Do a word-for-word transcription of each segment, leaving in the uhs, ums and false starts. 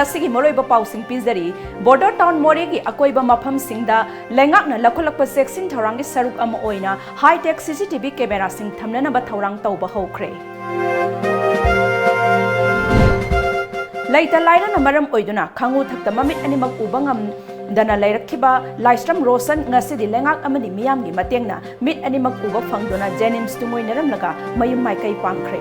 ꯑꯁꯤꯒꯤ ꯃꯔꯨꯑꯣꯏꯕ ꯄꯥꯎꯁꯤꯡ ꯄꯤꯖꯔꯤ꯫ ꯕꯣꯔꯗꯔ ꯇꯥꯎꯟ ꯃꯣꯔꯦꯒꯤ ꯑꯀꯣꯏꯕ ꯃꯐꯝꯁꯤꯡꯗ ꯂꯩꯉꯥꯛꯅ ꯂꯧꯈꯠꯂꯛꯄ ꯆꯦꯛꯁꯤꯟ ꯊꯧꯔꯥꯡꯒꯤ ꯁꯔꯨꯛ ꯑꯃ ꯑꯣꯏꯅ ꯍꯥꯏ-ꯇꯦꯛ ꯁꯤ ꯁꯤ ꯇꯤ ꯚꯤ ꯀꯦꯃꯦꯔꯥꯁꯤꯡ ꯊꯝꯅꯅꯕ ꯊꯧꯔꯥꯡ ꯇꯧꯕ ꯍꯧꯈ꯭ꯔꯦ꯫ ꯂꯩꯇ ꯂꯥꯏꯔꯅ ꯃꯔꯝ ꯑꯣꯏꯗꯨꯅ ꯈꯥꯉꯨ ꯊꯛꯇ ꯃꯃꯤꯠ ꯑꯅꯤꯃꯛ ꯎꯕ ꯉꯝꯗꯅ ꯂꯩꯔꯛꯈꯤꯕ ꯂꯥꯏꯁ꯭ꯔꯝ ꯔꯣꯁꯟ ꯉꯁꯤꯗꯤ ꯂꯩꯉꯥꯛ ꯑꯃꯗꯤ ꯃꯤꯌꯥꯝꯒꯤ ꯃꯇꯦꯡꯅ ꯃꯤꯠ ꯑꯅꯤꯃꯛ ꯎꯕ ꯐꯪꯗꯨꯅ ꯖꯦꯅꯤꯝꯁꯇ ꯉꯣꯏꯅꯔꯝꯂꯒ ꯃꯌꯨꯝ ꯃꯥꯏꯀꯩ ꯄꯥꯡꯈ꯭ꯔꯦ꯫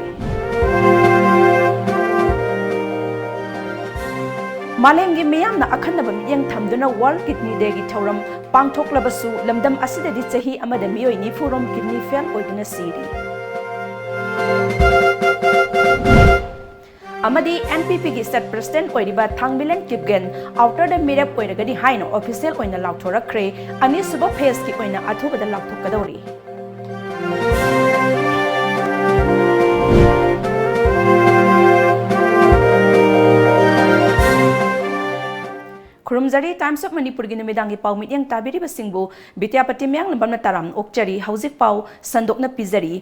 ꯃꯥꯂꯦꯝꯒꯤ ꯃꯤꯌꯥꯝꯅ ꯑꯈꯟꯅꯕ ꯃꯤꯠꯌꯦꯡ ꯊꯝꯗꯨꯅ World Kidney Dayꯒꯤ ꯊꯧꯔꯝ ꯄꯥꯡꯊꯣꯛꯂꯕꯁꯨ, ꯂꯝꯗꯝ ꯑꯁꯤꯗꯗꯤ ꯆꯍꯤ ꯑꯃꯗ ꯃꯤꯑꯣꯏ ꯅꯤꯐꯨ ꯔꯣꯝ ꯀꯤꯗꯅꯤ ꯐꯦꯜ ꯑꯣꯏꯗꯨꯅ ꯁꯤꯔꯤ꯫ ꯑꯃꯗꯤ ꯑꯦꯟ ꯄꯤ ꯄꯤꯒꯤ ꯁꯦꯠ ꯄ꯭ꯔꯁꯤꯗꯦꯟꯠ ꯑꯣꯏꯔꯤꯕ ꯊꯥꯡꯃꯤꯂꯦꯟ ꯀꯤꯞꯒꯦꯟ ꯑꯥꯎꯇꯔꯗ ꯃꯤꯔꯦꯞ ꯑꯣꯏꯔꯒꯅꯤ ꯍꯥꯏꯅ ꯑꯣꯐꯤꯁꯤꯌꯦꯜ ꯑꯣꯏꯅ ꯂꯥꯎꯊꯣꯔꯛꯈ꯭ꯔꯦ꯫ ꯑꯅꯤꯁꯨꯕ ꯐꯦꯖꯀꯤ ꯑꯣꯏꯅ ꯑꯊꯨꯕꯗ ꯂꯥꯎꯊꯣꯛꯀꯗꯧꯔꯤ꯫ ꯈꯨꯔꯨꯝꯖꯔꯤ꯫ Times of ꯃꯅꯤꯄꯨꯔꯒꯤ ꯅꯨꯃꯤꯗꯥꯡꯒꯤ ꯄꯥꯎ ꯃꯤꯠꯌꯦꯡ ꯇꯥꯕꯤꯔꯤꯕꯁꯤꯡꯕꯨ ꯕꯤꯗ꯭ꯌꯥꯄꯇꯤ ꯃꯌꯥꯡꯂꯝꯕꯝꯅ ꯇꯔꯥꯝꯅ ꯑꯣꯛꯆꯔꯤ꯫ ꯍꯧꯖꯤꯛ ꯄꯥꯎ ꯁꯟꯗꯣꯛꯅ ꯄꯤꯖꯔꯤ꯫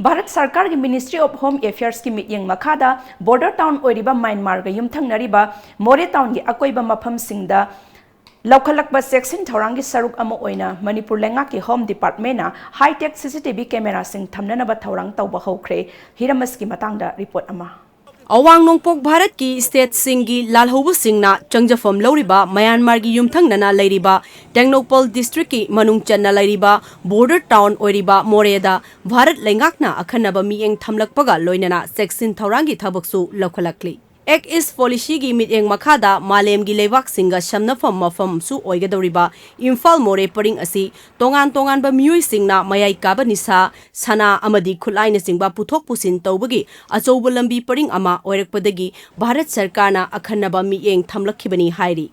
ꯚꯥꯔꯠ ꯁꯔꯀꯥꯔꯒꯤ Ministry of Home Affairsꯀꯤ ꯃꯤꯠꯌꯦꯡ ꯃꯈꯥꯗ ꯕꯣꯔꯗꯔ ꯇꯥꯎꯟ ꯑꯣꯏꯔꯤꯕ ꯃ꯭ꯌꯥꯟꯃꯥꯔꯒ ꯌꯨꯝꯊꯪꯅꯔꯤꯕ ꯃꯣꯔꯦ ꯇꯥꯎꯟꯒꯤ ꯑꯀꯣꯏꯕ ꯃꯐꯝꯁꯤꯡꯗ ꯂꯧꯈꯠꯂꯛꯄ ꯆꯦꯛꯁꯤꯟ ꯊꯧꯔꯥꯡꯒꯤ ꯁꯔꯨꯛ ꯑꯃ ꯑꯣꯏꯅ ꯃꯅꯤꯄꯨꯔ ꯂꯩꯉꯥꯛꯀꯤ ꯍꯣꯝ ꯗꯤꯄꯥꯔꯠꯃꯦꯟꯅ ꯍꯥꯏ-ꯇꯦꯛ ꯁꯤ ꯁꯤ ꯇꯤ ꯚꯤ ꯀꯦꯃꯦꯔꯥꯁꯤꯡ ꯊꯝꯅꯅꯕ ꯊꯧꯔꯥꯡ ꯇꯧꯕ ꯍꯧꯈ꯭ꯔꯦ꯫ ꯍꯤꯔꯝ ꯑꯁꯤꯒꯤ ꯃꯇꯥꯡꯗ ꯔꯤꯄꯣꯔꯠ ꯑꯃ꯫ ꯑꯋꯥꯡ ꯅꯣꯡꯄꯣꯛ ꯚꯥꯔꯠꯀꯤ ꯁ꯭ꯇꯦꯠꯁꯤꯡꯒꯤ ꯂꯥꯜꯍꯧꯕꯁꯤꯡꯅ ꯆꯪꯖꯐꯝ ꯂꯧꯔꯤꯕ ꯃ꯭ꯌꯥꯟꯃꯥꯔꯒꯤ ꯌꯨꯝꯊꯪꯅꯅ ꯂꯩꯔꯤꯕ ꯇꯦꯡꯅꯧꯄꯜ ꯗꯤꯁꯇ꯭ꯔꯤꯛꯀꯤ ꯃꯅꯨꯡ ꯆꯟꯅ ꯂꯩꯔꯤꯕ ꯕꯣꯔꯗꯔ ꯇꯥꯎꯟ ꯑꯣꯏꯔꯤꯕ ꯃꯣꯔꯦꯗ ꯚꯥꯔꯠ ꯂꯩꯉꯥꯛꯅ ꯑꯈꯟꯅꯕ ꯃꯤꯠꯌꯦꯡ ꯊꯝꯂꯛꯄꯒ ꯂꯣꯏꯅꯅ ꯆꯦꯛꯁꯤꯟ ꯊꯧꯔꯥꯡꯒꯤ ꯊꯕꯛꯁꯨ ꯂꯧꯈꯠꯂꯛꯂꯤ꯫ ꯑꯦꯛ ꯏꯁ ꯄꯣꯂꯤꯁꯤꯒꯤ ꯃꯤꯠꯌꯦꯡ ꯃꯈꯥꯗ ꯃꯥꯂꯦꯝꯒꯤ ꯂꯩꯕꯥꯛꯁꯤꯡꯒ ꯁꯝꯅꯐꯝ ꯃꯐꯝꯁꯨ ꯑꯣꯏꯒꯗꯧꯔꯤꯕ ꯏꯝꯐꯥꯜ ꯃꯣꯔꯦ ꯄꯔꯤꯡ ꯑꯁꯤ ꯇꯣꯉꯥꯟ ꯇꯣꯉꯥꯟꯕ ꯃꯤꯑꯣꯏꯁꯤꯡꯅ ꯃꯌꯥꯏ ꯀꯥꯕ ꯅꯤꯁꯥ, ꯁꯅꯥ ꯑꯃꯗꯤ ꯈꯨꯠꯂꯥꯏꯅꯆꯤꯡꯕ ꯄꯨꯊꯣꯛ ꯄꯨꯁꯤꯟ ꯇꯧꯕꯒꯤ ꯑꯆꯧꯕ ꯂꯝꯕꯤ ꯄꯔꯤꯡ ꯑꯃ ꯑꯣꯏꯔꯛꯄꯗꯒꯤ ꯚꯥꯔꯠ ꯁꯔꯀꯥꯔꯅ ꯑꯈꯟꯅꯕ ꯃꯤꯠꯌꯦꯡ ꯊꯝꯂꯛꯈꯤꯕꯅꯤ ꯍꯥꯏꯔꯤ꯫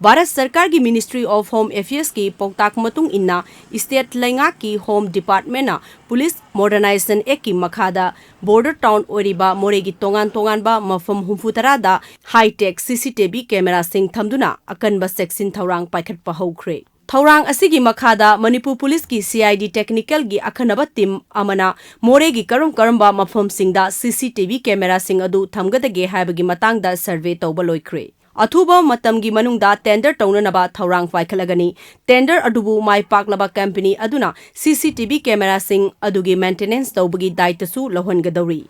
ꯚꯥꯔꯠ ꯁꯔꯀꯥꯔꯒꯤ Ministry of Home Affairsꯀꯤ ꯄꯥꯎꯇꯥꯛ ꯃꯇꯨꯡ ꯏꯟꯅ, ꯁ꯭ꯇꯦꯠ ꯂꯩꯉꯥꯛꯀꯤ ꯍꯣꯝ ꯗꯤꯄꯥꯔꯠꯃꯦꯟꯅ ꯄꯨꯂꯤꯁ ꯃꯣꯗꯔꯅꯥꯏꯖꯦꯁꯟ ꯑꯦꯛꯀꯤ ꯃꯈꯥꯗ ꯕꯣꯔꯗꯔ ꯇꯥꯎꯟ ꯑꯣꯏꯔꯤꯕ ꯃꯣꯔꯦꯒꯤ ꯇꯣꯉꯥꯟ ꯇꯣꯉꯥꯟꯕ ꯃꯐꯝ ꯍꯨꯝꯐꯨ ꯇꯔꯥꯗ ꯍꯥꯏ-ꯇꯦꯛ ꯁꯤ ꯁꯤ ꯇꯤ ꯚꯤ ꯀꯦꯃꯦꯔꯥꯁꯤꯡ ꯊꯝꯗꯨꯅ ꯑꯀꯟꯕ ꯆꯦꯛꯁꯤꯟ ꯊꯧꯔꯥꯡ ꯄꯥꯏꯈꯠꯄ ꯍꯧꯈ꯭ꯔꯦ꯫ ꯊꯧꯔꯥꯡ ꯑꯁꯤꯒꯤ ꯃꯈꯥꯗ ꯃꯅꯤꯄꯨꯔ ꯄꯨꯂꯤꯁꯀꯤ ꯁꯤ ꯑꯥꯏ ꯗꯤ ꯇꯦꯛꯅꯤꯀꯦꯜꯒꯤ ꯑꯈꯟꯅꯕ ꯇꯤꯝ ꯑꯃꯅ ꯃꯣꯔꯦꯒꯤ ꯀꯔꯝ ꯀꯔꯝꯕ ꯃꯐꯝꯁꯤꯡꯗ ꯁꯤ ꯁꯤ ꯇꯤ ꯚꯤ ꯀꯦꯃꯦꯔꯥꯁꯤꯡ ꯑꯗꯨ ꯊꯝꯒꯗꯒꯦ ꯍꯥꯏꯕꯒꯤ ꯃꯇꯥꯡꯗ ꯁꯔꯚꯦ ꯇꯧꯕ ꯂꯣꯏꯈ꯭ꯔꯦ꯫ ꯑꯊꯨꯕ ꯃꯇꯝꯒꯤ ꯃꯅꯨꯡꯗ tender ꯇꯧꯅꯅꯕ ꯊꯧꯔꯥꯡ ꯄꯥꯏꯈꯠꯂꯒꯅꯤ꯫ Tender ꯑꯗꯨꯕꯨ ꯃꯥꯏ ꯄꯥꯛꯂꯕ company ꯑꯗꯨꯅ C C T V cameraꯁꯤꯡ ꯑꯗꯨꯒꯤ maintenance ꯇꯧꯕꯒꯤ ꯗꯥꯏꯇꯁꯨ ꯂꯧꯍꯟꯒꯗꯧꯔꯤ꯫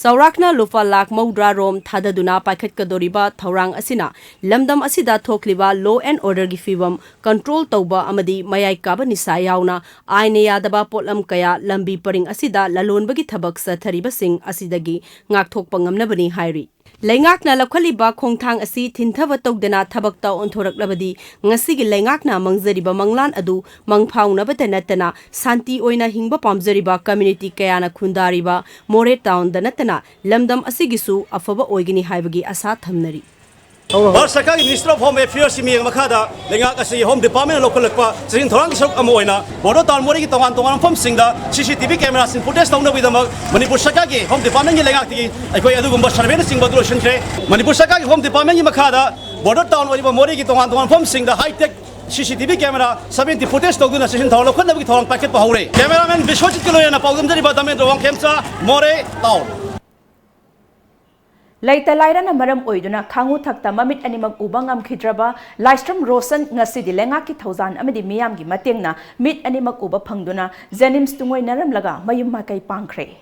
ꯆꯥꯎꯔꯥꯛꯅ ꯂꯨꯄꯥ ꯂꯥꯈ ꯃꯧꯗ꯭ꯔꯥ ꯔꯣꯝ ꯊꯥꯗꯗꯨꯅ ꯄꯥꯏꯈꯠꯀꯗꯧꯔꯤꯕ ꯊꯧꯔꯥꯡ ꯑꯁꯤꯅ ꯂꯝꯗꯝ ꯑꯁꯤꯗ ꯊꯣꯛꯂꯤꯕ law and orderꯒꯤ ꯐꯤꯕꯝ control ꯇꯧꯕ ꯑꯃꯗꯤ ꯃꯌꯥꯏ ꯀꯥꯕ ꯅꯤꯁꯥ ꯌꯥꯎꯅ ꯑꯥꯏꯟꯅ ꯌꯥꯗꯕ ꯄꯣꯠꯂꯝ ꯀꯌꯥ ꯂꯝꯕꯤ ꯄꯔꯤꯡ ꯑꯁꯤꯗ ꯂꯂꯣꯟꯕꯒꯤ ꯊꯕꯛ ꯆꯠꯊꯔꯤꯕꯁꯤꯡ ꯑꯁꯤꯗꯒꯤ ꯉꯥꯛꯊꯣꯛꯄ ꯉꯝꯅꯕꯅꯤ ꯍꯥꯏꯔꯤ꯫ ꯂꯩꯉꯥꯛꯅ ꯂꯧꯈꯠꯂꯤꯕ ꯈꯣꯡꯊꯥꯡ ꯑꯁꯤ ꯊꯤꯟꯊꯕ ꯇꯧꯗꯅ ꯊꯕꯛꯇ ꯑꯣꯟꯊꯣꯔꯛꯂꯕꯗꯤ ꯉꯁꯤꯒꯤ ꯂꯩꯉꯥꯛꯅ ꯃꯪꯖꯔꯤꯕ ꯃꯪꯂꯥꯟ ꯑꯗꯨ ꯃꯪꯐꯥꯎꯅꯕꯇ ꯅꯠꯇꯅ ꯁꯥꯟꯇꯤ ꯑꯣꯏꯅ ꯍꯤꯡꯕ ꯄꯥꯝꯖꯔꯤꯕ community ꯀꯌꯥꯅ ꯈꯨꯟꯗꯥꯔꯤꯕ ꯃꯣꯔꯦ townꯗ ꯅꯠꯇꯅ ꯂꯝꯗꯝ ꯑꯁꯤꯒꯤꯁꯨ ꯑꯐꯕ ꯑꯣꯏꯒꯅꯤ ꯍꯥꯏꯕꯒꯤ ꯑꯥꯁꯥ ꯊꯝꯅꯔꯤ꯫ ꯚꯥꯔꯠ ꯁꯔꯀꯥꯔꯒꯤ Ministry of Home Affairsꯀꯤ ꯃꯤꯠꯌꯦꯡ ꯃꯈꯥꯗ ꯂꯩꯉꯥꯛ ꯑꯁꯤ Home Departmentꯅ ꯂꯧꯈꯠꯂꯛꯄ ꯆꯦꯛꯁꯤꯟ ꯊꯧꯔꯥꯡꯒꯤ ꯁꯔꯨꯛ ꯑꯃ ꯑꯣꯏꯅ border town ꯃꯣꯔꯦꯒꯤ ꯇꯣꯉꯥꯟ ꯇꯣꯉꯥꯟꯕ ꯃꯐꯝꯁꯤꯡꯗ C C T V cameraꯁꯤꯡ footage ꯇꯧꯅꯕꯒꯤꯗꯃꯛ ꯃꯅꯤꯄꯨꯔ ꯁꯔꯀꯥꯔꯒꯤ Home Departmentꯀꯤ ꯂꯩꯉꯥꯛꯇꯒꯤ ꯑꯩꯈꯣꯏ ꯑꯗꯨꯒꯨꯝꯕ surveyꯅꯆꯤꯡꯕ ꯑꯗꯨ ꯂꯣꯏꯁꯤꯟꯈ꯭ꯔꯦ꯫ ꯃꯅꯤꯄꯨꯔ ꯁꯔꯀꯥꯔꯒꯤ Home Departmentꯀꯤ ꯃꯈꯥꯗ border town ꯑꯣꯏꯔꯤꯕ ꯃꯣꯔꯦꯒꯤ ꯇꯣꯉꯥꯟ ꯇꯣꯉꯥꯟꯕ ꯃꯐꯝꯁꯤꯡꯗ high tech C C T V camera seventy footage ꯇꯧꯗꯨꯅ ꯆꯦꯛꯁꯤꯟ ꯊꯧꯔꯥꯡ ꯂꯧꯈꯠꯅꯕꯒꯤ ꯊꯧꯔꯥꯡ ꯄꯥꯏꯈꯠꯄ ꯍꯧꯔꯦ꯫ Cameraman ꯕꯤꯁ꯭ꯋꯖꯤꯠꯀꯤ ꯂꯣꯏꯅꯅ ꯄꯥꯎꯗꯝꯖꯔꯤꯕ ꯙꯔꯃꯦꯟꯗ꯭ꯔ ꯋꯥꯡꯈꯦꯝꯆꯥ, ꯃꯣꯔꯦ town꯫ ꯂꯩꯇ ꯂꯥꯏꯔꯅ ꯃꯔꯝ ꯑꯣꯏꯗꯨꯅ ꯈꯥꯉꯨ ꯊꯛꯇ ꯃꯃꯤꯠ ꯑꯅꯤꯃꯛ ꯎꯕ ꯉꯝꯈꯤꯗ꯭ꯔꯕ ꯂꯥꯏꯁ꯭ꯔꯝ ꯔꯣꯁꯟ ꯉꯁꯤꯗꯤ ꯂꯩꯉꯥꯛꯀꯤ ꯊꯧꯖꯥꯜ ꯑꯃꯗꯤ ꯃꯤꯌꯥꯝꯒꯤ ꯃꯇꯦꯡꯅ ꯃꯤꯠ ꯑꯅꯤꯃꯛ ꯎꯕ ꯐꯪꯗꯨꯅ JNIMS ꯇꯨꯡꯑꯣꯏꯅꯔꯝꯂꯒ ꯃꯌꯨꯝ ꯃꯥꯏꯀꯩ ꯄꯥꯡꯈ꯭ꯔꯦ꯫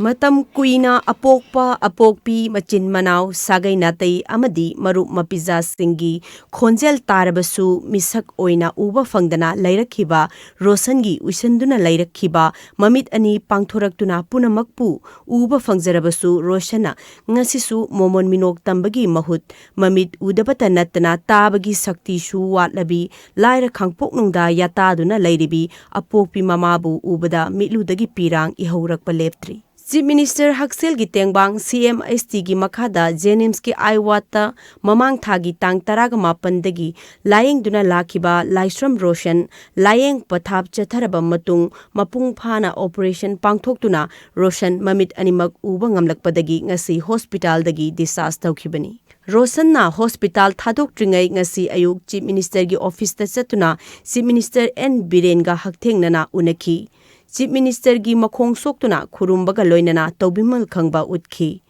ꯃꯇꯝ ꯀꯨꯏꯅ ꯑꯄꯣꯛꯄ ꯑꯄꯣꯛꯄꯤ, ꯃꯆꯤꯟ ꯃꯅꯥꯎ, ꯁꯥꯒꯩ ꯅꯥꯇꯩ ꯑꯃꯗꯤ ꯃꯔꯨꯞ ꯃꯄꯤꯖꯥꯁꯤꯡꯒꯤ ꯈꯣꯟꯖꯦꯜ ꯇꯥꯔꯕꯁꯨ ꯃꯤꯁꯛ ꯑꯣꯏꯅ ꯎꯕ ꯐꯪꯗꯅ ꯂꯩꯔꯛꯈꯤꯕ ꯔꯣꯁꯟꯒꯤ ꯎꯏꯁꯟꯗꯨꯅ ꯂꯩꯔꯛꯈꯤꯕ ꯃꯃꯤꯠ ꯑꯅꯤ ꯄꯥꯡꯊꯣꯔꯛꯇꯨꯅ ꯄꯨꯝꯅꯃꯛꯄꯨ ꯎꯕ ꯐꯪꯖꯔꯕꯁꯨ ꯔꯣꯁꯟꯅ ꯉꯁꯤꯁꯨ ꯃꯣꯃꯣꯟ ꯃꯤꯅꯣꯛ ꯇꯝꯕꯒꯤ ꯃꯍꯨꯠ ꯃꯃꯤꯠ ꯎꯗꯕꯇ ꯅꯠꯇꯅ ꯇꯥꯕꯒꯤ ꯁꯛꯇꯤꯁꯨ ꯋꯥꯠꯂꯕꯤ ꯂꯥꯏꯔ ꯈꯥꯡꯄꯣꯛꯅꯨꯡꯗ ꯌꯥꯇꯥꯗꯨꯅ ꯂꯩꯔꯤꯕꯤ ꯑꯄꯣꯛꯄꯤ ꯃꯃꯥꯕꯨ ꯎꯕꯗ ꯃꯤꯠꯂꯨꯗꯒꯤ ꯄꯤꯔꯥꯡ ꯏꯍꯧꯔꯛꯄ ꯂꯦꯞꯇ꯭ꯔꯤ꯫ Chief Minister ꯍꯛꯁꯦꯜꯒꯤ ꯇꯦꯡꯕꯥꯡ C M H Tꯒꯤ ꯃꯈꯥꯗ JNIMSꯀꯤ eye wardꯇ ꯃꯃꯥꯡ ꯊꯥꯒꯤ ꯇꯥꯡ ꯇꯔꯥꯃꯥꯄꯟꯗꯒꯤ ꯂꯥꯌꯦꯡꯗꯨꯅ ꯂꯥꯛꯈꯤꯕ ꯂꯥꯏꯁ꯭ꯔꯝ ꯔꯣꯁꯟ ꯂꯥꯌꯦꯡ ꯄꯊꯥꯞ ꯆꯠꯊꯔꯕ ꯃꯇꯨꯡ ꯃꯄꯨꯡ ꯐꯥꯅ operation ꯄꯥꯡꯊꯣꯛꯇꯨꯅ ꯔꯣꯁꯟ ꯃꯃꯤꯠ ꯑꯅꯤꯃꯛ ꯎꯕ ꯉꯝꯂꯛꯄꯗꯒꯤ ꯉꯁꯤ hospitalꯗꯒꯤ discharge ꯇꯧꯈꯤꯕꯅꯤ꯫ ꯔꯣꯁꯟꯅ hospital ꯊꯥꯗꯣꯛꯇ꯭ꯔꯤꯉꯩ ꯉꯁꯤ ꯑꯌꯨꯛ Chief Ministerꯒꯤ officeꯇ ꯆꯠꯇꯨꯅ Chief Minister N ꯕꯤꯔꯦꯟꯒ ꯍꯛꯊꯦꯡꯅꯅ ꯎꯅꯈꯤ꯫ Chief Ministerꯒꯤ ꯃꯈꯣꯡ ꯁꯣꯛꯇꯨꯅ ꯈꯨꯔꯨꯝꯕꯒ ꯂꯣꯏꯅꯅ ꯇꯧꯕꯤꯃꯜ ꯈꯪꯕ ꯎꯠꯈꯤ꯫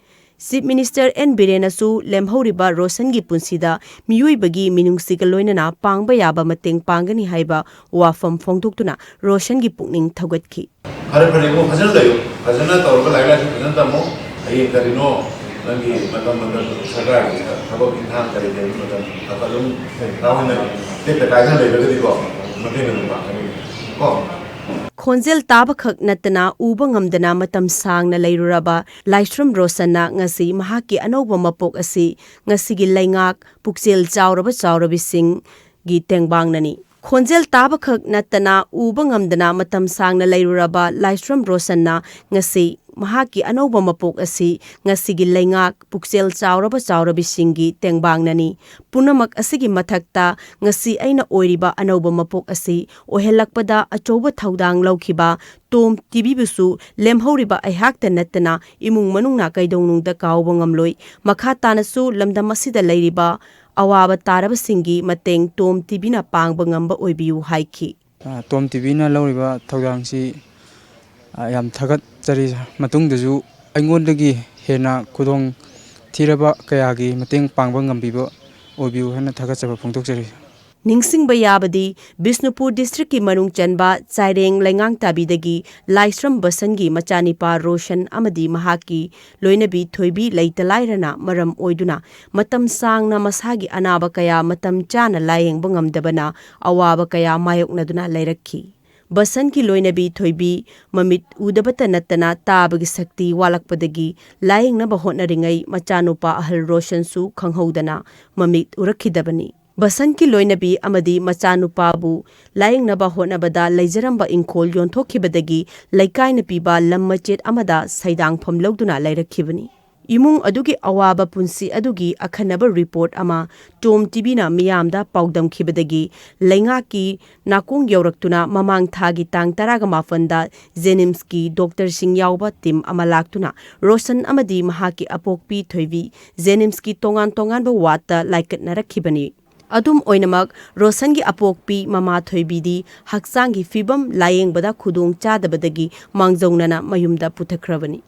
Chief Minister N ꯕꯤꯔꯦꯟꯅꯁꯨ ꯂꯦꯝꯍꯧꯔꯤꯕ ꯔꯣꯁꯟꯒꯤ ꯄꯨꯟꯁꯤꯗ ꯃꯤꯑꯣꯏꯕꯒꯤ ꯃꯤꯅꯨꯡꯁꯤꯒ ꯂꯣꯏꯅꯅ ꯄꯥꯡꯕ ꯌꯥꯕ ꯃꯇꯦꯡ ꯄꯥꯡꯒꯅꯤ ꯍꯥꯏꯕ ꯋꯥꯐꯝ ꯐꯣꯡꯗꯣꯛꯇꯨꯅ ꯔꯣꯁꯟꯒꯤ ꯄꯨꯛꯅꯤꯡ ꯊꯧꯒꯠꯈꯤ꯫ ꯐꯔꯦ, ꯐꯔꯦ, ꯏꯕꯨꯡꯉꯣ, ꯐꯖꯅ ꯂꯩꯌꯨ, ꯐꯖꯅ ꯇꯧꯔꯒ ꯂꯥꯏꯔꯤꯛ ꯂꯥꯏꯁꯨ ꯐꯖꯅ ꯇꯝꯃꯣ꯫ ꯍꯌꯦꯡ ꯀꯔꯤꯅꯣ ꯅꯪꯒꯤ ꯃꯇꯝ ꯃꯇꯝ ꯁꯔꯀꯥꯔꯒꯤ ꯊꯕꯛ ꯏꯪꯈꯥꯡ ꯀꯔꯤ ꯀꯔꯤ ꯃꯇꯝ ꯑꯗꯨꯝ ꯅꯍꯥꯟꯅ ꯇꯦꯛꯇ ꯀꯥꯏꯗꯅ ꯂꯩꯔꯒꯗꯤꯀꯣ, ꯃꯇꯦꯡ ꯑꯗꯨꯝ ꯄꯥꯡꯒꯅꯤ ꯀꯣ꯫ ꯈꯣꯟꯖꯦꯜ ꯇꯥꯕꯈꯛ ꯅꯠꯇꯅ ꯎꯕ ꯉꯝꯗꯅ ꯃꯇꯝ ꯁꯥꯡꯅ ꯂꯩꯔꯨꯔꯕ ꯂꯥꯏꯁ꯭ꯔꯝ ꯔꯣꯁꯟꯅ ꯉꯁꯤ ꯃꯍꯥꯛꯀꯤ ꯑꯅꯧꯕ ꯃꯄꯣꯛ ꯑꯁꯤ ꯉꯁꯤꯒꯤ ꯂꯩꯉꯥꯛ ꯄꯨꯛꯆꯦꯜ ꯆꯥꯎꯔꯕ ꯆꯥꯎꯔꯕꯤꯁꯤꯡꯒꯤ ꯇꯦꯡꯕꯥꯡꯅꯅꯤ꯫ ꯈꯣꯟꯖꯦꯜ ꯇꯥꯕꯈꯛ ꯅꯠꯇꯅ ꯎꯕ ꯉꯝꯗꯅ ꯃꯇꯝ ꯁꯥꯡꯅ ꯂꯩꯔꯨꯔꯕ ꯂꯥꯏꯁ꯭ꯔꯝ ꯔꯣꯁꯟꯅ ꯉꯁꯤ ꯃꯍꯥꯛꯀꯤ ꯑꯅꯧꯕ ꯃꯄꯣꯛ ꯑꯁꯤ ꯉꯁꯤꯒꯤ ꯂꯩꯉꯥꯛ ꯄꯨꯛꯆꯦꯜ ꯆꯥꯎꯔꯕ ꯆꯥꯎꯔꯕꯤꯁꯤꯡꯒꯤ ꯇꯦꯡꯕꯥꯡꯅꯅꯤ꯫ ꯄꯨꯝꯅꯃꯛ ꯑꯁꯤꯒꯤ ꯃꯊꯛꯇ ꯉꯁꯤ ꯑꯩꯅ ꯑꯣꯏꯔꯤꯕ ꯑꯅꯧꯕ ꯃꯄꯣꯛ ꯑꯁꯤ ꯑꯣꯏꯍꯜꯂꯛꯄꯗ ꯑꯆꯧꯕ ꯊꯧꯗꯥꯡ ꯂꯧꯈꯤꯕ ꯇꯣꯝ ꯇꯤꯕꯤꯕꯨꯁꯨ ꯂꯦꯝꯍꯧꯔꯤꯕ ꯑꯩꯍꯥꯛꯇ ꯅꯠꯇꯅ ꯏꯃꯨꯡ ꯃꯅꯨꯡꯅ ꯀꯩꯗꯧꯅꯨꯡꯗ ꯀꯥꯎꯕ ꯉꯝꯂꯣꯏ꯫ ꯃꯈꯥ ꯇꯥꯅꯁꯨ ꯂꯝꯗꯝ ꯑꯁꯤꯗ ꯂꯩꯔꯤꯕ ꯑꯋꯥꯕ ꯇꯥꯔꯕꯁꯤꯡꯒꯤ ꯃꯇꯦꯡ ꯇꯣꯝ ꯇꯤꯕꯤꯅ ꯄꯥꯡꯕ ꯉꯝꯕ ꯑꯣꯏꯕꯤꯌꯨ ꯍꯥꯏꯈꯤ꯫ ꯑ, ꯇꯣꯝ ꯇꯤꯕꯤꯅ ꯂꯧꯔꯤꯕ ꯊꯧꯗꯥꯡꯁꯤ, ꯑ, ꯌꯥꯝ ꯊꯥꯒꯠꯆꯔꯤ꯫ ꯃꯇꯨꯡꯗꯁꯨ ꯑꯩꯉꯣꯟꯗꯒꯤ ꯍꯦꯟꯅ ꯈꯨꯗꯣꯡ ꯊꯤꯔꯕ ꯀꯌꯥꯒꯤ ꯃꯇꯦꯡ ꯄꯥꯡꯕ ꯉꯝꯕꯤꯕ ꯑꯣꯏꯕꯤꯌꯨ ꯍꯥꯏꯅ ꯊꯥꯒꯠꯆꯕ ꯐꯣꯡꯗꯣꯛꯆꯔꯤ꯫ ꯅꯤꯡꯁꯤꯡꯕ ꯌꯥꯕꯗꯤ, ꯕꯤꯁꯅꯨꯄꯨꯔ ꯗꯤꯁꯇ꯭ꯔꯤꯛꯀꯤ ꯃꯅꯨꯡ ꯆꯟꯕ ꯆꯥꯏꯔꯦꯡ ꯂꯩꯉꯥꯡꯇꯥꯕꯤꯗꯒꯤ ꯂꯥꯏꯁ꯭ꯔꯝ ꯕꯁꯟꯒꯤ ꯃꯆꯥꯅꯤꯄꯥ ꯔꯣꯁꯟ ꯑꯃꯗꯤ ꯃꯍꯥꯛꯀꯤ ꯂꯣꯏꯅꯕꯤ ꯊꯣꯏꯕꯤ ꯂꯩꯇ ꯂꯥꯏꯔꯅ ꯃꯔꯝ ꯑꯣꯏꯗꯨꯅ ꯃꯇꯝ ꯁꯥꯡꯅ ꯃꯁꯥꯒꯤ ꯑꯅꯥꯕ ꯀꯌꯥ ꯃꯇꯝ ꯆꯥꯅ ꯂꯥꯌꯦꯡꯕ ꯉꯝꯗꯕꯅ ꯑꯋꯥꯕ ꯀꯌꯥ ꯃꯥꯌꯣꯛꯅꯗꯨꯅ ꯂꯩꯔꯛꯈꯤ꯫ ꯕꯁꯟꯒꯤ ꯂꯣꯏꯅꯕꯤ ꯊꯣꯏꯕꯤ ꯃꯃꯤꯠ ꯎꯗꯕꯇ ꯅꯠꯇꯅ ꯇꯥꯕꯒꯤ ꯁꯛꯇꯤ ꯋꯥꯠꯂꯛꯄꯗꯒꯤ ꯂꯥꯌꯦꯡꯅꯕ ꯍꯣꯠꯅꯔꯤꯉꯩ ꯃꯆꯥꯅꯨꯄꯥ ꯑꯍꯜ ꯔꯣꯁꯟꯁꯨ ꯈꯪꯍꯧꯗꯅ ꯃꯃꯤꯠ ꯎꯔꯛꯈꯤꯗꯕꯅꯤ꯫ ꯕꯁꯟꯀꯤ ꯂꯣꯏꯅꯕꯤ ꯑꯃꯗꯤ ꯃꯆꯥꯅꯨꯄꯥꯕꯨ ꯂꯥꯌꯦꯡꯅꯕ ꯍꯣꯠꯅꯕꯗ ꯂꯩꯖꯔꯝꯕ ꯏꯪꯈꯣꯜ ꯌꯣꯟꯊꯣꯛꯈꯤꯕꯗꯒꯤ ꯂꯩꯀꯥꯏꯅ ꯄꯤꯕ ꯂꯝ ꯃꯆꯦꯠ ꯑꯃꯗ ꯁꯩꯗꯥꯡꯐꯝ ꯂꯧꯗꯨꯅ ꯂꯩꯔꯛꯈꯤꯕꯅꯤ꯫ ꯏꯃꯨꯡ ꯑꯗꯨꯒꯤ ꯑꯋꯥꯕ ꯄꯨꯟꯁꯤ ꯑꯗꯨꯒꯤ ꯑꯈꯟꯅꯕ ꯔꯤꯄꯣꯔꯠ ꯑꯃ ꯇꯣꯝ ꯇꯤꯕꯤꯅ ꯃꯤꯌꯥꯝꯗ ꯄꯥꯎꯗꯝꯈꯤꯕꯗꯒꯤ ꯂꯩꯉꯥꯛꯀꯤ ꯅꯥꯀꯣꯡ ꯌꯧꯔꯛꯇꯨꯅ ꯃꯃꯥꯡ ꯊꯥꯒꯤ ꯇꯥꯡ ꯇꯔꯥꯒ ꯃꯥꯄꯟꯗ ꯖꯦꯅꯤꯝꯁꯀꯤ ꯗꯣꯛꯇꯔꯁꯤꯡ ꯌꯥꯎꯕ ꯇꯤꯝ ꯑꯃ ꯂꯥꯛꯇꯨꯅ ꯔꯣꯁꯟ ꯑꯃꯗꯤ ꯃꯍꯥꯛꯀꯤ ꯑꯄꯣꯛꯄꯤ ꯊꯣꯏꯕꯤ ꯖꯦꯅꯤꯝꯁꯀꯤ ꯇꯣꯉꯥꯟ ꯇꯣꯉꯥꯟꯕ ꯋꯥꯔꯗꯇ ꯂꯥꯏꯀꯠꯅꯔꯛꯈꯤꯕꯅꯤ꯫ ꯑꯗꯨꯝ ꯑꯣꯏꯅꯃꯛ, ꯔꯣꯁꯟꯒꯤ ꯑꯄꯣꯛꯄꯤ ꯃꯃꯥ ꯊꯣꯏꯕꯤꯗꯤ ꯍꯛꯆꯥꯡꯒꯤ ꯐꯤꯕꯝ ꯂꯥꯌꯦꯡꯕꯗ ꯈꯨꯗꯣꯡ ꯆꯥꯗꯕꯗꯒꯤ ꯃꯥꯡꯖꯧꯅꯅ ꯃꯌꯨꯝꯗ ꯄꯨꯊꯈ꯭ꯔꯕꯅꯤ꯫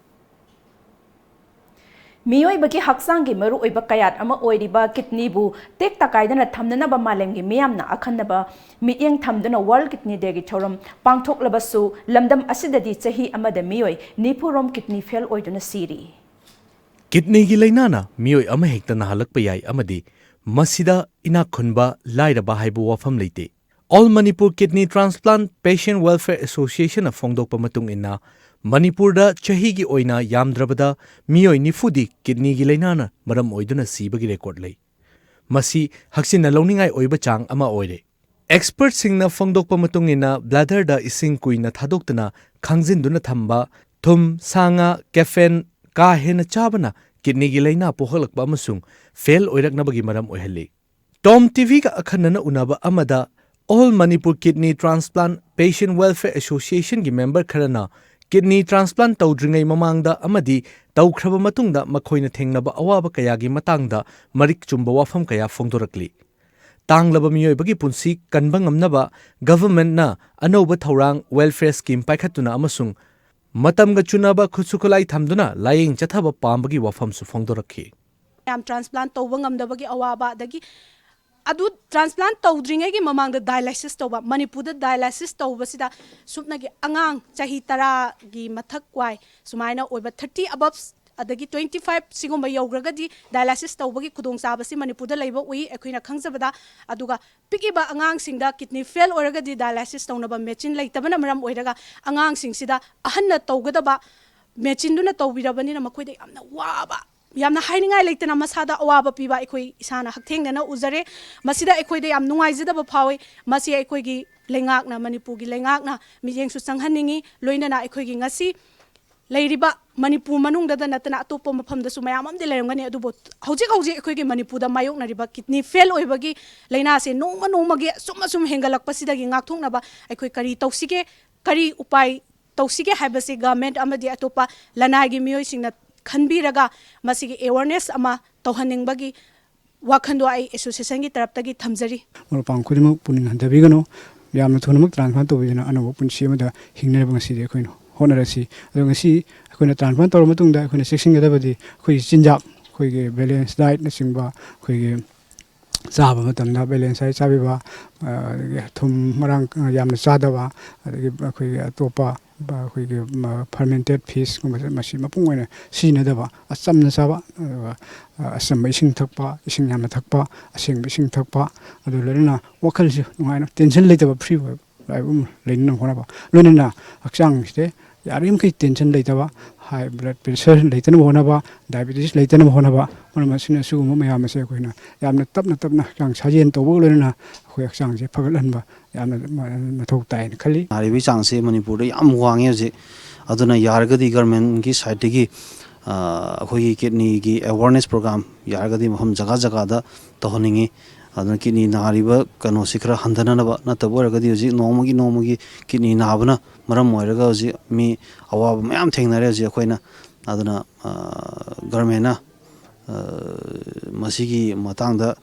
ꯃꯤꯑꯣꯏꯕꯒꯤ ꯍꯛꯆꯥꯡꯒꯤ ꯃꯔꯨꯑꯣꯏꯕ ꯀꯌꯥꯠ ꯑꯃ ꯑꯣꯏꯔꯤꯕ ꯀꯤꯗꯅꯤꯕꯨ ꯇꯦꯛꯇ ꯀꯥꯏꯗꯅ ꯊꯝꯅꯅꯕ ꯃꯥꯂꯦꯝꯒꯤ ꯃꯤꯌꯥꯝꯅ ꯑꯈꯟꯅꯕ ꯃꯤꯠꯌꯦꯡ ꯊꯝꯗꯨꯅ ꯋꯥꯔꯜ ꯀꯤꯗꯅꯤ ꯗꯦꯒꯤ ꯊꯧꯔꯝ ꯄꯥꯡꯊꯣꯛꯂꯕꯁꯨ, ꯂꯝꯗꯝ ꯑꯁꯤꯗꯗꯤ ꯆꯍꯤ ꯑꯃꯗ ꯃꯤꯑꯣꯏ ꯅꯤꯐꯨ ꯔꯣꯝ ꯀꯤꯗꯅꯤ ꯐꯦꯜ ꯑꯣꯏꯗꯨꯅ ꯁꯤꯔꯤ꯫ ꯀꯤꯗꯅꯤꯒꯤ ꯂꯥꯏꯅꯥꯅ ꯃꯤꯑꯣꯏ ꯑꯃꯍꯦꯛꯇ ꯅꯥꯍꯜꯂꯛꯄ ꯌꯥꯏ ꯑꯃꯗꯤ ꯃꯁꯤꯗ ꯏꯅꯥꯛ ꯈꯨꯟꯕ, ꯂꯥꯏꯔꯕ ꯍꯥꯏꯕ ꯋꯥꯐꯝ ꯂꯩꯇꯦ꯫ All Manipur Kidney Transplant Patient Welfare Association ꯅ ꯐꯣꯡꯗꯣꯛꯄ ꯃꯇꯨꯡ ꯏꯟꯅ, ꯃꯅꯤꯄꯨꯔꯗ ꯆꯍꯤꯒꯤ ꯑꯣꯏꯅ ꯌꯥꯝꯗ꯭ꯔꯕꯗ ꯃꯤꯑꯣꯏ ꯅꯤꯐꯨꯗꯤ ꯀꯤꯗꯅꯤꯒꯤ ꯂꯥꯏꯅꯥꯅ ꯃꯔꯝ ꯑꯣꯏꯗꯨꯅ ꯁꯤꯕꯒꯤ ꯔꯦꯀꯣꯔꯗ ꯂꯩ꯫ ꯃꯁꯤ ꯍꯛꯆꯤꯟꯅ ꯂꯧꯅꯤꯡꯉꯥꯏ ꯑꯣꯏꯕ ꯆꯥꯡ ꯑꯃ ꯑꯣꯏꯔꯦ꯫ ꯑꯦꯛꯁꯄꯔꯠꯁꯤꯡꯅ ꯐꯣꯡꯗꯣꯛꯄ ꯃꯇꯨꯡ ꯏꯟꯅ, ꯕ꯭ꯂꯦꯗꯔꯗ ꯏꯁꯤꯡ ꯀꯨꯏꯅ ꯊꯥꯗꯣꯛꯇꯨꯅ ꯈꯥꯡꯖꯤꯟꯗꯨꯅ ꯊꯝꯕ, ꯊꯨꯝ, ꯁꯥ ꯉꯥ, ꯀꯦꯐꯦꯟ ꯀꯥ ꯍꯦꯟꯅ ꯆꯥꯕꯅ ꯀꯤꯗꯅꯤꯒꯤ ꯂꯥꯏꯅꯥ ꯄꯣꯛꯍꯜꯂꯛꯄ ꯑꯃꯁꯨꯡ ꯐꯦꯜ ꯑꯣꯏꯔꯛꯅꯕꯒꯤ ꯃꯔꯝ ꯑꯣꯏꯍꯜꯂꯤ꯫ ꯇꯣꯝ ꯇꯤꯚꯤꯒ ꯑꯈꯟꯅꯅ ꯎꯅꯕ ꯑꯃꯗ All Manipur Kidney Transplant Patient Welfare Association ꯒꯤ ꯃꯦꯝꯕꯔ ꯈꯔꯅ ꯀꯤꯗꯅꯤ ꯇ꯭ꯔꯥꯟꯁꯄ꯭ꯂꯥꯟ ꯇꯧꯗ꯭ꯔꯤꯉꯩ ꯃꯃꯥꯡꯗ ꯑꯃꯗꯤ ꯇꯧꯈ꯭ꯔꯕ ꯃꯇꯨꯡꯗ ꯃꯈꯣꯏꯅ ꯊꯦꯡꯅꯕ ꯑꯋꯥꯕ ꯀꯌꯥꯒꯤ ꯃꯇꯥꯡꯗ ꯃꯔꯤꯛ ꯆꯨꯝꯕ ꯋꯥꯐꯝ ꯀꯌꯥ ꯐꯣꯡꯗꯣꯔꯛꯂꯤ꯫ ꯇꯥꯡꯂꯕ ꯃꯤꯑꯣꯏꯕꯒꯤ ꯄꯨꯟꯁꯤ ꯀꯟꯕ ꯉꯝꯅꯕ ꯒꯚꯔꯟꯃꯦꯟꯠꯅ ꯑꯅꯧꯕ ꯊꯧꯔꯥꯡ, ꯋꯦꯜꯐꯦꯌꯔ ꯁ꯭ꯀꯤꯝ ꯄꯥꯏꯈꯠꯇꯨꯅ ꯑꯃꯁꯨꯡ ꯃꯇꯝꯒ ꯆꯨꯅꯕ ꯈꯨꯠꯁꯨ ꯈꯨꯠꯂꯥꯏ ꯊꯝꯗꯨꯅ ꯂꯥꯌꯦꯡ ꯆꯠꯊꯕ ꯄꯥꯝꯕꯒꯤ ꯋꯥꯐꯝꯁꯨ ꯐꯣꯡꯗꯣꯔꯛꯈꯤ꯫ ꯌꯥꯝ ꯇ꯭ꯔꯥꯟꯁꯄ꯭ꯂꯥꯟ ꯇꯧꯕ ꯉꯝꯗꯕꯒꯤ ꯑꯋꯥꯕ, ꯑꯗꯒꯤ ꯑꯗꯨ ꯇ꯭ꯔꯥꯟꯁꯄ꯭ꯂꯥꯟ ꯇꯧꯗ꯭ꯔꯤꯉꯩꯒꯤ ꯃꯃꯥꯡꯗ ꯗꯥꯏꯂꯥꯏꯁꯤꯁ ꯇꯧꯕ, ꯃꯅꯤꯄꯨꯔꯗ ꯗꯥꯏꯂꯥꯏꯁꯤꯁ ꯇꯧꯕꯁꯤꯗ ꯁꯨꯞꯅꯒꯤ ꯑꯉꯥꯡ ꯆꯍꯤ ꯇꯔꯥꯒꯤ ꯃꯊꯛ ꯋꯥꯏ ꯁꯨꯃꯥꯏꯅ ꯑꯣꯏꯕ, ꯊꯥꯔꯇꯤ ꯑꯕꯞ ꯑꯗꯒꯤ ꯇ꯭ꯋꯦꯟꯇꯤ ꯐꯥꯏꯚ ꯁꯤꯒꯨꯝꯕ ꯌꯧꯈ꯭ꯔꯒꯗꯤ ꯗꯥꯏꯂꯥꯏꯁꯤꯁ ꯇꯧꯕꯒꯤ ꯈꯨꯗꯣꯡꯆꯥꯕꯁꯤ ꯃꯅꯤꯄꯨꯔꯗ ꯂꯩꯕ ꯎꯏ ꯑꯩꯈꯣꯏꯅ ꯈꯪꯖꯕꯗ꯫ ꯑꯗꯨꯒ ꯄꯤꯛꯏꯕ ꯑꯉꯥꯡꯁꯤꯡꯗ ꯀꯤꯗꯅꯤ ꯐꯦꯜ ꯑꯣꯏꯔꯒꯗꯤ ꯗꯥꯏꯂꯥꯏꯁꯤꯁ ꯇꯧꯅꯕ ꯃꯦꯆꯤꯟ ꯂꯩꯇꯕꯅ ꯃꯔꯝ ꯑꯣꯏꯔꯒ ꯑꯉꯥꯡꯁꯤꯡꯁꯤꯗ ꯑꯍꯟꯅ ꯇꯧꯒꯗꯕ ꯃꯦꯆꯤꯟꯗꯨꯅ ꯇꯧꯕꯤꯔꯕꯅꯤꯅ ꯃꯈꯣꯏꯗ ꯌꯥꯝꯅ ꯋꯥꯕ, ꯌꯥꯝꯅ ꯍꯥꯏꯅꯤꯡꯉꯥꯏ ꯂꯩꯇꯅ ꯃꯁꯥꯗ ꯑꯋꯥꯕ ꯄꯤꯕ ꯑꯩꯈꯣꯏ ꯏꯁꯥꯅ ꯍꯛꯊꯦꯡꯅꯅ ꯎꯖꯔꯦ꯫ ꯃꯁꯤꯗ ꯑꯩꯈꯣꯏꯗ ꯌꯥꯝ ꯅꯨꯡꯉꯥꯏꯖꯗꯕ ꯐꯥꯎꯏ꯫ ꯃꯁꯤ ꯑꯩꯈꯣꯏꯒꯤ ꯂꯩꯉꯥꯛꯅ, ꯃꯅꯤꯄꯨꯔꯒꯤ ꯂꯩꯉꯥꯛꯅ ꯃꯤꯠꯌꯦꯡꯁꯨ ꯆꯪꯍꯟꯅꯤꯡꯏ꯫ ꯂꯣꯏꯅꯅ ꯑꯩꯈꯣꯏꯒꯤ ꯉꯁꯤ ꯂꯩꯔꯤꯕ ꯃꯅꯤꯄꯨꯔ ꯃꯅꯨꯡꯗꯗ ꯅꯠꯇꯅ ꯑꯇꯣꯞꯄ ꯃꯐꯝꯗꯁꯨ ꯃꯌꯥꯝ ꯑꯃꯗꯤ ꯂꯩꯔꯝꯒꯅꯤ, ꯑꯗꯨꯕꯨ ꯍꯧꯖꯤꯛ ꯍꯧꯖꯤꯛ ꯑꯩꯈꯣꯏꯒꯤ ꯃꯅꯤꯄꯨꯔꯗ ꯃꯥꯌꯣꯛꯅꯔꯤꯕ ꯀꯤꯗꯅꯤ ꯐꯦꯜ ꯑꯣꯏꯕꯒꯤ ꯂꯥꯏꯅꯥꯁꯦ ꯅꯣꯡꯃ ꯅꯣꯡꯃꯒꯤ ꯑꯁꯨꯝ ꯑꯁꯨꯝ ꯍꯦꯟꯒꯠꯂꯛꯄꯁꯤꯗꯒꯤ ꯉꯥꯛꯊꯣꯛꯅꯕ ꯑꯩꯈꯣꯏ ꯀꯔꯤ ꯇꯧꯁꯤꯒꯦ, ꯀꯔꯤ ꯎꯄꯥꯏ ꯇꯧꯁꯤꯒꯦ ꯍꯥꯏꯕꯁꯤ ꯒꯚꯔꯟꯃꯦꯟꯠ ꯑꯃꯗꯤ ꯑꯇꯣꯞꯄ ꯂꯅꯥꯏꯒꯤ ꯃꯤꯑꯣꯏꯁꯤꯡꯅ ꯈꯟꯕꯤꯔꯒ ꯃꯁꯤꯒꯤ ꯑꯦꯋꯥꯔꯅꯦꯁ ꯑꯃ ꯇꯧꯍꯟꯅꯤꯡꯕꯒꯤ ꯋꯥꯈꯜꯗꯣ ꯑꯩ ꯑꯦꯁꯣꯁꯤꯌꯦꯁꯟꯒꯤ ꯇꯔꯞꯇꯒꯤ ꯊꯝꯖꯔꯤ꯫ ꯃꯔꯨꯞ ꯃꯄꯥꯡ ꯈꯨꯗꯤꯡꯃꯛ ꯄꯨꯛꯅꯤꯡ ꯍꯟꯊꯕꯤꯒꯅꯨ꯫ ꯌꯥꯝꯅ ꯊꯨꯅꯃꯛ ꯇ꯭ꯔꯥꯟꯁꯄ꯭ꯂꯥꯟ ꯇꯧꯕꯤꯗꯨꯅ ꯑꯅꯧꯕ ꯄꯨꯟꯁꯤ ꯑꯃꯗ ꯍꯤꯡꯅꯅꯕ ꯉꯁꯤꯗꯤ ꯑꯩꯈꯣꯏꯅ ꯍꯣꯠꯅꯔꯁꯤ꯫ ꯑꯗꯣ ꯉꯁꯤ ꯑꯩꯈꯣꯏꯅ ꯇ꯭ꯔꯥꯟꯁꯄ꯭ꯂꯥꯟ ꯇꯧꯔꯕ ꯃꯇꯨꯡꯗ ꯑꯩꯈꯣꯏꯅ ꯆꯦꯛꯁꯤꯟꯒꯗꯕꯗꯤ ꯑꯩꯈꯣꯏꯒꯤ ꯆꯤꯟꯖꯥꯛ, ꯑꯩꯈꯣꯏꯒꯤ ꯕꯦꯂꯦꯟꯁ ꯗꯥꯏꯠꯅꯆꯤꯡꯕ, ꯑꯩꯈꯣꯏꯒꯤ ꯆꯥꯕ ꯃꯇꯝꯗ ꯕꯦꯂꯦꯟꯁ ꯗꯥꯏꯠ ꯆꯥꯕꯤꯕ, ꯑꯗꯒꯤ ꯊꯨꯝ ꯃꯔꯥꯡ ꯌꯥꯝꯅ ꯆꯥꯗꯕ, ꯑꯗꯒꯤ ꯑꯩꯈꯣꯏꯒꯤ ꯑꯇꯣꯞꯄ ꯑꯩꯈꯣꯏꯒꯤ ꯐꯔꯃꯦꯟꯇꯦꯠ ꯐꯤꯁꯀꯨꯝꯕꯁꯦ ꯃꯁꯤ ꯃꯄꯨꯡ ꯑꯣꯏꯅ ꯁꯤꯖꯤꯟꯅꯗꯕ, ꯑꯆꯝꯅ ꯆꯥꯕ, ꯑꯗꯨꯒ ꯑꯆꯝꯕ ꯏꯁꯤꯡ ꯊꯛꯄ, ꯏꯁꯤꯡ ꯌꯥꯝꯅ ꯊꯛꯄ, ꯑꯁꯦꯡꯕ ꯏꯁꯤꯡ ꯊꯛꯄ, ꯑꯗꯨ ꯂꯣꯏꯅꯅ ꯋꯥꯈꯜꯁꯨ ꯅꯨꯡꯉꯥꯏꯅ ꯇꯦꯟꯁꯟ ꯂꯩꯇꯕ, ꯐ꯭ꯔꯤ ꯑꯣꯏꯕ ꯂꯥꯏꯐ ꯑꯃ ꯂꯩꯅꯅꯕ ꯍꯣꯠꯅꯕ, ꯂꯣꯏꯅꯅ ꯍꯛꯆꯥꯡꯁꯤꯗ ꯌꯥꯔꯤꯃꯈꯩ ꯇꯦꯟꯁꯟ ꯂꯩꯇꯕ, ꯍꯥꯏ ꯕ꯭ꯂꯗ ꯄ꯭ꯔꯦꯁꯔ ꯂꯩꯇꯅꯕ ꯍꯣꯠꯅꯕ, ꯗꯥꯏꯕꯦꯇꯤꯁ ꯂꯩꯇꯅꯕ ꯍꯣꯠꯅꯕ, ꯃꯔꯝ ꯑꯁꯤꯅ ꯁꯤꯒꯨꯝꯕ ꯃꯌꯥꯝ ꯑꯁꯦ ꯑꯩꯈꯣꯏꯅ ꯌꯥꯝꯅ ꯇꯞꯅ ꯇꯞꯅ ꯍꯛꯆꯥꯡ ꯁꯥꯖꯦꯜ ꯇꯧꯕꯒ ꯂꯣꯏꯅꯅ ꯑꯩꯈꯣꯏ ꯍꯛꯆꯥꯡꯁꯦ ꯐꯒꯠꯍꯟꯕ ꯌꯥꯝꯅ ꯃꯊꯧ ꯇꯥꯏꯅ ꯈꯜꯂꯤ꯫ ꯅꯥꯔꯤꯕꯒꯤ ꯆꯥꯡꯁꯦ ꯃꯅꯤꯄꯨꯔꯗ ꯌꯥꯝ ꯋꯥꯡꯉꯦ ꯍꯧꯖꯤꯛ꯫ ꯑꯗꯨꯅ ꯌꯥꯔꯒꯗꯤ ꯒꯔꯃꯦꯟꯒꯤ ꯁꯥꯏꯠꯇꯒꯤ, ꯑ, ꯑꯩꯈꯣꯏꯒꯤ ꯀꯤꯗꯅꯤꯒꯤ ꯑꯦꯋꯥꯔꯅꯦꯁ ꯄ꯭ꯔꯣꯒ꯭ꯔꯥꯝ ꯌꯥꯔꯒꯗꯤ ꯃꯐꯝ ꯖꯒꯥ ꯖꯒꯥꯗ ꯇꯧꯍꯟꯅꯤꯡꯉꯤ꯫ ꯑꯗꯨꯅ ꯀꯤꯗꯅꯤ ꯅꯥꯔꯤꯕ ꯀꯩꯅꯣꯁꯤ ꯈꯔ ꯍꯟꯊꯅꯅꯕ, ꯅꯠꯇꯕ ꯑꯣꯏꯔꯒꯗꯤ ꯍꯧꯖꯤꯛ ꯅꯣꯡꯃꯒꯤ ꯅꯣꯡꯃꯒꯤ ꯀꯤꯗꯅꯤ ꯅꯥꯕꯅ ꯃꯔꯝ ꯑꯣꯏꯔꯒ ꯍꯧꯖꯤꯛ ꯃꯤ ꯑꯋꯥꯕ ꯃꯌꯥꯝ ꯊꯦꯡꯅꯔꯦ ꯍꯧꯖꯤꯛ ꯑꯩꯈꯣꯏꯅ꯫ ꯑꯗꯨꯅ, ꯑ, ꯒꯔꯃꯦꯟꯅ, ꯑ, ꯃꯁꯤꯒꯤ ꯃꯇꯥꯡꯗ,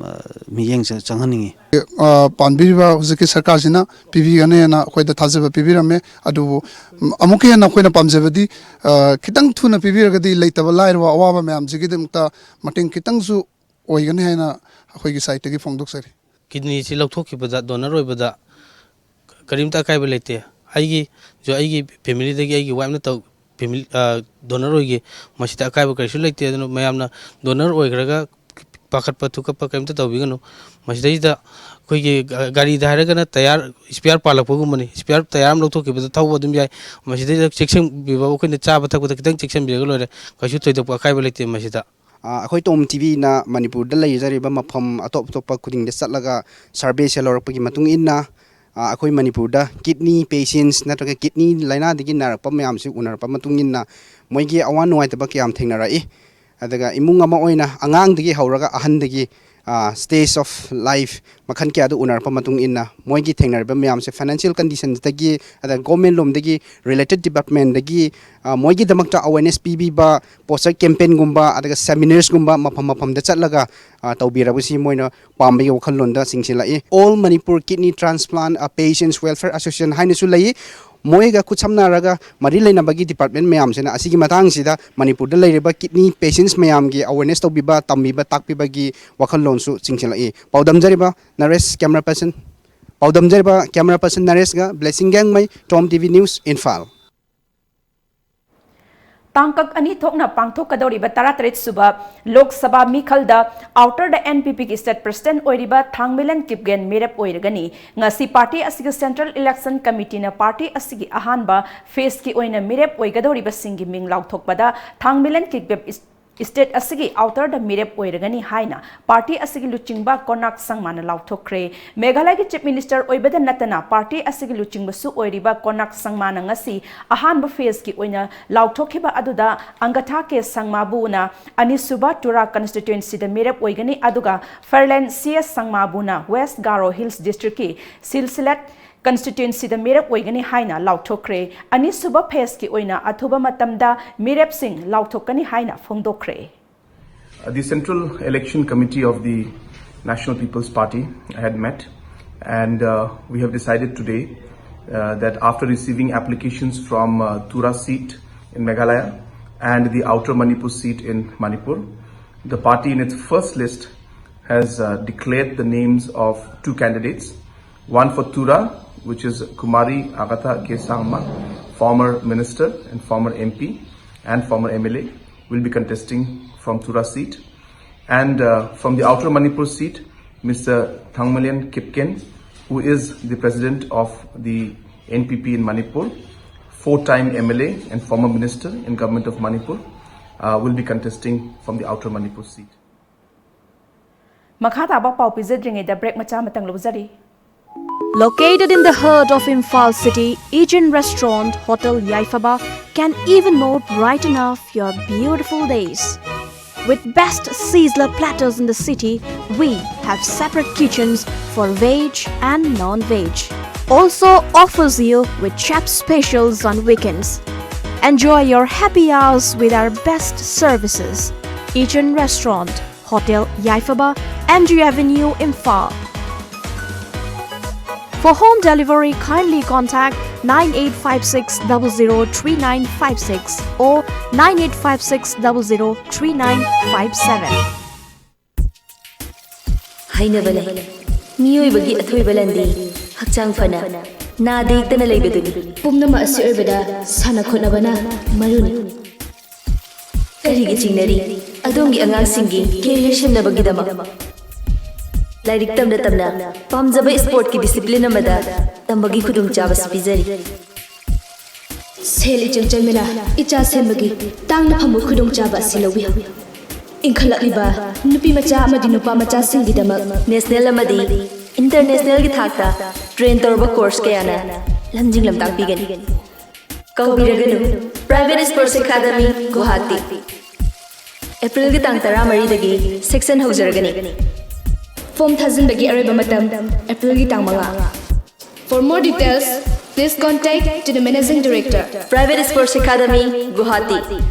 ꯑ, ꯃꯤꯠꯌꯦꯡ ꯆ-, ꯆꯪꯍꯟꯅꯤꯡꯉꯤ꯫ ꯑ, ꯄꯥꯟꯕꯤꯔꯤꯕ ꯍꯧꯖꯤꯛꯀꯤ ꯁꯔꯀꯥꯔꯁꯤꯅ ꯄꯤꯕꯤꯒꯅꯦꯅ ꯑꯩꯈꯣꯏꯗ ꯊꯥꯖꯕ ꯄꯤꯕꯤꯔꯝꯃꯦ꯫ ꯑꯗꯨꯕꯨ, ꯎꯝ, ꯑꯃꯨꯛꯀ ꯍꯦꯟꯅ ꯑꯩꯈꯣꯏꯅ ꯄꯥꯝꯖꯕꯗꯤ, ꯑ, ꯈꯤꯇꯪ ꯊꯨꯅ ꯄꯤꯕꯤꯔꯒꯗꯤ ꯂꯩꯇꯕ ꯂꯥꯏꯔꯕ ꯑꯋꯥꯕ ꯃꯌꯥꯝꯁꯤꯒꯤꯗꯃꯛꯇ ꯃꯇꯦꯡ ꯈꯤꯇꯪꯁꯨ ꯑꯣꯏꯒꯅꯤ ꯍꯥꯏꯅ ꯑꯩꯈꯣꯏꯒꯤ ꯁꯥꯏꯠꯇꯒꯤ ꯐꯣꯡꯗꯣꯛꯆꯔꯤ꯫ ꯀꯤꯗꯅꯤꯁꯤ ꯂꯧꯊꯣꯛꯈꯤꯕꯗ, ꯗꯣꯅꯔ ꯑꯣꯏꯕꯗ ꯀꯔꯤꯝꯇ ꯑꯀꯥꯏꯕ ꯂꯩꯇꯦ꯫ ꯑꯩꯒꯤꯁꯨ, ꯑꯩꯒꯤ ꯐꯦꯃꯤꯂꯤꯗꯒꯤ ꯑꯩꯒꯤ ꯋꯥꯏꯐꯅ ꯇꯧ-, ꯐꯦꯃꯤꯂꯤ, ꯑ, ꯗꯣꯅꯔ ꯑꯣꯏꯈꯤ꯫ ꯃꯁꯤꯗ ꯑꯀꯥꯏꯕ ꯀꯔꯤꯁꯨ ꯂꯩꯇꯦ꯫ ꯑꯗꯨꯅ ꯃꯌꯥꯝꯅ ꯗꯣꯅꯔ ꯑꯣꯏꯈ꯭ꯔꯒ ꯄꯥꯈꯠꯄ ꯊꯨꯀꯠꯄ ꯀꯔꯤꯝꯇ ꯇꯧꯕꯤꯒꯅꯨ꯫ ꯃꯁꯤꯗꯩꯁꯤꯗ ꯑꯩꯈꯣꯏꯒꯤ ꯒ-, ꯒꯥꯔꯤꯗ ꯍꯥꯏꯔꯒꯅ ꯇꯌꯥꯔ ꯏꯁꯄꯤꯌꯥꯔ ꯄꯥꯜꯂꯛꯄꯒꯨꯝꯕꯅꯤ꯫ ꯏꯁꯄꯤꯌꯥꯔ ꯇꯌꯥꯔ ꯑꯃ ꯂꯧꯊꯣꯛꯈꯤꯕꯗ ꯊꯧꯕ ꯑꯗꯨꯝ ꯌꯥꯏ꯫ ꯃꯁꯤꯗꯩꯗ ꯆꯦꯛꯁꯤꯟꯕꯤꯕ, ꯑꯩꯈꯣꯏꯅ ꯆꯥꯕ ꯊꯛꯄꯗ ꯈꯤꯇꯪ ꯆꯦꯛꯁꯤꯟꯕꯤꯔꯒ ꯂꯣꯏꯔꯦ꯫ ꯀꯩꯁꯨ ꯊꯣꯏꯗꯣꯛꯄ ꯑꯀꯥꯏꯕ ꯂꯩꯇꯦ ꯃꯁꯤꯗ꯫ ꯑ, ꯑꯩꯈꯣꯏ ꯇꯣꯝ ꯇꯤꯚꯤꯅ ꯃꯅꯤꯄꯨꯔꯗ ꯂꯩꯖꯔꯤꯕ ꯃꯐꯝ ꯑꯇꯣꯞ ꯑꯇꯣꯞꯄ ꯈꯨꯗꯤꯡꯗ ꯆꯠꯂꯒ ꯁꯔꯚꯦꯁꯦ ꯂꯧꯔꯛꯄꯒꯤ ꯃꯇꯨꯡ ꯏꯟꯅ, ꯑ, ꯑꯩꯈꯣꯏ ꯃꯅꯤꯄꯨꯔꯗ ꯀꯤꯗꯅꯤ ꯄꯦꯁꯦꯟꯁ ꯅꯠꯇ꯭ꯔꯒ ꯀꯤꯗꯅꯤ ꯂꯥꯏꯅꯥꯗꯒꯤ ꯅꯥꯔꯛꯄ ꯃꯌꯥꯝꯁꯤ ꯎꯅꯔꯛꯄ ꯃꯇꯨꯡ ꯏꯟꯅ ꯃꯣꯏꯒꯤ ꯑꯋꯥ ꯅꯨꯡꯉꯥꯏꯇꯕ ꯀꯌꯥꯝ ꯊꯦꯡꯅꯔꯛꯏ꯫ ꯑꯗꯨꯒ ꯏꯃꯨꯡ ꯑꯃ ꯑꯣꯏꯅ ꯑꯉꯥꯡꯗꯒꯤ ꯍꯧꯔꯒ ꯑꯍꯟꯗꯒꯤ, ꯑ, stage of life ꯃꯈꯜ ꯀꯌꯥꯗ ꯎꯅꯔꯛꯄ ꯃꯇꯨꯡ ꯏꯟꯅ ꯃꯣꯏꯒꯤ ꯊꯦꯡꯅꯔꯤꯕ ꯃꯌꯥꯝꯁꯦ financial conditionꯗꯒꯤ, ꯑꯗ government ꯂꯣꯝꯗꯒꯤ, related departmentꯗꯒꯤ, ꯑ, ꯃꯣꯏꯒꯤꯗꯃꯛꯇ awareness ꯄꯤꯕꯤꯕ, poster campaignꯒꯨꯝꯕ, ꯑꯗꯨꯒ seminarsꯒꯨꯝꯕ ꯃꯐꯝ ꯃꯐꯝꯗ ꯆꯠꯂꯒ, ꯑ, ꯇꯧꯕꯤꯔꯕꯁꯤ ꯃꯣꯏꯅ ꯄꯥꯝꯕꯒꯤ ꯋꯥꯈꯜꯂꯣꯟꯗ ꯆꯤꯡꯁꯤꯜꯂꯛꯏ꯫ All Manipur Kidney Transplant, ꯑ, Patients Welfare Association ꯍꯥꯏꯅꯁꯨ ꯂꯩ꯫ ꯃꯣꯏꯒ ꯈꯨꯠꯁꯝꯅꯔꯒ ꯃꯔꯤ ꯂꯩꯅꯕꯒꯤ department ꯃꯌꯥꯝꯁꯤꯅ ꯑꯁꯤꯒꯤ ꯃꯇꯥꯡꯁꯤꯗ ꯃꯅꯤꯄꯨꯔꯗ ꯂꯩꯔꯤꯕ kidney patients ꯃꯌꯥꯝꯒꯤ awareness ꯇꯧꯕꯤꯕ, ꯇꯝꯕꯤꯕ, ꯇꯥꯛꯄꯤꯕꯒꯤ ꯋꯥꯈꯜꯂꯣꯟꯁꯨ ꯆꯤꯡꯁꯤꯜꯂꯛꯏ꯫ ꯄꯥꯎꯗꯝꯖꯔꯤꯕ ꯅꯔꯦꯁ camera person, ꯄꯥꯎꯗꯝꯖꯔꯤꯕ camera person ꯅꯔꯦꯁꯒ Blessing Gangmei, Tom T V News, Imphal. ꯇꯥꯡꯀꯛ ꯑꯅꯤ ꯊꯣꯛꯅ ꯄꯥꯡꯊꯣꯛꯀꯗꯧꯔꯤꯕ ꯇꯔꯥꯇꯔꯦꯠ ꯁꯨꯕ Lok Sabha ꯃꯤꯈꯜꯗ Outerꯗ N P Pꯒꯤ state president ꯑꯣꯏꯔꯤꯕ ꯊꯥꯡꯃꯩꯂꯟ ꯀꯤꯞꯒꯦꯟ ꯃꯤꯔꯦꯞ ꯑꯣꯏꯔꯒꯅꯤ꯫ ꯉꯁꯤ party ꯑꯁꯤꯒꯤ Central Election Committeeꯅ party ꯑꯁꯤꯒꯤ ꯑꯍꯥꯟꯕ phaseꯀꯤ ꯑꯣꯏꯅ ꯃꯤꯔꯦꯞ ꯑꯣꯏꯒꯗꯧꯔꯤꯕꯁꯤꯡꯒꯤ ꯃꯤꯡ ꯂꯥꯎꯊꯣꯛꯄꯗ ꯊꯥꯡꯃꯩꯂꯟ ꯀꯤꯞꯒꯦꯟ state ꯑꯁꯤꯒꯤ Outerꯗ ꯃꯤꯔꯦꯞ ꯑꯣꯏꯔꯒꯅꯤ ꯍꯥꯏꯅ party ꯑꯁꯤꯒꯤ ꯂꯨꯆꯤꯡꯕ ꯀꯣꯅꯥꯛ ꯁꯪꯃꯥꯅ ꯂꯥꯎꯊꯣꯛꯈ꯭ꯔꯦ꯫ ꯃꯦꯘꯥꯂꯌꯒꯤ Chief Minister ꯑꯣꯏꯕꯗ ꯅꯠꯇꯅ party ꯑꯁꯤꯒꯤ ꯂꯨꯆꯤꯡꯕꯁꯨ ꯑꯣꯏꯔꯤꯕ ꯀꯣꯅꯥꯛ ꯁꯪꯃꯥꯅ ꯉꯁꯤ ꯑꯍꯥꯟꯕ phaseꯀꯤ ꯑꯣꯏꯅ ꯂꯥꯎꯊꯣꯛꯈꯤꯕ ꯑꯗꯨꯗ ꯑꯪꯒꯊꯥ ꯀꯦ ꯁꯪꯃꯥꯕꯨꯅ ꯑꯅꯤꯁꯨꯕ ꯇꯨꯔꯥ constituencyꯗ ꯃꯤꯔꯦꯞ ꯑꯣꯏꯒꯅꯤ, ꯑꯗꯨꯒ ꯐꯔꯂꯦꯟ C S ꯁꯪꯃꯥꯕꯨꯅ West Garo Hills Districtꯀꯤ ꯁꯤꯜꯁꯤꯂꯦꯠ constituencyꯗ ꯃꯤꯔꯦꯞ ꯑꯣꯏꯒꯅꯤ ꯍꯥꯏꯅ ꯂꯥꯎꯊꯣꯛꯈ꯭ꯔꯦ꯫ ꯑꯅꯤꯁꯨꯕ phaseꯀꯤ ꯑꯣꯏꯅ ꯑꯊꯨꯕ ꯃꯇꯝꯗ ꯃꯤꯔꯦꯞꯁꯤꯡ ꯂꯥꯎꯊꯣꯛꯀꯅꯤ ꯍꯥꯏꯅ ꯐꯣꯡꯗꯣꯛꯈ꯭ꯔꯦ꯫ Uh, The Central Election Committee of the National People's Party had met, and uh, we have decided today uh, that after receiving applications from uh, Tura seat in Meghalaya and the Outer Manipur seat in Manipur, the party in its first list has uh, declared the names of two candidates, one for Tura, which is Kumari Agatha K. Sangma, former minister and former M P and former M L A, will be contesting from Tura seat. And uh, from the Outer Manipur seat, Mister Thangmalian Kipgen, who is the president of the N P P in Manipur, four-time M L A and former minister in government of Manipur, uh, will be contesting from the Outer Manipur seat. ꯃꯈꯥ ꯇꯥꯕ ꯄꯥꯎ ꯄꯤꯖꯗ꯭ꯔꯤꯉꯩꯗ break ꯃꯆꯥ ꯑꯃꯇꯪ ꯂꯧꯖꯔꯤ꯫ Located in the heart of Imphal city, Ijin Restaurant Hotel Yaifaba can even more brighten up your beautiful days. With best sizzler platters in the city, we have separate kitchens for veg and non-veg. Also offers you with chef specials on weekends. Enjoy your happy hours with our best services. Ijin Restaurant, Hotel Yaifaba, M G Avenue, Imphal. For home delivery, kindly contact nine eight five six double zero three nine five six or nine eight five six double zero three nine five seven. ꯍꯥꯏꯅꯕ ꯂꯩ, ꯃꯤꯑꯣꯏꯕꯒꯤ ꯑꯊꯣꯏꯕ ꯂꯟꯗꯤ ꯍꯛꯆꯥꯡ ꯐꯅ ꯅꯥꯗ ꯌꯦꯛꯇꯅ ꯂꯩꯕꯗꯨꯅꯤ꯫ ꯄꯨꯝꯅꯃꯛ ꯑꯁꯤ ꯑꯣꯏꯕꯗ ꯁꯥꯟꯅ ꯈꯣꯠꯅꯕꯅ ꯃꯔꯨꯅꯤ꯫ ꯀꯔꯤꯒꯤ ꯆꯤꯡꯅꯔꯤ? ꯑꯗꯣꯝꯒꯤ ꯑꯉꯥꯡꯁꯤꯡꯒꯤ ꯀꯦꯔꯤꯌꯔ ꯁꯦꯝꯅꯕꯒꯤꯗꯃꯛ ꯂꯥꯏꯔꯤꯛ ꯇꯝꯅ ꯇꯝꯅ ꯄꯥꯝꯖꯕ ꯁ꯭ꯄꯣꯔꯠꯀꯤ ꯗꯤꯁꯤꯄ꯭ꯂꯤꯟ ꯑꯃꯗ ꯇꯝꯕꯒꯤ ꯈꯨꯗꯣꯡꯆꯥꯕꯁꯨ ꯄꯤꯖꯔꯤ꯫ ꯁꯦꯜ ꯏꯆꯪ ꯆꯪꯗꯅ ꯏꯆꯥ ꯁꯦꯝꯕꯒꯤ ꯇꯥꯡꯅ ꯐꯪꯕ ꯈꯨꯗꯣꯡꯆꯥꯕ ꯑꯁꯤ ꯂꯧꯕꯤꯌꯨ꯫ ꯏꯟꯈꯠꯂꯛꯂꯤꯕ ꯅꯨꯄꯤ ꯃꯆꯥ ꯑꯃꯗꯤ ꯅꯨꯄꯥ ꯃꯆꯥꯁꯤꯡꯒꯤꯗꯃꯛ ꯅꯦꯁꯅꯦꯜ ꯑꯃꯗꯤ ꯏꯟꯇꯔꯅꯦꯁꯅꯦꯜꯒꯤ ꯊꯥꯛꯇ ꯇ꯭ꯔꯦꯟ ꯇꯧꯔꯕ ꯀꯣꯔꯁ ꯀꯌꯥꯅ ꯂꯝꯖꯤꯡ ꯂꯝꯇꯥꯛꯄꯤꯒꯅꯤ꯫ ꯀꯧꯕꯤꯔꯒꯅꯨ, Private Sports Academy, ꯒꯨꯋꯥꯍꯥꯇꯤ꯫ ꯑꯦꯄ꯭ꯔꯤꯜꯒꯤ ꯇꯥꯡ ꯇꯔꯥꯃꯔꯤꯗꯒꯤ ꯁꯦꯛꯁꯟ ꯍꯧꯖꯔꯒꯅꯤ꯫ ꯐꯣꯔꯝ ꯊꯥꯖꯤꯟꯕꯒꯤ ꯑꯔꯣꯏꯕ ꯃꯇꯝ ꯑꯦꯄ꯭ꯔꯤꯜꯒꯤ ꯇꯥꯡ ꯃꯉꯥ꯫ For more details, please contact to the Managing Director, Private Sports Academy, Guwahati,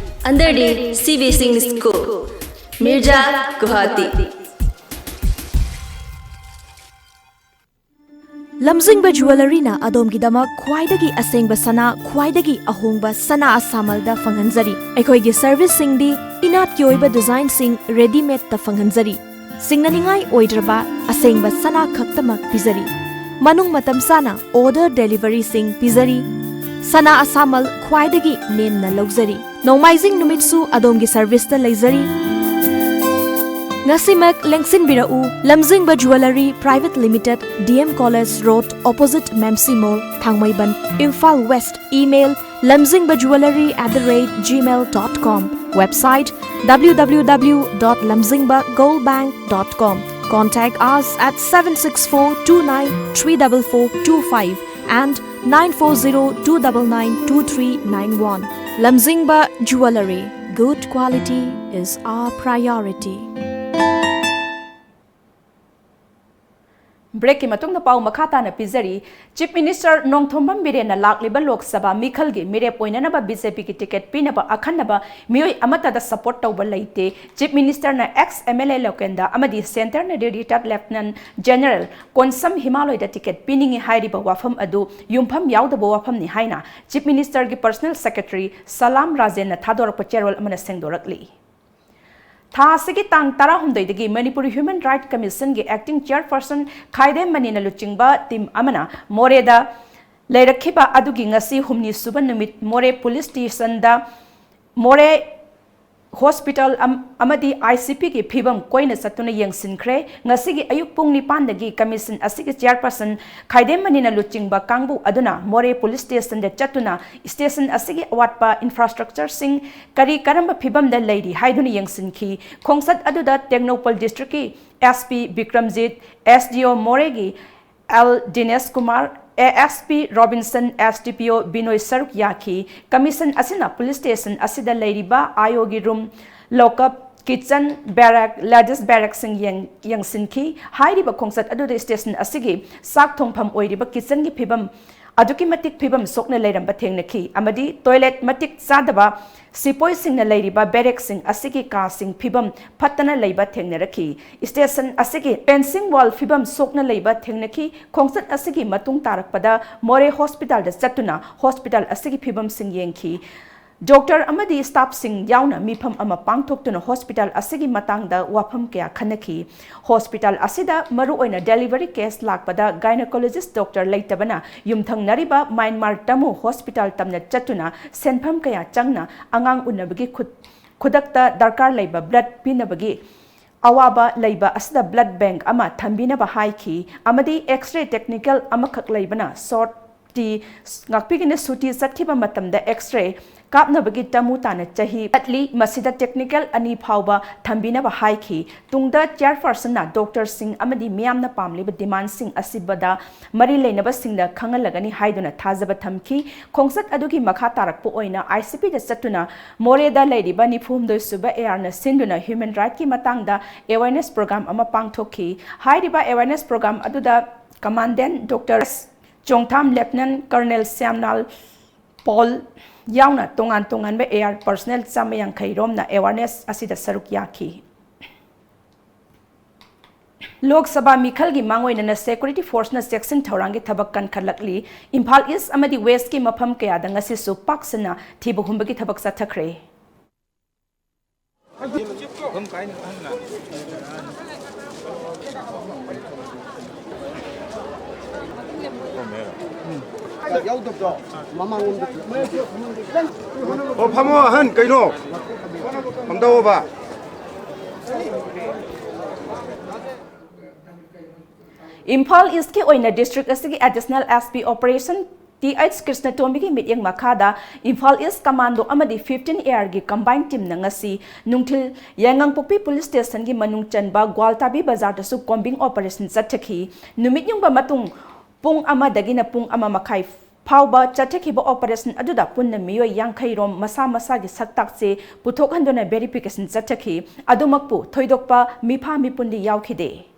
under the C V Singh School, Mirja, Guwahati. ꯂꯝꯖꯤꯡꯕ ꯖꯨꯋꯦꯂꯔꯤꯅ ꯑꯗꯣꯝꯒꯤꯗꯃꯛ ꯈ꯭ꯋꯥꯏꯗꯒꯤ ꯑꯁꯦꯡꯕ ꯁꯅꯥ, ꯈ꯭ꯋꯥꯏꯗꯒꯤ ꯑꯍꯣꯡꯕ ꯁꯅꯥ ꯑꯁꯥꯃꯜꯗ ꯐꯪꯍꯟꯖꯔꯤ꯫ ꯑꯩꯈꯣꯏꯒꯤ ꯁꯔꯚꯤꯁꯁꯤꯡꯗꯤ ꯏꯅꯥꯠꯀꯤ ꯑꯣꯏꯕ ꯗꯤꯖꯥꯏꯟꯁꯤꯡ ꯔꯦꯗꯤꯃꯦꯗꯇ ꯐꯪꯍꯟꯖꯔꯤ꯫ ꯁꯤꯡꯅꯅꯤꯡꯉꯥꯏ ꯑꯣꯏꯗ꯭ꯔꯕ ꯑꯁꯦꯡꯕ ꯁꯅꯥ ꯈꯛꯇꯃꯛ ꯄꯤꯖꯔꯤ꯫ ꯃꯅꯨꯡ ꯃꯇꯝ ꯆꯥꯅ ꯑꯣꯔꯗꯔ ꯗꯦꯂꯤꯚꯔꯤꯁꯤꯡ ꯄꯤꯖꯔꯤ꯫ ꯁꯅꯥ ꯑꯁꯥꯃꯜ ꯈ꯭ꯋꯥꯏꯗꯒꯤ ꯅꯦꯝꯅ ꯂꯧꯖꯔꯤ꯫ ꯅꯣꯡꯃꯥꯏꯖꯤꯡ ꯅꯨꯃꯤꯠꯁꯨ ꯑꯗꯣꯝꯒꯤ ꯁꯔꯚꯤꯁꯇ ꯂꯩꯖꯔꯤ꯫ ꯉꯁꯤꯃꯛ ꯂꯦꯡꯁꯤꯟꯕꯤꯔꯛꯎ, Lamjingba jewellery private limited, D M College Road, opposite Mamsi Mall, Thangmeiband, Imphal west. Email, lamzingbajuwellery at the rate gmail dot com. Website, W W W dot lamzingba gold bank dot com. Contact us at seven six four two nine three double four two five and nine four zero two double nine two three nine one. Lamzingba Jewellery. Good quality is our priority. Breakꯀꯤ ꯃꯇꯨꯡꯗ ꯄꯥꯎ ꯃꯈꯥ ꯇꯥꯅ ꯄꯤꯖꯔꯤ꯫ Chief Minister Nongthombam ꯕꯤꯔꯦꯟꯅ ꯂꯥꯛꯂꯤꯕ ꯂꯣꯛ ꯁꯚꯥ ꯃꯤꯈꯜꯒꯤ ꯃꯤꯔꯦꯞ ꯑꯣꯏꯅꯅꯕ BJPꯒꯤ ticket ꯄꯤꯅꯕ ꯑꯈꯟꯅꯕ ꯃꯤꯑꯣꯏ ꯑꯃꯠꯇꯗ support ꯇꯧꯕ ꯂꯩꯇꯦ꯫ Chief Ministerꯅ ex MLA ꯂꯣꯀꯦꯟꯗ ꯑꯃꯗꯤ centreꯅ retired Lieutenant General Konsam ꯍꯤꯃꯥꯂꯣꯏꯗ ticket ꯄꯤꯅꯤꯡꯏ ꯍꯥꯏꯔꯤꯕ ꯋꯥꯐꯝ ꯑꯗꯨ ꯌꯨꯝꯐꯝ ꯌꯥꯎꯗꯕ ꯋꯥꯐꯝꯅꯤ ꯍꯥꯏꯅ Chief Ministerꯒꯤ personal secretary ꯁꯂꯥꯝ ꯔꯥꯖꯦꯟꯅ ꯊꯥꯗꯣꯔꯛꯄ ꯆꯦꯔꯣꯜ ꯑꯃꯅ ꯁꯦꯡꯗꯣꯔꯛꯂꯤ꯫ ꯊꯥ ꯑꯁꯤꯒꯤ ꯇꯥꯡ ꯇꯔꯥꯍꯨꯝꯗꯣꯏꯗꯒꯤ Manipur Human Rights Commissionꯒꯤ acting chairperson ꯈꯥꯏꯗꯦꯝ ꯃꯅꯤꯅ ꯂꯨꯆꯤꯡꯕ team ꯑꯃꯅ ꯃꯣꯔꯦꯗ ꯂꯩꯔꯛꯈꯤꯕ ꯑꯗꯨꯒꯤ ꯉꯁꯤ ꯍꯨꯝꯅꯤ ꯁꯨꯕ ꯅꯨꯃꯤꯠ ꯃꯣꯔꯦ police stationꯗ ꯃꯣꯔꯦ hospital ꯑꯃꯗꯤ ICPꯒꯤ ꯐꯤꯕꯝ ꯀꯣꯏꯅ ꯆꯠꯇꯨꯅ ꯌꯦꯡꯁꯤꯟꯈ꯭ꯔꯦ꯫ ꯉꯁꯤꯒꯤ ꯑꯌꯨꯛ ꯄꯨꯡ ꯅꯤꯄꯥꯟꯗꯒꯤ commission ꯑꯁꯤꯒꯤ chairperson ꯈꯥꯏꯗꯦꯝ ꯃꯅꯤꯅ ꯂꯨꯆꯤꯡꯕ ꯀꯥꯡꯕꯨ ꯑꯗꯨꯅ ꯃꯣꯔꯦ police stationꯗ ꯆꯠꯇꯨꯅ station ꯑꯁꯤꯒꯤ ꯑꯋꯥꯠꯄ infrastructureꯁꯤꯡ ꯀꯔꯤ ꯀꯔꯝꯕ ꯐꯤꯕꯝꯗ ꯂꯩꯔꯤ ꯍꯥꯏꯗꯨꯅ ꯌꯦꯡꯁꯤꯟꯈꯤ꯫ ꯈꯣꯡꯆꯠ ꯑꯗꯨꯗ Tengnoupal districtꯀꯤ SP ꯕꯤꯀ꯭ꯔꯝꯖꯤꯠ, SDO ꯃꯣꯔꯦꯒꯤ L Dinesh Kumar, ASP Robinson, SDPO Binoy ꯁꯔꯨꯛ ꯌꯥꯈꯤ꯫ Commission ꯑꯁꯤꯅ police station ꯑꯁꯤꯗ ꯂꯩꯔꯤꯕ IOꯒꯤ room, lockup, kitchen, barrack, ladies barrackꯁꯤꯡ ꯌꯦꯡ-, ꯌꯦꯡꯁꯤꯟꯈꯤ꯫ ꯍꯥꯏꯔꯤꯕ ꯈꯣꯡꯆꯠ ꯑꯗꯨꯗ station ꯑꯁꯤꯒꯤ ꯆꯥꯛ ꯊꯣꯡꯐꯝ ꯑꯣꯏꯔꯤꯕ kitchenꯒꯤ ꯐꯤꯕꯝ ꯑꯗꯨꯛꯀꯤ ꯃꯇꯤꯛ ꯐꯤꯕꯝ ꯁꯣꯛꯅ ꯂꯩꯔꯝꯕ ꯊꯦꯡꯅꯈꯤ ꯑꯃꯗꯤ toilet ꯃꯇꯤꯛ ꯆꯥꯗꯕ, ꯁꯤꯄꯣꯏꯁꯤꯡꯅ ꯂꯩꯔꯤꯕ barrackꯁꯤꯡ ꯑꯁꯤꯒꯤ ꯀꯥꯁꯤꯡ ꯐꯤꯕꯝ ꯐꯠꯇꯅ ꯂꯩꯕ ꯊꯦꯡꯅꯔꯛꯈꯤ꯫ Station ꯑꯁꯤꯒꯤ fencing wall ꯐꯤꯕꯝ ꯁꯣꯛꯅ ꯂꯩꯕ ꯊꯦꯡꯅꯈꯤ꯫ ꯈꯣꯡꯆꯠ ꯑꯁꯤꯒꯤ ꯃꯇꯨꯡ ꯇꯥꯔꯛꯄꯗ ꯃꯣꯔꯦ hospitalꯗ ꯆꯠꯇꯨꯅ hospital ꯑꯁꯤꯒꯤ ꯐꯤꯕꯝꯁꯤꯡ ꯌꯦꯡꯈꯤ꯫ Doctor ꯑꯃꯗꯤ staffꯁꯤꯡ ꯌꯥꯎꯅ ꯃꯤꯐꯝ ꯑꯃ ꯄꯥꯡꯊꯣꯛꯇꯨꯅ hospital ꯑꯁꯤꯒꯤ ꯃꯇꯥꯡꯗ ꯋꯥꯐꯝ ꯀꯌꯥ ꯈꯟꯅꯈꯤ꯫ Hospital ꯑꯁꯤꯗ ꯃꯔꯨꯑꯣꯏꯅ delivery case ꯂꯥꯛꯄꯗ gynecologist doctor ꯂꯩꯇꯕꯅ ꯌꯨꯝꯊꯪꯅꯔꯤꯕ ꯃ꯭ꯌꯥꯟꯃꯥꯔ ꯇꯃꯨ hospital ꯇꯝꯅ ꯆꯠꯇꯨꯅ ꯁꯦꯟꯐꯝ ꯀꯌꯥ ꯆꯪꯅ ꯑꯉꯥꯡ ꯎꯅꯕꯒꯤ ꯈꯨꯠ-, ꯈꯨꯗꯛꯇ ꯗꯔꯀꯥꯔ ꯂꯩꯕ blood ꯄꯤꯅꯕꯒꯤ ꯑꯋꯥꯕ ꯂꯩꯕ ꯑꯁꯤꯗ blood bank ꯑꯃ ꯊꯝꯕꯤꯅꯕ ꯍꯥꯏꯈꯤ ꯑꯃꯗꯤ X-ray technical ꯑꯃꯈꯛ ꯂꯩꯕꯅ short ꯇꯤ ꯉꯥꯛꯄꯤꯒꯅ ꯁꯨꯇꯤ ꯆꯠꯈꯤꯕ ꯃꯇꯝꯗ X-ray ꯀꯥꯞꯅꯕꯒꯤ ꯇꯃꯨ ꯇꯥꯅ ꯆꯍꯤ ꯆꯠꯂꯤ꯫ ꯃꯁꯤꯗ technical ꯑꯅꯤ ꯐꯥꯎꯕ ꯊꯝꯕꯤꯅꯕ ꯍꯥꯏꯈꯤ꯫ ꯇꯨꯡꯗ chairpersonꯅ doctorꯁꯤꯡ ꯑꯃꯗꯤ ꯃꯤꯌꯥꯝꯅ ꯄꯥꯝꯂꯤꯕ demandꯁꯤꯡ ꯑꯁꯤꯕꯗ ꯃꯔꯤ ꯂꯩꯅꯕꯁꯤꯡꯗ ꯈꯪꯍꯜꯂꯒꯅꯤ ꯍꯥꯏꯗꯨꯅ ꯊꯥꯖꯕ ꯊꯝꯈꯤ꯫ ꯈꯣꯡꯆꯠ ꯑꯗꯨꯒꯤ ꯃꯈꯥ ꯇꯥꯔꯛꯄ ꯑꯣꯏꯅ ICPꯗ ꯆꯠꯇꯨꯅ ꯃꯣꯔꯦꯗ ꯂꯩꯔꯤꯕ ꯅꯤꯐꯨ ꯍꯨꯝꯗꯣꯏ ꯁꯨꯕ ARꯅ ꯁꯤꯟꯗꯨꯅ human rightꯀꯤ ꯃꯇꯥꯡꯗ awareness program ꯑꯃ ꯄꯥꯡꯊꯣꯛꯈꯤ꯫ ꯍꯥꯏꯔꯤꯕ awareness program ꯑꯗꯨꯗ Commandant Doctor Chongtham, Lieutenant Colonel Shyamlal Paul ꯌꯥꯎꯅ ꯇꯣꯉꯥꯟ ꯇꯣꯉꯥꯟꯕ AR personnel ꯆꯥꯝꯃ ꯌꯥꯡꯈꯩ ꯔꯣꯝꯅ awareness ꯑꯁꯤꯗ ꯁꯔꯨꯛ ꯌꯥꯈꯤ꯫ ꯂꯣꯛ ꯁꯚꯥ ꯃꯤꯈꯜꯒꯤ ꯃꯥꯡꯑꯣꯏꯅꯅ security forceꯅ ꯆꯦꯛꯁꯤꯟ ꯊꯧꯔꯥꯡꯒꯤ ꯊꯕꯛ ꯀꯟꯈꯠꯂꯛꯂꯤ꯫ ꯏꯝꯐꯥꯜ East ꯑꯃꯗꯤ Westꯀꯤ ꯃꯐꯝ ꯀꯌꯥꯗ ꯉꯁꯤꯁꯨ ꯄꯥꯛ ꯁꯟꯅ ꯊꯤꯕ ꯍꯨꯝꯕꯒꯤ ꯊꯕꯛ ꯆꯠꯊꯈ꯭ꯔꯦ꯫ ꯌꯥꯎꯗꯕꯗꯣ ꯃꯃꯥꯡꯂꯣꯝꯗ ꯑꯣ, ꯐꯝꯃꯣ ꯑꯍꯟ, ꯀꯩꯅꯣ? ꯐꯝꯗꯧꯑꯣꯕ꯫ ꯏꯝꯐꯥꯜ Eastꯀꯤ ꯑꯣꯏꯅ district ꯑꯁꯤꯒꯤ Additional SP Operation T H ꯀ꯭ꯔꯤꯁꯅꯇꯣꯝꯕꯤꯒꯤ ꯃꯤꯠꯌꯦꯡ ꯃꯈꯥꯗ ꯏꯝꯐꯥꯜ East Commando ꯑꯃꯗꯤ fifteen ARꯒꯤ combined teamꯅ ꯉꯁꯤ ꯅꯨꯡꯊꯤꯜ ꯌꯥꯏꯉꯪꯄꯣꯛꯄꯤ police stationꯒꯤ ꯃꯅꯨꯡ ꯆꯟꯕ ꯒ꯭ꯋꯥꯜꯇꯥꯕꯤ ꯕꯖꯥꯔꯗꯁꯨ combing operation ꯆꯠꯊꯈꯤ꯫ ꯅꯨꯃꯤꯠ ꯌꯨꯡꯕ ꯃꯇꯨꯡ ꯄꯨꯡ ꯑꯃꯗꯒꯤꯅ ꯄꯨꯡ ꯑꯃ ꯃꯈꯥꯏ ꯐꯥꯎꯕ ꯆꯠꯊꯈꯤꯕ operation ꯑꯗꯨꯗ ꯄꯨꯟꯅ ꯃꯤꯑꯣꯏ ꯌꯥꯡꯈꯩ ꯔꯣꯝ ꯃꯁꯥ ꯃꯁꯥꯒꯤ ꯁꯛꯇꯥꯛ ꯆꯦ ꯄꯨꯊꯣꯛꯍꯟꯗꯨꯅ verification ꯆꯠꯊꯈꯤ꯫ ꯑꯗꯨꯃꯛꯄꯨ ꯊꯣꯏꯗꯣꯛꯄ ꯃꯤꯐꯥ ꯃꯤꯄꯨꯟꯗꯤ ꯌꯥꯎꯈꯤꯗꯦ꯫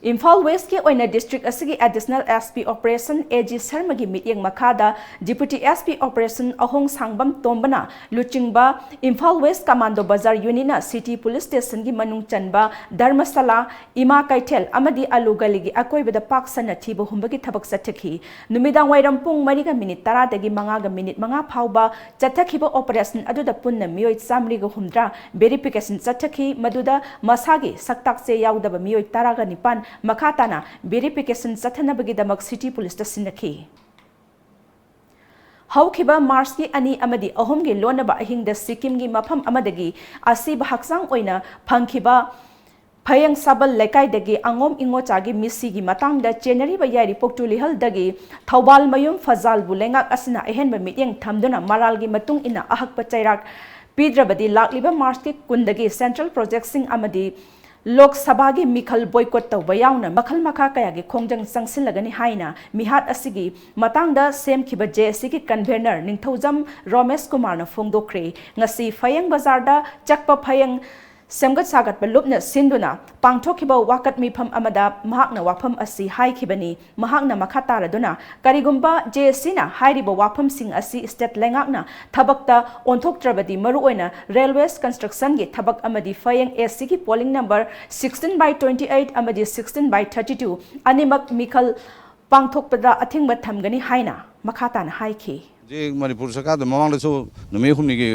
ꯏꯝꯐꯥꯜ Westꯀꯤ ꯑꯣꯏꯅ district ꯑꯁꯤꯒꯤ Additional SP Operation A G ꯁꯔꯃꯒꯤ ꯃꯤꯠꯌꯦꯡ ꯃꯈꯥꯗ Deputy SP Operation ꯑꯍꯣꯡ ꯁꯥꯡꯕꯝ ꯇꯣꯝꯕꯅ ꯂꯨꯆꯤꯡꯕ Imphal West Commando Bazar Unitꯅ City Police Stationꯒꯤ ꯃꯅꯨꯡ ꯆꯟꯕ ꯙꯔꯃꯁꯥꯂꯥ, ꯏꯃꯥ ꯀꯩꯊꯦꯜ ꯑꯃꯗꯤ ꯑꯂꯨ ꯒꯂꯤꯒꯤ ꯑꯀꯣꯏꯕꯗ ꯄꯥꯛ ꯁꯟꯅ ꯊꯤꯕ ꯍꯨꯝꯕꯒꯤ ꯊꯕꯛ ꯆꯠꯊꯈꯤ꯫ ꯅꯨꯃꯤꯗꯥꯡ ꯋꯥꯏꯔꯝ ꯄꯨꯡ ꯃꯔꯤꯒ ꯃꯤꯅꯤꯠ ꯇꯔꯥꯗꯒꯤ ꯃꯉꯥꯒ ꯃꯤꯅꯤꯠ ꯃꯉꯥ ꯐꯥꯎꯕ ꯆꯠꯊꯈꯤꯕ operation ꯑꯗꯨꯗ ꯄꯨꯟꯅ ꯃꯤꯑꯣꯏ ꯆꯥꯃꯔꯤꯒ ꯍꯨꯝꯗ꯭ꯔꯥ verification ꯆꯠꯊꯈꯤ, ꯃꯗꯨꯗ ꯃꯁꯥꯒꯤ ꯁꯛꯇꯥꯛ ꯆꯦ ꯌꯥꯎꯗꯕ ꯃꯤꯑꯣꯏ ꯇꯔꯥꯒ ꯅꯤꯄꯥꯟ ꯃꯈꯥ ꯇꯥꯅ verification ꯆꯠꯊꯅꯕꯒꯤꯗꯃꯛ City Policeꯇ ꯁꯤꯟꯅꯈꯤ꯫ ꯍꯧꯈꯤꯕ Marchꯀꯤ ꯑꯅꯤ ꯑꯃꯗꯤ ꯑꯍꯨꯝꯒꯤ ꯂꯣꯟꯅꯕ ꯑꯍꯤꯡꯗ ꯁꯤꯛꯀꯤꯝꯒꯤ ꯃꯐꯝ ꯑꯃꯗꯒꯤ ꯑꯁꯤꯕ ꯍꯛꯆꯥꯡ ꯑꯣꯏꯅ ꯐꯪꯈꯤꯕ ꯐꯌꯦꯡ ꯁꯥꯕꯜ ꯂꯩꯀꯥꯏꯗꯒꯤ ꯑꯉꯣꯝ ꯏꯉꯣꯆꯥꯒꯤ ꯃꯤꯁꯤꯒꯤ ꯃꯇꯥꯡꯗ ꯆꯦꯟꯅꯔꯤꯕ ꯌꯥꯏꯔꯤꯄꯣꯛ ꯇꯨꯂꯤꯍꯜꯗꯒꯤ ꯊꯧꯕꯥꯜ ꯃꯌꯨꯝ ꯐꯖꯥꯜꯕꯨ ꯂꯩꯉꯥꯛ ꯑꯁꯤꯅ ꯑꯍꯦꯟꯕ ꯃꯤꯠꯌꯦꯡ ꯊꯝꯗꯨꯅ ꯃꯔꯥꯜꯒꯤ ꯃꯇꯨꯡ ꯏꯟꯅ ꯑꯍꯛꯄ ꯆꯩꯔꯥꯛ ꯄꯤꯗ꯭ꯔꯕꯗꯤ ꯂꯥꯛꯂꯤꯕ ꯃꯥꯔꯆꯀꯤ ꯀꯨꯟꯗꯒꯤ ꯁꯦꯟꯇ꯭ꯔꯦꯜ ꯄ꯭ꯔꯣꯖꯦꯛꯁꯤꯡ ꯑꯃꯗꯤ ꯂꯣꯛ ꯁꯚꯥꯒꯤ ꯃꯤꯈꯜ ꯕꯣꯏꯀꯣꯠ ꯇꯧꯕ ꯌꯥꯎꯅ ꯃꯈꯜ ꯃꯈꯥ ꯀꯌꯥꯒꯤ ꯈꯣꯡꯖꯪ ꯆꯪꯁꯤꯜꯂꯒꯅꯤ ꯍꯥꯏꯅ ꯃꯤꯍꯥꯠ ꯑꯁꯤꯒꯤ ꯃꯇꯥꯡꯗ ꯁꯦꯝꯈꯤꯕ ꯖꯦ ꯑꯦꯁ ꯁꯤꯒꯤ ꯀꯟꯚꯦꯅꯔ ꯅꯤꯡꯊꯧꯖꯝ ꯔꯣꯃꯦꯁ ꯀꯨꯃꯥꯔꯅ ꯐꯣꯡꯗꯣꯛꯈ꯭ꯔꯦ꯫ ꯉꯁꯤ ꯐꯌꯦꯡ ꯕꯖꯥꯔꯗ ꯆꯛꯄ ꯐꯌꯦꯡ ꯁꯦꯝꯒꯠ ꯁꯥꯒꯠꯄ ꯂꯨꯞꯅ ꯁꯤꯟꯗꯨꯅ ꯄꯥꯡꯊꯣꯛꯈꯤꯕ ꯋꯥꯀꯠ ꯃꯤꯐꯝ ꯑꯃꯗ ꯃꯍꯥꯛꯅ ꯋꯥꯐꯝ ꯑꯁꯤ ꯍꯥꯏꯈꯤꯕꯅꯤ꯫ ꯃꯍꯥꯛꯅ ꯃꯈꯥ ꯇꯥꯔꯗꯨꯅ, ꯀꯔꯤꯒꯨꯝꯕ ꯖꯦ ꯑꯦꯁ ꯁꯤꯅ ꯍꯥꯏꯔꯤꯕ ꯋꯥꯐꯝꯁꯤꯡ ꯑꯁꯤ ꯁ꯭ꯇꯦꯠ ꯂꯩꯉꯥꯛꯅ ꯊꯕꯛꯇ ꯑꯣꯟꯊꯣꯛꯇ꯭ꯔꯕꯗꯤ, ꯃꯔꯨꯑꯣꯏꯅ ꯔꯦꯜꯋꯦꯁ ꯀꯟꯁꯇ꯭ꯔꯛꯁꯟꯒꯤ ꯊꯕꯛ ꯑꯃꯗꯤ ꯐꯌꯦꯡ ꯑꯦꯁ ꯁꯤꯒꯤ polling number sixteen by twenty eight ꯑꯃꯗꯤ sixteen by thirty two ꯑꯅꯤꯃꯛ ꯃꯤꯈꯜ ꯄꯥꯡꯊꯣꯛꯄꯗ ꯑꯊꯤꯡꯕ ꯊꯝꯒꯅꯤ ꯍꯥꯏꯅ ꯃꯈꯥ ꯇꯥꯅ ꯍꯥꯏꯈꯤ꯫ ꯍꯧꯖꯤꯛ ꯃꯅꯤꯄꯨꯔ ꯁꯔꯀꯥꯔꯗ ꯃꯃꯥꯡꯗꯁꯨ ꯅꯨꯃꯤꯠ ꯍꯨꯝꯅꯤꯒꯤ,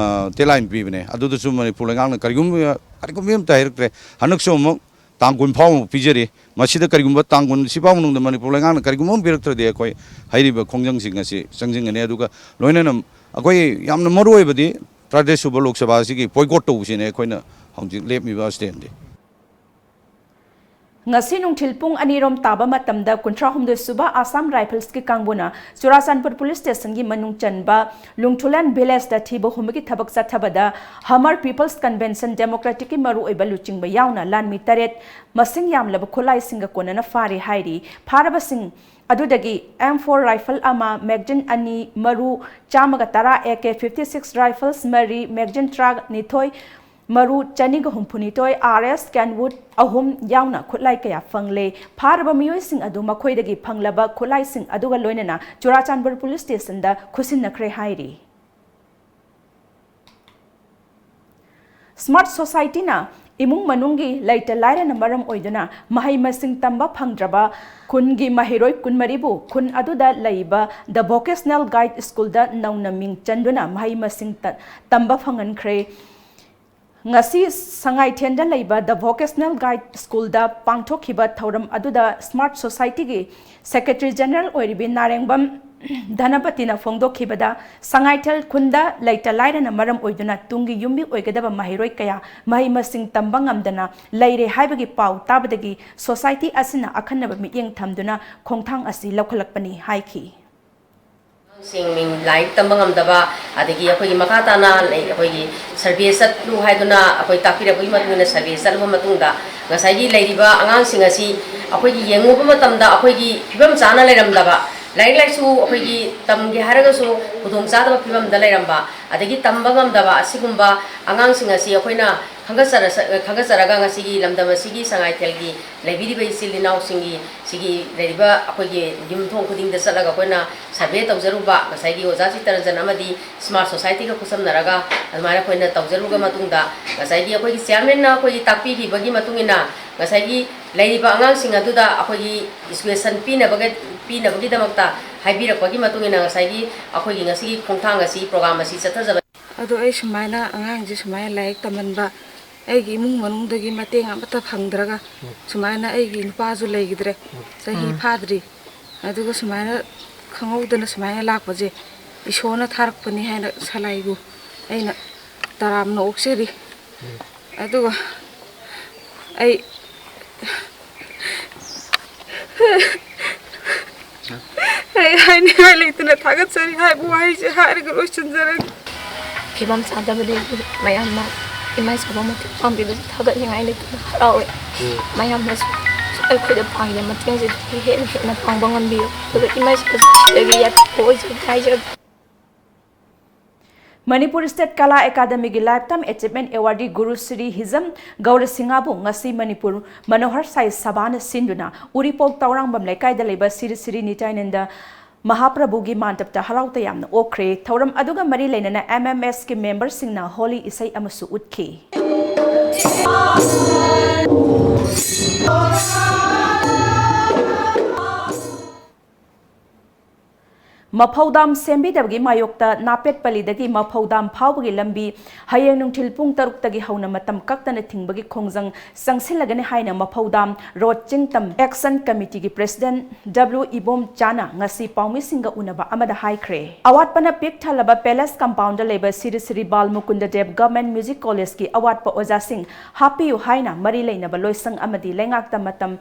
ꯑ, deadline ꯄꯤꯕꯅꯦ꯫ ꯑꯗꯨꯗꯁꯨ ꯃꯅꯤꯄꯨꯔ ꯂꯩꯉꯥꯛꯅ ꯀꯔꯤꯒꯨꯝꯕ, ꯀꯔꯤꯒꯨꯝꯕ ꯑꯃꯠꯇ ꯍꯥꯏꯔꯛꯇ꯭ꯔꯦ꯫ ꯍꯟꯗꯛꯁꯨ ꯑꯃꯨꯛ ꯇꯥꯡ ꯀꯨꯟ ꯐꯥꯎ ꯑꯃꯨꯛ ꯄꯤꯖꯔꯤ꯫ ꯃꯁꯤꯗ ꯀꯔꯤꯒꯨꯝꯕ ꯇꯥꯡ ꯀꯨꯟ ꯁꯤ ꯐꯥꯎ ꯃꯅꯨꯡꯗ ꯃꯅꯤꯄꯨꯔ ꯂꯩꯉꯥꯛꯅ ꯀꯔꯤꯒꯨꯝꯕ ꯑꯃ ꯄꯤꯔꯛꯇ꯭ꯔꯗꯤ ꯑꯩꯈꯣꯏ ꯍꯥꯏꯔꯤꯕ ꯈꯣꯡꯖꯪꯁꯤꯡ ꯑꯁꯤ ꯆꯪꯁꯤꯟꯒꯅꯤ꯫ ꯑꯗꯨꯒ ꯂꯣꯏꯅꯅ ꯑꯩꯈꯣꯏ ꯌꯥꯝꯅ ꯃꯔꯨ ꯑꯣꯏꯕꯗꯤ ꯇꯔꯥꯇꯔꯦꯠ ꯁꯨꯕ ꯂꯣꯛ ꯁꯚꯥ ꯑꯁꯤꯒꯤ boycott ꯇꯧꯕꯁꯤꯅꯦ ꯑꯩꯈꯣꯏꯅ ꯍꯧꯖꯤꯛ ꯂꯦꯞꯂꯤꯕ standꯗꯤ꯫ ꯉꯁꯤ ꯅꯨꯡꯊꯤꯜ ꯄꯨꯡ ꯑꯅꯤꯔꯣꯝ ꯇꯥꯕ ꯃꯇꯝꯗ ꯀꯨꯟꯊ꯭ꯔꯥ ꯍꯨꯝꯗꯣꯏ ꯁꯨꯕ ꯑꯁꯥꯝ ꯔꯥꯏꯐꯜꯁꯀꯤ ꯀꯥꯡꯕꯨꯅ ꯆꯨꯔꯥꯆꯥꯟꯄꯨꯔ ꯄꯨꯂꯤꯁ ꯁ꯭ꯇꯦꯁꯟꯒꯤ ꯃꯅꯨꯡ ꯆꯟꯕ ꯂꯨꯡꯊꯨꯂꯦꯟ ꯚꯤꯂꯦꯖꯇ ꯊꯤꯕ ꯍꯨꯝꯕꯒꯤ ꯊꯕꯛ ꯆꯠꯊꯕꯗ ꯍꯃꯔ ꯄꯤꯄꯜꯁ ꯀꯟꯚꯦꯟꯁꯟ ꯗꯦꯃꯣꯀ꯭ꯔꯦꯇꯤꯛꯀꯤ ꯃꯔꯨꯑꯣꯏꯕ ꯂꯨꯆꯤꯡꯕ ꯌꯥꯎꯅ ꯂꯥꯟꯃꯤ ꯇꯔꯦꯠ ꯃꯁꯤꯡ ꯌꯥꯝꯂꯕ ꯈꯨꯠꯂꯥꯏꯁꯤꯡꯒ ꯀꯣꯟꯅꯅ ꯐꯥꯔꯤ ꯍꯥꯏꯔꯤ꯫ ꯐꯥꯔꯕꯁꯤꯡ ꯑꯗꯨꯗꯒꯤ M four rifle ꯑꯃ, magazine ꯑꯅꯤ, ꯃꯔꯨ ꯆꯥꯝꯃꯒ ꯇꯔꯥ, A K fifty six rifles ꯃꯔꯤ, magazine ꯇꯔꯥꯅꯤꯊꯣꯏ, ꯃꯔꯨ ꯆꯅꯤꯒ ꯍꯨꯝꯐꯨꯅꯤꯊꯣꯏ, R S Kenwood ꯑꯍꯨꯝ ꯌꯥꯎꯅ ꯈꯨꯠꯂꯥꯏ ꯀꯌꯥ ꯐꯪꯂꯦ꯫ ꯐꯥꯔꯕ ꯃꯤꯑꯣꯏꯁꯤꯡ ꯑꯗꯨ ꯃꯈꯣꯏꯗꯒꯤ ꯐꯪꯂꯕ ꯈꯨꯠꯂꯥꯏꯁꯤꯡ ꯑꯗꯨꯒ ꯂꯣꯏꯅꯅ ꯆꯨꯔꯥꯆꯥꯟꯄꯨꯔ ꯄꯨꯂꯤꯁ ꯁ꯭ꯇꯦꯁꯟꯗ ꯈꯨꯠꯁꯤꯟꯅꯈ꯭ꯔꯦ ꯍꯥꯏꯔꯤ꯫ ꯁ꯭ꯃꯥꯔꯠ ꯁꯣꯁꯥꯏꯇꯤꯅ ꯏꯃꯨꯡ ꯃꯅꯨꯡꯒꯤ ꯂꯩꯇ ꯂꯥꯏꯔꯅ ꯃꯔꯝ ꯑꯣꯏꯗꯨꯅ ꯃꯍꯩ ꯃꯁꯤꯡ ꯇꯝꯕ ꯐꯪꯗ꯭ꯔꯕ ꯈꯨꯟꯒꯤ ꯃꯍꯩꯔꯣꯏ ꯀꯨꯟꯃꯔꯤꯕꯨ ꯈꯨꯟ ꯑꯗꯨꯗ ꯂꯩꯕ The Vocational Guide ꯁ꯭ꯀꯨꯜꯗ ꯅꯧꯅ ꯃꯤꯡ ꯆꯟꯗꯨꯅ ꯃꯍꯩ ꯃꯁꯤꯡ ꯇ-, ꯇꯝꯕ ꯐꯪꯍꯟꯈ꯭ꯔꯦ꯫ ꯉꯁꯤ ꯁꯉꯥꯏꯊꯦꯟꯗ ꯂꯩꯕ The Vocational Guide ꯁ꯭ꯀꯨꯜꯗ ꯄꯥꯡꯊꯣꯛꯈꯤꯕ ꯊꯧꯔꯝ ꯑꯗꯨꯗ ꯁ꯭ꯃꯥꯔꯠ ꯁꯣꯁꯥꯏꯇꯤꯒꯤ ꯁꯦꯀ꯭ꯔꯦꯇꯔꯤ ꯖꯦꯅꯔꯦꯜ ꯑꯣꯏꯔꯤꯕꯤ ꯅꯥꯔꯦꯡꯕꯝ ꯙꯅꯄꯇꯤꯅ ꯐꯣꯡꯗꯣꯛꯈꯤꯕꯗ, ꯁꯉꯥꯏꯊꯦꯜ ꯈꯨꯟꯗ ꯂꯩꯇ ꯂꯥꯏꯔꯅ ꯃꯔꯝ ꯑꯣꯏꯗꯨꯅ ꯇꯨꯡꯒꯤ ꯌꯨꯝꯕꯤ ꯑꯣꯏꯒꯗꯕ ꯃꯍꯩꯔꯣꯏ ꯀꯌꯥ ꯃꯍꯩ ꯃꯁꯤꯡ ꯇꯝꯕ ꯉꯝꯗꯅ ꯂꯩꯔꯦ ꯍꯥꯏꯕꯒꯤ ꯄꯥꯎ ꯇꯥꯕꯗꯒꯤ ꯁꯣꯁꯥꯏꯇꯤ ꯑꯁꯤꯅ ꯑꯈꯟꯅꯕ ꯃꯤꯠꯌꯦꯡ ꯊꯝꯗꯨꯅ ꯈꯣꯡꯊꯥꯡ ꯑꯁꯤ ꯂꯧꯈꯠꯂꯛꯄꯅꯤ ꯍꯥꯏꯈꯤ꯫ ꯑꯉꯥꯡꯁꯤꯡ ꯂꯥꯏꯔꯤꯛ ꯇꯝꯕ ꯉꯝꯗꯕ, ꯑꯗꯒꯤ ꯑꯩꯈꯣꯏꯒꯤ ꯃꯈꯥ ꯇꯥꯅ ꯂꯩ-, ꯑꯩꯈꯣꯏꯒꯤ ꯁꯔꯚꯦ ꯆꯠꯂꯨ ꯍꯥꯏꯗꯨꯅ ꯑꯩꯈꯣꯏ ꯇꯥꯛꯄꯤꯔꯛꯄꯒꯤ ꯃꯇꯨꯡ ꯏꯟꯅ ꯁꯔꯚꯦ ꯆꯠꯂꯕ ꯃꯇꯨꯡꯗ, ꯉꯁꯥꯏꯒꯤ ꯂꯩꯔꯤꯕ ꯑꯉꯥꯡꯁꯤꯡ ꯑꯁꯤ ꯑꯩꯈꯣꯏꯒꯤ ꯌꯦꯡꯉꯨꯕ ꯃꯇꯝꯗ ꯑꯩꯈꯣꯏꯒꯤ ꯐꯤꯕꯝ ꯆꯥꯅ ꯂꯩꯔꯝꯗꯕ, ꯂꯥꯏꯔꯤꯛ ꯂꯥꯏꯁꯨ ꯑꯩꯈꯣꯏꯒꯤ ꯇꯝꯒꯦ ꯍꯥꯏꯔꯒꯁꯨ ꯈꯨꯗꯣꯡꯆꯥꯗꯕ ꯐꯤꯕꯝꯗ ꯂꯩꯔꯝꯕ, ꯑꯗꯒꯤ ꯇꯝꯕ ꯉꯝꯗꯕ ꯑꯁꯤꯒꯨꯝꯕ ꯑꯉꯥꯡꯁꯤꯡ ꯑꯁꯤ ꯑꯩꯈꯣꯏꯅ ꯈꯪꯒꯠꯆꯔ-, ꯈꯪꯒꯠꯆꯔꯒ ꯉꯁꯤꯒꯤ ꯂꯝꯗꯝ ꯑꯁꯤꯒꯤ ꯁꯉꯥꯏꯊꯦꯜꯒꯤ ꯂꯩꯕꯤꯔꯤꯕ ꯏꯆꯤꯜ ꯏꯅꯥꯎꯁꯤꯡꯒꯤ ꯁꯤꯒꯤ ꯂꯩꯔꯤꯕ ꯑꯩꯈꯣꯏꯒꯤ ꯌꯨꯝꯊꯣꯡ ꯈꯨꯗꯤꯡꯗ ꯆꯠꯂꯒ ꯑꯩꯈꯣꯏꯅ ꯁꯔꯚꯦ ꯇꯧꯖꯔꯨꯕ, ꯉꯁꯥꯏꯒꯤ ꯑꯣꯖꯥ ꯆꯤꯇꯔꯟꯖꯟ ꯑꯃꯗꯤ ꯁ꯭ꯃꯥꯔꯠ ꯁꯣꯁꯥꯏꯇꯤꯒ ꯈꯨꯠꯁꯝꯅꯔꯒ ꯑꯗꯨꯃꯥꯏꯅ ꯑꯩꯈꯣꯏꯅ ꯇꯧꯖꯔꯨꯔꯕ ꯃꯇꯨꯡꯗ, ꯉꯁꯥꯏꯒꯤ ꯑꯩꯈꯣꯏꯒꯤ ꯆꯤꯌꯔꯃꯦꯟꯅ ꯑꯩꯈꯣꯏꯒꯤ ꯇꯥꯛꯄꯤꯈꯤꯕꯒꯤ ꯃꯇꯨꯡ ꯏꯟꯅ, ꯉꯁꯥꯏꯒꯤ ꯂꯩꯔꯤꯕ ꯑꯉꯥꯡꯁꯤꯡ ꯑꯗꯨꯗ ꯑꯩꯈꯣꯏꯒꯤ ꯏꯖꯨꯀꯦꯁꯟ ꯄꯤꯅꯕꯒ-, ꯄꯤꯅꯕꯒꯤꯗꯃꯛꯇ ꯍꯥꯏꯕꯤꯔꯛꯄꯒꯤ ꯃꯇꯨꯡ ꯏꯟꯅ ꯉꯁꯥꯏꯒꯤ ꯑꯩꯈꯣꯏꯒꯤ ꯉꯁꯤꯒꯤ ꯈꯣꯡꯊꯥꯡ ꯑꯁꯤ, ꯄ꯭ꯔꯣꯒ꯭ꯔꯥꯝ ꯑꯁꯤ ꯆꯠꯊꯖꯕꯅꯤ꯫ ꯑꯗꯣ ꯑꯩ ꯁꯨꯃꯥꯏꯅ ꯑꯉꯥꯡꯁꯦ ꯁꯨꯃꯥꯏꯅ ꯂꯥꯏꯔꯤꯛ ꯇꯝꯍꯟꯕ, ꯑꯩꯒꯤ ꯏꯃꯨꯡ ꯃꯅꯨꯡꯗꯒꯤ ꯃꯇꯦꯡ ꯑꯃꯠꯇ ꯐꯪꯗ꯭ꯔꯒ ꯁꯨꯃꯥꯏꯅ ꯑꯩꯒꯤ ꯅꯨꯄꯥꯁꯨ ꯂꯩꯈꯤꯗ꯭ꯔꯦ, ꯆꯍꯤ ꯎꯝ꯫ ꯐꯥꯗ꯭ꯔꯤ꯫ ꯑꯗꯨꯒ ꯁꯨꯃꯥꯏꯅ ꯈꯪꯍꯧꯗꯅ ꯁꯨꯃꯥꯏꯅ ꯂꯥꯛꯄꯁꯦ ꯏꯁꯣꯔꯅ ꯊꯥꯔꯛꯄꯅꯤ ꯍꯥꯏꯅ ꯁꯂꯥꯏꯕꯨ ꯑꯩꯅ ꯇꯔꯥꯝꯅ ꯑꯣꯛꯆꯔꯤ꯫ ꯑꯗꯨꯒ ꯑꯩ, ꯑꯩ ꯍꯥꯏꯅꯤꯡꯉꯥꯏ ꯂꯩꯇꯅ ꯊꯥꯒꯠꯆꯔꯤ ꯍꯥꯏꯕ ꯋꯥꯍꯩꯁꯦ ꯍꯥꯏꯔꯒ ꯂꯣꯏꯁꯤꯟꯖꯔꯒꯦ꯫ ꯐꯤꯕꯝ ꯆꯥꯗꯕꯗꯒꯤ ꯃꯌꯥꯝꯅ ꯏꯃꯥ ꯏꯆꯥꯕꯨ ꯃꯇꯦꯡ ꯄꯥꯡꯕꯤꯕꯁꯦ ꯊꯥꯒꯠꯅꯤꯡꯉꯥꯏ ꯂꯩꯇꯅ ꯍꯔꯥꯎꯋꯦ꯫ ꯎꯝ꯫ ꯃꯌꯥꯝꯅꯁꯨ ꯑꯩꯈꯣꯏꯗ ꯄꯥꯡꯉꯤꯕ ꯃꯇꯦꯡꯁꯤꯗꯒꯤ ꯍꯦꯟꯅ ꯍꯦꯟꯅ ꯄꯥꯡꯕ ꯉꯝꯕꯤꯌꯨ꯫ ꯑꯗꯨꯒ ꯏꯃꯥ ꯏꯆꯥꯁꯤꯡꯗꯒꯤ ꯌꯥꯊꯪ ꯑꯣꯏꯖꯒꯦ ꯍꯥꯏꯖꯒꯦ꯫ ꯃꯅꯤꯄꯨꯔ ꯁ꯭ꯇꯦꯠ ꯀꯂꯥ ꯑꯦꯀꯥꯗꯃꯤꯒꯤ Lifetime Achievement Awardee ꯒꯨꯔꯨ ꯁ꯭ꯔꯤ ꯍꯤꯖꯝ ꯒꯧꯔꯁꯤꯡꯍꯕꯨ ꯉꯁꯤ ꯃꯅꯤꯄꯨꯔ ꯃꯅꯣꯍꯔ ꯁꯥꯏ ꯁꯚꯥꯅ ꯁꯤꯟꯗꯨꯅ ꯎꯔꯤꯄꯣꯛ ꯇꯧꯔꯥꯡꯕꯝ ꯂꯩꯀꯥꯏꯗ ꯂꯩꯕ ꯁ꯭ꯔꯤ ꯁ꯭ꯔꯤ ꯅꯤꯇ꯭ꯌꯥꯅꯟꯗ ꯃꯍꯥꯄ꯭ꯔꯚꯨꯒꯤ ꯃꯥꯟꯗꯞꯇ ꯍꯔꯥꯎ ꯇꯌꯥꯝꯅ ꯑꯣꯛꯈ꯭ꯔꯦ꯫ ꯊꯧꯔꯝ ꯑꯗꯨꯒ ꯃꯔꯤ ꯂꯩꯅꯅ M M S ꯀꯤ ꯃꯦꯝꯕꯔꯁꯤꯡꯅ ꯍꯣꯂꯤ ꯏꯁꯩ ꯑꯃꯁꯨ ꯎꯠꯈꯤ꯫ ꯃꯐꯧ ꯗꯥꯝ ꯁꯦꯝꯕꯤꯗꯕꯒꯤ ꯃꯥꯌꯣꯛꯇ ꯅꯥꯄꯦꯠꯄꯂꯤꯗꯒꯤ ꯃꯐꯧ ꯗꯥꯝ ꯐꯥꯎꯕꯒꯤ ꯂꯝꯕꯤ ꯍꯌꯦꯡ ꯅꯨꯡꯊꯤꯜ ꯄꯨꯡ ꯇꯔꯨꯛꯇꯒꯤ ꯍꯧꯅ ꯃꯇꯝ ꯀꯛꯇꯅ ꯊꯤꯡꯕꯒꯤ ꯈꯣꯡꯖꯪ ꯆꯪꯁꯤꯜꯂꯒꯅꯤ ꯍꯥꯏꯅ ꯃꯐꯧ ꯗꯥꯝ ꯔꯣꯗ ꯆꯤꯡꯇꯝ ꯑꯦꯛꯁꯟ ꯀꯃꯤꯇꯤꯒꯤ ꯄ꯭ꯔꯦꯁꯤꯗꯦꯟꯠ ꯗꯕ꯭ꯂꯤꯎ ꯏꯕꯣꯝꯆꯥꯅ ꯉꯁꯤ ꯄꯥꯎꯃꯤꯁꯤꯡꯒ ꯎꯅꯕ ꯑꯃꯗ ꯍꯥꯏꯈ꯭ꯔꯦ꯫ ꯑꯋꯥꯠꯄꯅ ꯄꯤꯛ ꯊꯜꯂꯕ ꯄꯦꯂꯦꯁ ꯀꯝꯄꯥꯎꯟꯗ ꯂꯩꯕ ꯁꯤꯔꯤ ꯁꯤꯔꯤ ꯕꯥꯜ ꯃꯨꯀꯨꯟꯗ ꯗꯦꯕ ꯒꯚꯔꯟꯃꯦꯟꯠ ꯃ꯭ꯌꯨꯖꯤꯛ ꯀꯣꯂꯦꯖꯀꯤ ꯑꯋꯥꯠꯄ ꯑꯣꯖꯥꯁꯤꯡ ꯍꯥꯞꯄꯤꯌꯨ ꯍꯥꯏꯅ ꯃꯔꯤ ꯂꯩꯅꯕ ꯂꯣꯏꯁꯪ ꯑꯃꯗꯤ ꯂꯩꯉꯥꯛꯇ ꯃꯇꯝ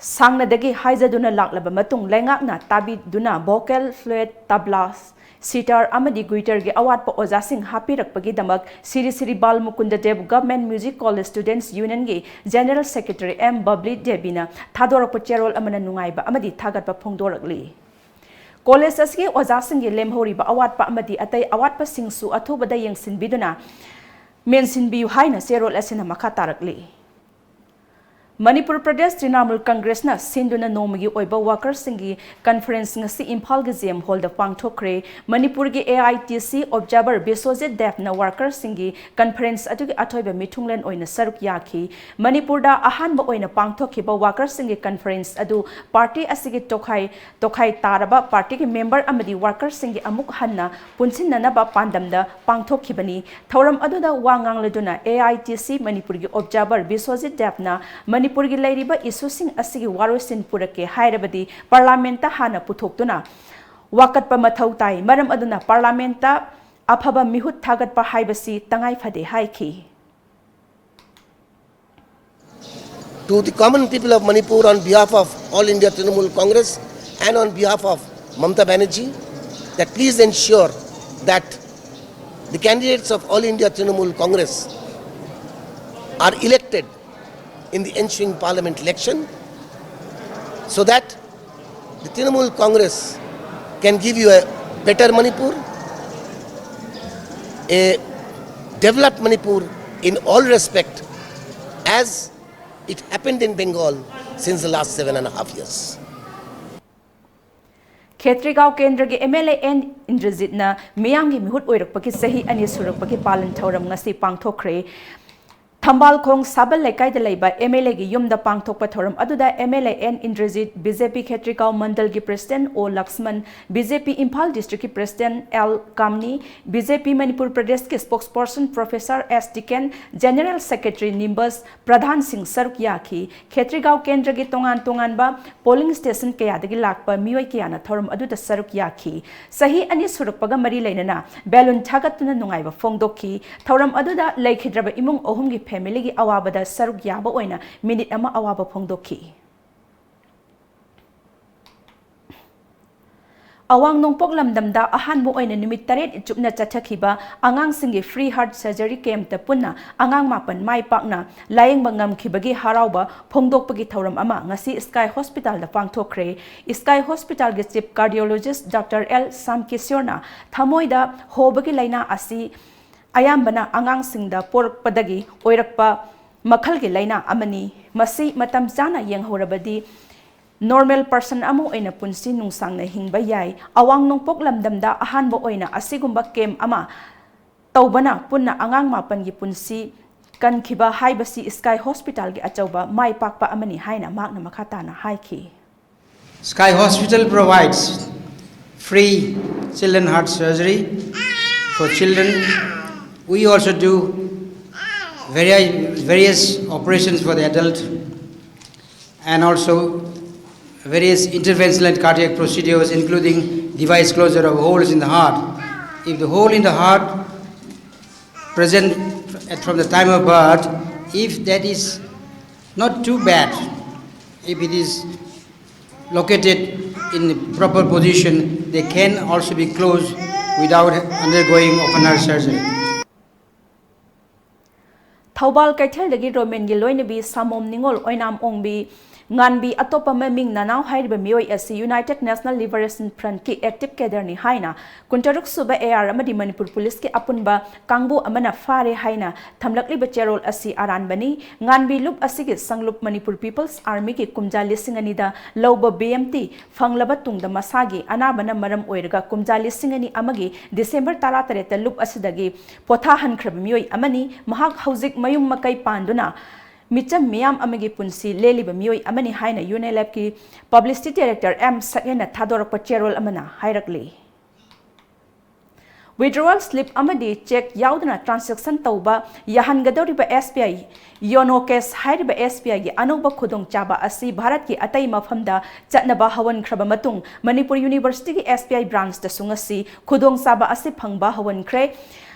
ꯁꯥꯡꯅꯗꯒꯤ ꯍꯥꯏꯖꯗꯨꯅ ꯂꯥꯛꯂꯕ ꯃꯇꯨꯡ, ꯂꯩꯉꯥꯛꯅ ꯇꯥꯕꯤꯗꯨꯅ ꯚꯣꯀꯦꯜ, ꯐ꯭ꯂꯨꯏꯠ, ꯇꯕ꯭ꯂꯥ, ꯁꯤꯇꯥꯔ ꯑꯃꯗꯤ ꯒꯨꯏꯇꯔꯒꯤ ꯑꯋꯥꯠꯄ ꯑꯣꯖꯥꯁꯤꯡ ꯍꯥꯞꯄꯤꯔꯛꯄꯒꯤꯗꯃꯛ Shri Shri Bal Mukunda Dev government music college students ꯌꯨꯅꯤꯌꯟꯒꯤ ꯖꯦꯅꯔꯦꯜ ꯁꯦꯀ꯭ꯔꯦꯇꯔꯤ ꯑꯦꯝ ꯕꯕ꯭ꯂꯤ ꯗꯦꯕꯤꯅ ꯊꯥꯗꯣꯔꯛꯄ ꯆꯦꯔꯣꯜ ꯑꯃꯅ ꯅꯨꯡꯉꯥꯏꯕ ꯑꯃꯗꯤ ꯊꯥꯒꯠꯄ ꯐꯣꯡꯗꯣꯔꯛꯂꯤ꯫ ꯀꯣꯂꯦꯖ ꯑꯁꯤꯒꯤ ꯑꯣꯖꯥꯁꯤꯡꯒꯤ ꯂꯦꯝꯍꯧꯔꯤꯕ ꯑꯋꯥꯠꯄ ꯑꯃꯗꯤ ꯑꯇꯩ ꯑꯋꯥꯠꯄꯁꯤꯡꯁꯨ ꯑꯊꯨꯕꯗ ꯌꯦꯡꯁꯤꯟꯕꯤꯗꯨꯅ ꯃꯦꯟꯁꯤꯟꯕꯤꯌꯨ ꯍꯥꯏꯅ ꯆꯦꯔꯣꯜ ꯑꯁꯤꯅ ꯃꯈꯥ ꯇꯥꯔꯛꯂꯤ꯫ ꯃꯅꯤꯄꯨꯔ ꯄ꯭ꯔꯗꯦꯁ ꯇ꯭ꯔꯤꯅꯥꯃꯨꯜ ꯀꯪꯒ꯭ꯔꯦꯁꯅ ꯁꯤꯟꯗꯨꯅ ꯅꯣꯡꯃꯒꯤ ꯑꯣꯏꯕ ꯋꯥꯀꯔꯁꯤꯡꯒꯤ ꯀꯟꯐꯔꯦꯟꯁ ꯉꯁꯤ ꯏꯝꯐꯥꯜꯒꯤ ꯖꯤ ꯑꯦꯝ ꯍꯣꯜꯗ ꯄꯥꯡꯊꯣꯛꯈ꯭ꯔꯦ꯫ ꯃꯅꯤꯄꯨꯔꯒꯤ A I T C observer Biswajit ꯗꯦꯕꯅ ꯋꯥꯀꯔꯁꯤꯡꯒꯤ ꯀꯟꯐꯔꯦꯟꯁ ꯑꯗꯨꯒꯤ ꯑꯊꯣꯏꯕ ꯃꯤꯊꯨꯡꯂꯦꯟ ꯑꯣꯏꯅ ꯁꯔꯨꯛ ꯌꯥꯈꯤ꯫ ꯃꯅꯤꯄꯨꯔꯗ ꯑꯍꯥꯟꯕ ꯑꯣꯏꯅ ꯄꯥꯡꯊꯣꯛꯈꯤꯕ ꯋꯥꯀꯔꯁꯤꯡꯒꯤ ꯀꯟꯐꯔꯦꯟꯁ ꯑꯗꯨ ꯄꯥꯔꯇꯤ ꯑꯁꯤꯒꯤ ꯇꯣꯈꯥꯏ ꯇꯣꯈꯥꯏ ꯇꯥꯔꯕ ꯄꯥꯔꯇꯤꯒꯤ ꯃꯦꯝꯕꯔ ꯑꯃꯗꯤ ꯋꯥꯀꯔꯁꯤꯡꯒꯤ ꯑꯃꯨꯛ ꯍꯟꯅ ꯄꯨꯟꯁꯤꯟꯅꯅꯕ ꯄꯥꯟꯗꯝꯗ ꯄꯥꯡꯊꯣꯛꯈꯤꯕꯅꯤ꯫ ꯊꯧꯔꯝ ꯑꯗꯨꯗ ꯋꯥ ꯉꯥꯡꯂꯗꯨꯅ ꯑꯦ ꯑꯥꯏ ꯇꯤ ꯁꯤ ꯃꯅꯤꯄꯨꯔꯒꯤ ꯑꯣꯕꯖꯥꯔꯚꯔ ꯕꯤꯁ꯭ꯋꯖꯤꯠ ꯗꯦꯕꯅ ꯃꯅꯤꯄꯨꯔꯒꯤ ꯂꯩꯔꯤꯕ ꯏꯁꯨꯁꯤꯡ ꯑꯁꯤꯒꯤ ꯋꯥꯔꯣꯏꯁꯤꯟ ꯄꯨꯔꯛꯀꯦ ꯍꯥꯏꯔꯕꯗꯤ ꯄꯥꯔꯂꯥꯃꯦꯟꯠꯇ ꯍꯥꯟꯅ ꯄꯨꯊꯣꯛꯇꯨꯅ ꯋꯥꯀꯠꯄ ꯃꯊꯧ ꯇꯥꯏ꯫ ꯃꯔꯝ ꯑꯗꯨꯅ ꯄꯥꯔꯂꯥꯃꯦꯟꯠꯇ ꯑꯐꯕ ꯃꯤꯍꯨꯠ ꯊꯥꯒꯠꯄ ꯍꯥꯏꯕꯁꯤ ꯇꯉꯥꯏ ꯐꯗꯦ ꯍꯥꯏꯈꯤ꯫ To the common people of Manipur, on behalf of All India Trinamool Congress and on behalf of Mamata Banerjee, that please ensure that the candidates of All India Trinamool Congress are elected in the ensuing parliament election, so that the Trinamool Congress can give you a better Manipur, a developed Manipur in all respect, as it happened in Bengal since the last seven and a half years. ꯈꯦꯇ꯭ꯔꯤꯒꯥꯎ ꯀꯦꯟꯗ꯭ꯔꯒꯤ M L A and ꯏꯟꯗ꯭ꯔꯖꯤꯠꯅ ꯃꯤꯌꯥꯝꯒꯤ ꯃꯤꯍꯨꯠ ꯑꯣꯏꯔꯛꯄꯒꯤ ꯆꯍꯤ ꯑꯅꯤ ꯁꯨꯔꯛꯄꯒꯤ ꯄꯥꯂꯟ ꯊꯧꯔꯝ ꯉꯁꯤ ꯄꯥꯡꯊꯣꯛꯈ꯭ꯔꯦ꯫ ꯊꯝꯕꯥꯜꯈꯣꯡ ꯁꯥꯕꯜ ꯂꯩꯀꯥꯏꯗ ꯂꯩꯕ ꯑꯦꯝ ꯑꯦꯜ ꯑꯦꯒꯤ ꯌꯨꯝꯗ ꯄꯥꯡꯊꯣꯛꯄ ꯊꯧꯔꯝ ꯑꯗꯨꯗ M L A N Indrajit, B J P Khetrigao ꯃꯟꯗꯜꯒꯤ president O Laxman, B J P Imphal ꯗꯤꯁꯇ꯭ꯔꯤꯛꯀꯤ president L Kamini, B J P Manipur ꯄ꯭ꯔꯗꯦꯁꯀꯤ spokesperson professor S Tiken, general secretary ꯅꯤꯝꯕꯁ ꯄ꯭ꯔꯙꯥꯟꯁꯤꯡ ꯁꯔꯨꯛ ꯌꯥꯈꯤ꯫ ꯈꯦꯇ꯭ꯔꯤꯒꯥꯎ ꯀꯦꯟꯗ꯭ꯔꯒꯤ ꯇꯣꯉꯥꯟ ꯇꯣꯉꯥꯟꯕ ꯄꯣꯂꯤꯡ ꯁ꯭ꯇꯦꯁꯟ ꯀꯌꯥꯗꯒꯤ ꯂꯥꯛꯄ ꯃꯤꯑꯣꯏ ꯀꯌꯥꯅ ꯊꯧꯔꯝ ꯑꯗꯨꯗ ꯁꯔꯨꯛ ꯌꯥꯈꯤ꯫ ꯆꯍꯤ ꯑꯅꯤ ꯁꯨꯔꯛꯄꯒ ꯃꯔꯤ ꯂꯩꯅꯅ ꯕꯦꯂꯨꯟ ꯊꯥꯒꯠꯇꯨꯅ ꯅꯨꯡꯉꯥꯏꯕ ꯐꯣꯡꯗꯣꯛꯈꯤ꯫ ꯊꯧꯔꯝ ꯑꯗꯨꯗ ꯂꯩꯈꯤꯗ꯭ꯔꯕ ꯏꯃꯨꯡ ꯑꯍꯨꯝꯒꯤ ꯐꯦꯃꯤꯂꯤꯒꯤ ꯑꯋꯥꯕꯗ ꯁꯔꯨꯛ ꯌꯥꯕ ꯑꯣꯏꯅ ꯃꯤꯅꯤꯠ ꯑꯃ ꯑꯋꯥꯕ ꯐꯣꯡꯗꯣꯛꯈꯤ꯫ ꯑꯋꯥꯡ ꯅꯣꯡꯄꯣꯛ ꯂꯝꯗꯝꯗ ꯑꯍꯥꯟꯕ ꯑꯣꯏꯅ ꯅꯨꯃꯤꯠ ꯇꯔꯦꯠ ꯆꯨꯞꯅ ꯆꯠꯊꯈꯤꯕ ꯑꯉꯥꯡꯁꯤꯡꯒꯤ ꯐ꯭ꯔꯤ ꯍꯥꯔꯠ ꯁꯔꯖꯔꯤ ꯀꯦꯝꯞꯇ ꯄꯨꯟꯅ ꯑꯉꯥꯡ ꯃꯥꯄꯟ ꯃꯥꯏ ꯄꯥꯛꯅ ꯂꯥꯌꯦꯡꯕ ꯉꯝꯈꯤꯕꯒꯤ ꯍꯔꯥꯎꯕ ꯐꯣꯡꯗꯣꯛꯄꯒꯤ ꯊꯧꯔꯝ ꯑꯃ ꯉꯁꯤ ꯁ꯭ꯀꯥꯏ ꯍꯣꯁꯄꯤꯇꯥꯜꯗ ꯄꯥꯡꯊꯣꯛꯈ꯭ꯔꯦ꯫ ꯁ꯭ꯀꯥꯏ ꯍꯣꯁꯄꯤꯇꯥꯜꯒꯤ ꯆꯤꯐ ꯀꯥꯔꯗꯤꯑꯣꯂꯣꯖꯤꯁ ꯗꯥꯛꯇꯔ ꯑꯦꯜ ꯁꯥꯝ ꯀꯤꯁꯣꯔꯅ ꯊꯃꯣꯏꯗ ꯍꯣꯕꯒꯤ ꯂꯥꯏꯅꯥ ꯑꯁꯤ ꯑꯌꯥꯝꯕꯅ ꯑꯉꯥꯡꯁꯤꯡꯗ ꯄꯣꯛꯂꯛꯄꯗꯒꯤ ꯑꯣꯏꯔꯛꯄ ꯃꯈꯜꯒꯤ ꯂꯥꯏꯅꯥ ꯑꯃꯅꯤ꯫ ꯃꯁꯤ ꯃꯇꯝ ꯆꯥꯅ ꯌꯦꯡꯍꯧꯔꯕꯗꯤ ꯅꯣꯔꯃꯦꯜ ꯄꯔꯁꯟ ꯑꯃ ꯑꯣꯏꯅ ꯄꯨꯟꯁꯤ ꯅꯨꯡꯁꯥꯡꯅ ꯍꯤꯡꯕ ꯌꯥꯏ꯫ ꯑꯋꯥꯡ ꯅꯣꯡꯄꯣꯛ ꯂꯝꯗꯝꯗ ꯑꯍꯥꯟꯕ ꯑꯣꯏꯅ ꯑꯁꯤꯒꯨꯝꯕ ꯀꯦꯝꯞ ꯑꯃ ꯇꯧꯕꯅ ꯄꯨꯟꯅ ꯑꯉꯥꯡ ꯃꯥꯄꯟꯒꯤ ꯄꯨꯟꯁꯤ ꯀꯟꯈꯤꯕ ꯍꯥꯏꯕꯁꯤ ꯁ꯭ꯀꯥꯏ ꯍꯣꯁꯄꯤꯇꯥꯜꯒꯤ ꯑꯆꯧꯕ ꯃꯥꯏ ꯄꯥꯛꯄ ꯑꯃꯅꯤ ꯍꯥꯏꯅ ꯃꯍꯥꯛꯅ ꯃꯈꯥ ꯇꯥꯅ ꯍꯥꯏꯈꯤ꯫ Sky Hospital provides free children heart surgery for children. We also do various, various operations for the adult and also various interventional and cardiac procedures, including device closure of holes in the heart. If the hole in the heart present at, from the time of birth, if that is not too bad, if it is located in the proper position, they can also be closed without undergoing open heart surgery. Thoubal ꯀꯩꯊꯦꯜꯗꯒꯤ ꯔꯣꯃꯦꯟꯒꯤ ꯂꯣꯏꯅꯕꯤ ꯁꯥꯃꯣꯝ ꯅꯤꯉꯣꯜ ꯑꯣꯏꯅꯥꯝ ꯑꯣꯡꯕꯤ ꯉꯥꯟꯕꯤ ꯑꯇꯣꯞꯄ ꯃꯃꯤꯡ ꯅꯅꯥꯎ ꯍꯥꯏꯔꯤꯕ ꯃꯤꯑꯣꯏ ꯑꯁꯤ United National Liberation Front ꯀꯤ active cadre ꯅꯤ ꯍꯥꯏꯅ ꯀꯨꯟꯇꯔꯨꯛ ꯁꯨꯕ AR ꯑꯃꯗꯤ ꯃꯅꯤꯄꯨꯔ ꯄꯨꯂꯤꯁꯀꯤ ꯑꯄꯨꯟꯕ ꯀꯥꯡꯕꯨ ꯑꯃꯅ ꯐꯥꯔꯦ ꯍꯥꯏꯅ ꯊꯝꯂꯛꯂꯤꯕ ꯆꯦꯔꯣꯜ ꯑꯁꯤ ꯑꯔꯥꯟꯕꯅꯤ꯫ ꯉꯥꯟꯕꯤ ꯂꯨꯞ ꯑꯁꯤꯒꯤ ꯁꯪꯂꯨꯞ Manipur People's Army ꯒꯤ ꯀꯨꯝꯖꯥ ꯂꯤꯁꯤꯡ ꯑꯅꯤꯗ ꯂꯧꯕ BMT ꯐꯪꯂꯕ ꯇꯨꯡꯗ ꯃꯁꯥꯒꯤ ꯑꯅꯥꯕꯅ ꯃꯔꯝ ꯑꯣꯏꯔꯒ ꯀꯨꯝꯖꯥ ꯂꯤꯁꯤꯡ ꯑꯅꯤ ꯑꯃꯒꯤ December ꯇꯔꯥꯇꯔꯦꯠꯇ ꯂꯨꯞ ꯑꯁꯤꯗꯒꯤ ꯄꯣꯊꯥꯍꯟꯈ꯭ꯔꯕ ꯃꯤꯑꯣꯏ ꯑꯃꯅꯤ꯫ ꯃꯍꯥꯛ ꯍꯧꯖꯤꯛ ꯃꯌꯨꯝ ꯃꯀꯩ ꯄꯥꯟꯗꯨꯅ ꯃꯤꯆꯝ ꯃꯤꯌꯥꯝ ꯑꯃꯒꯤ ꯄꯨꯟꯁꯤ ꯂꯦꯜꯂꯤꯕ ꯃꯤꯑꯣꯏ ꯑꯃꯅꯤ ꯍꯥꯏꯅ UNLF ꯀꯤ Publicity Director M ꯁꯛꯍꯦꯟꯅ ꯊꯥꯗꯣꯔꯛꯄ ꯆꯦꯔꯣꯜ ꯑꯃꯅ ꯍꯥꯏꯔꯛꯂꯤ꯫ Withdrawal slip ꯑꯃꯗꯤ cheque ꯌꯥꯎꯗꯅ transaction ꯇꯧꯕ ꯌꯥꯍꯟꯒꯗꯧꯔꯤꯕ SBI YONO Cash ꯍꯥꯏꯔꯤꯕ SBI ꯒꯤ ꯑꯅꯧꯕ ꯈꯨꯗꯣꯡꯆꯥꯕ ꯑꯁꯤ ꯚꯥꯔꯠꯀꯤ ꯑꯇꯩ ꯃꯐꯝꯗ ꯆꯠꯅꯕ ꯍꯧꯍꯟꯈ꯭ꯔꯕ ꯃꯇꯨꯡ, ꯃꯅꯤꯄꯨꯔ University ꯒꯤ SBI branch ꯇꯁꯨ ꯉꯁꯤ ꯈꯨꯗꯣꯡꯆꯥꯕ ꯑꯁꯤ ꯐꯪꯕ ꯍꯧꯍꯟꯈ꯭ꯔꯦ꯫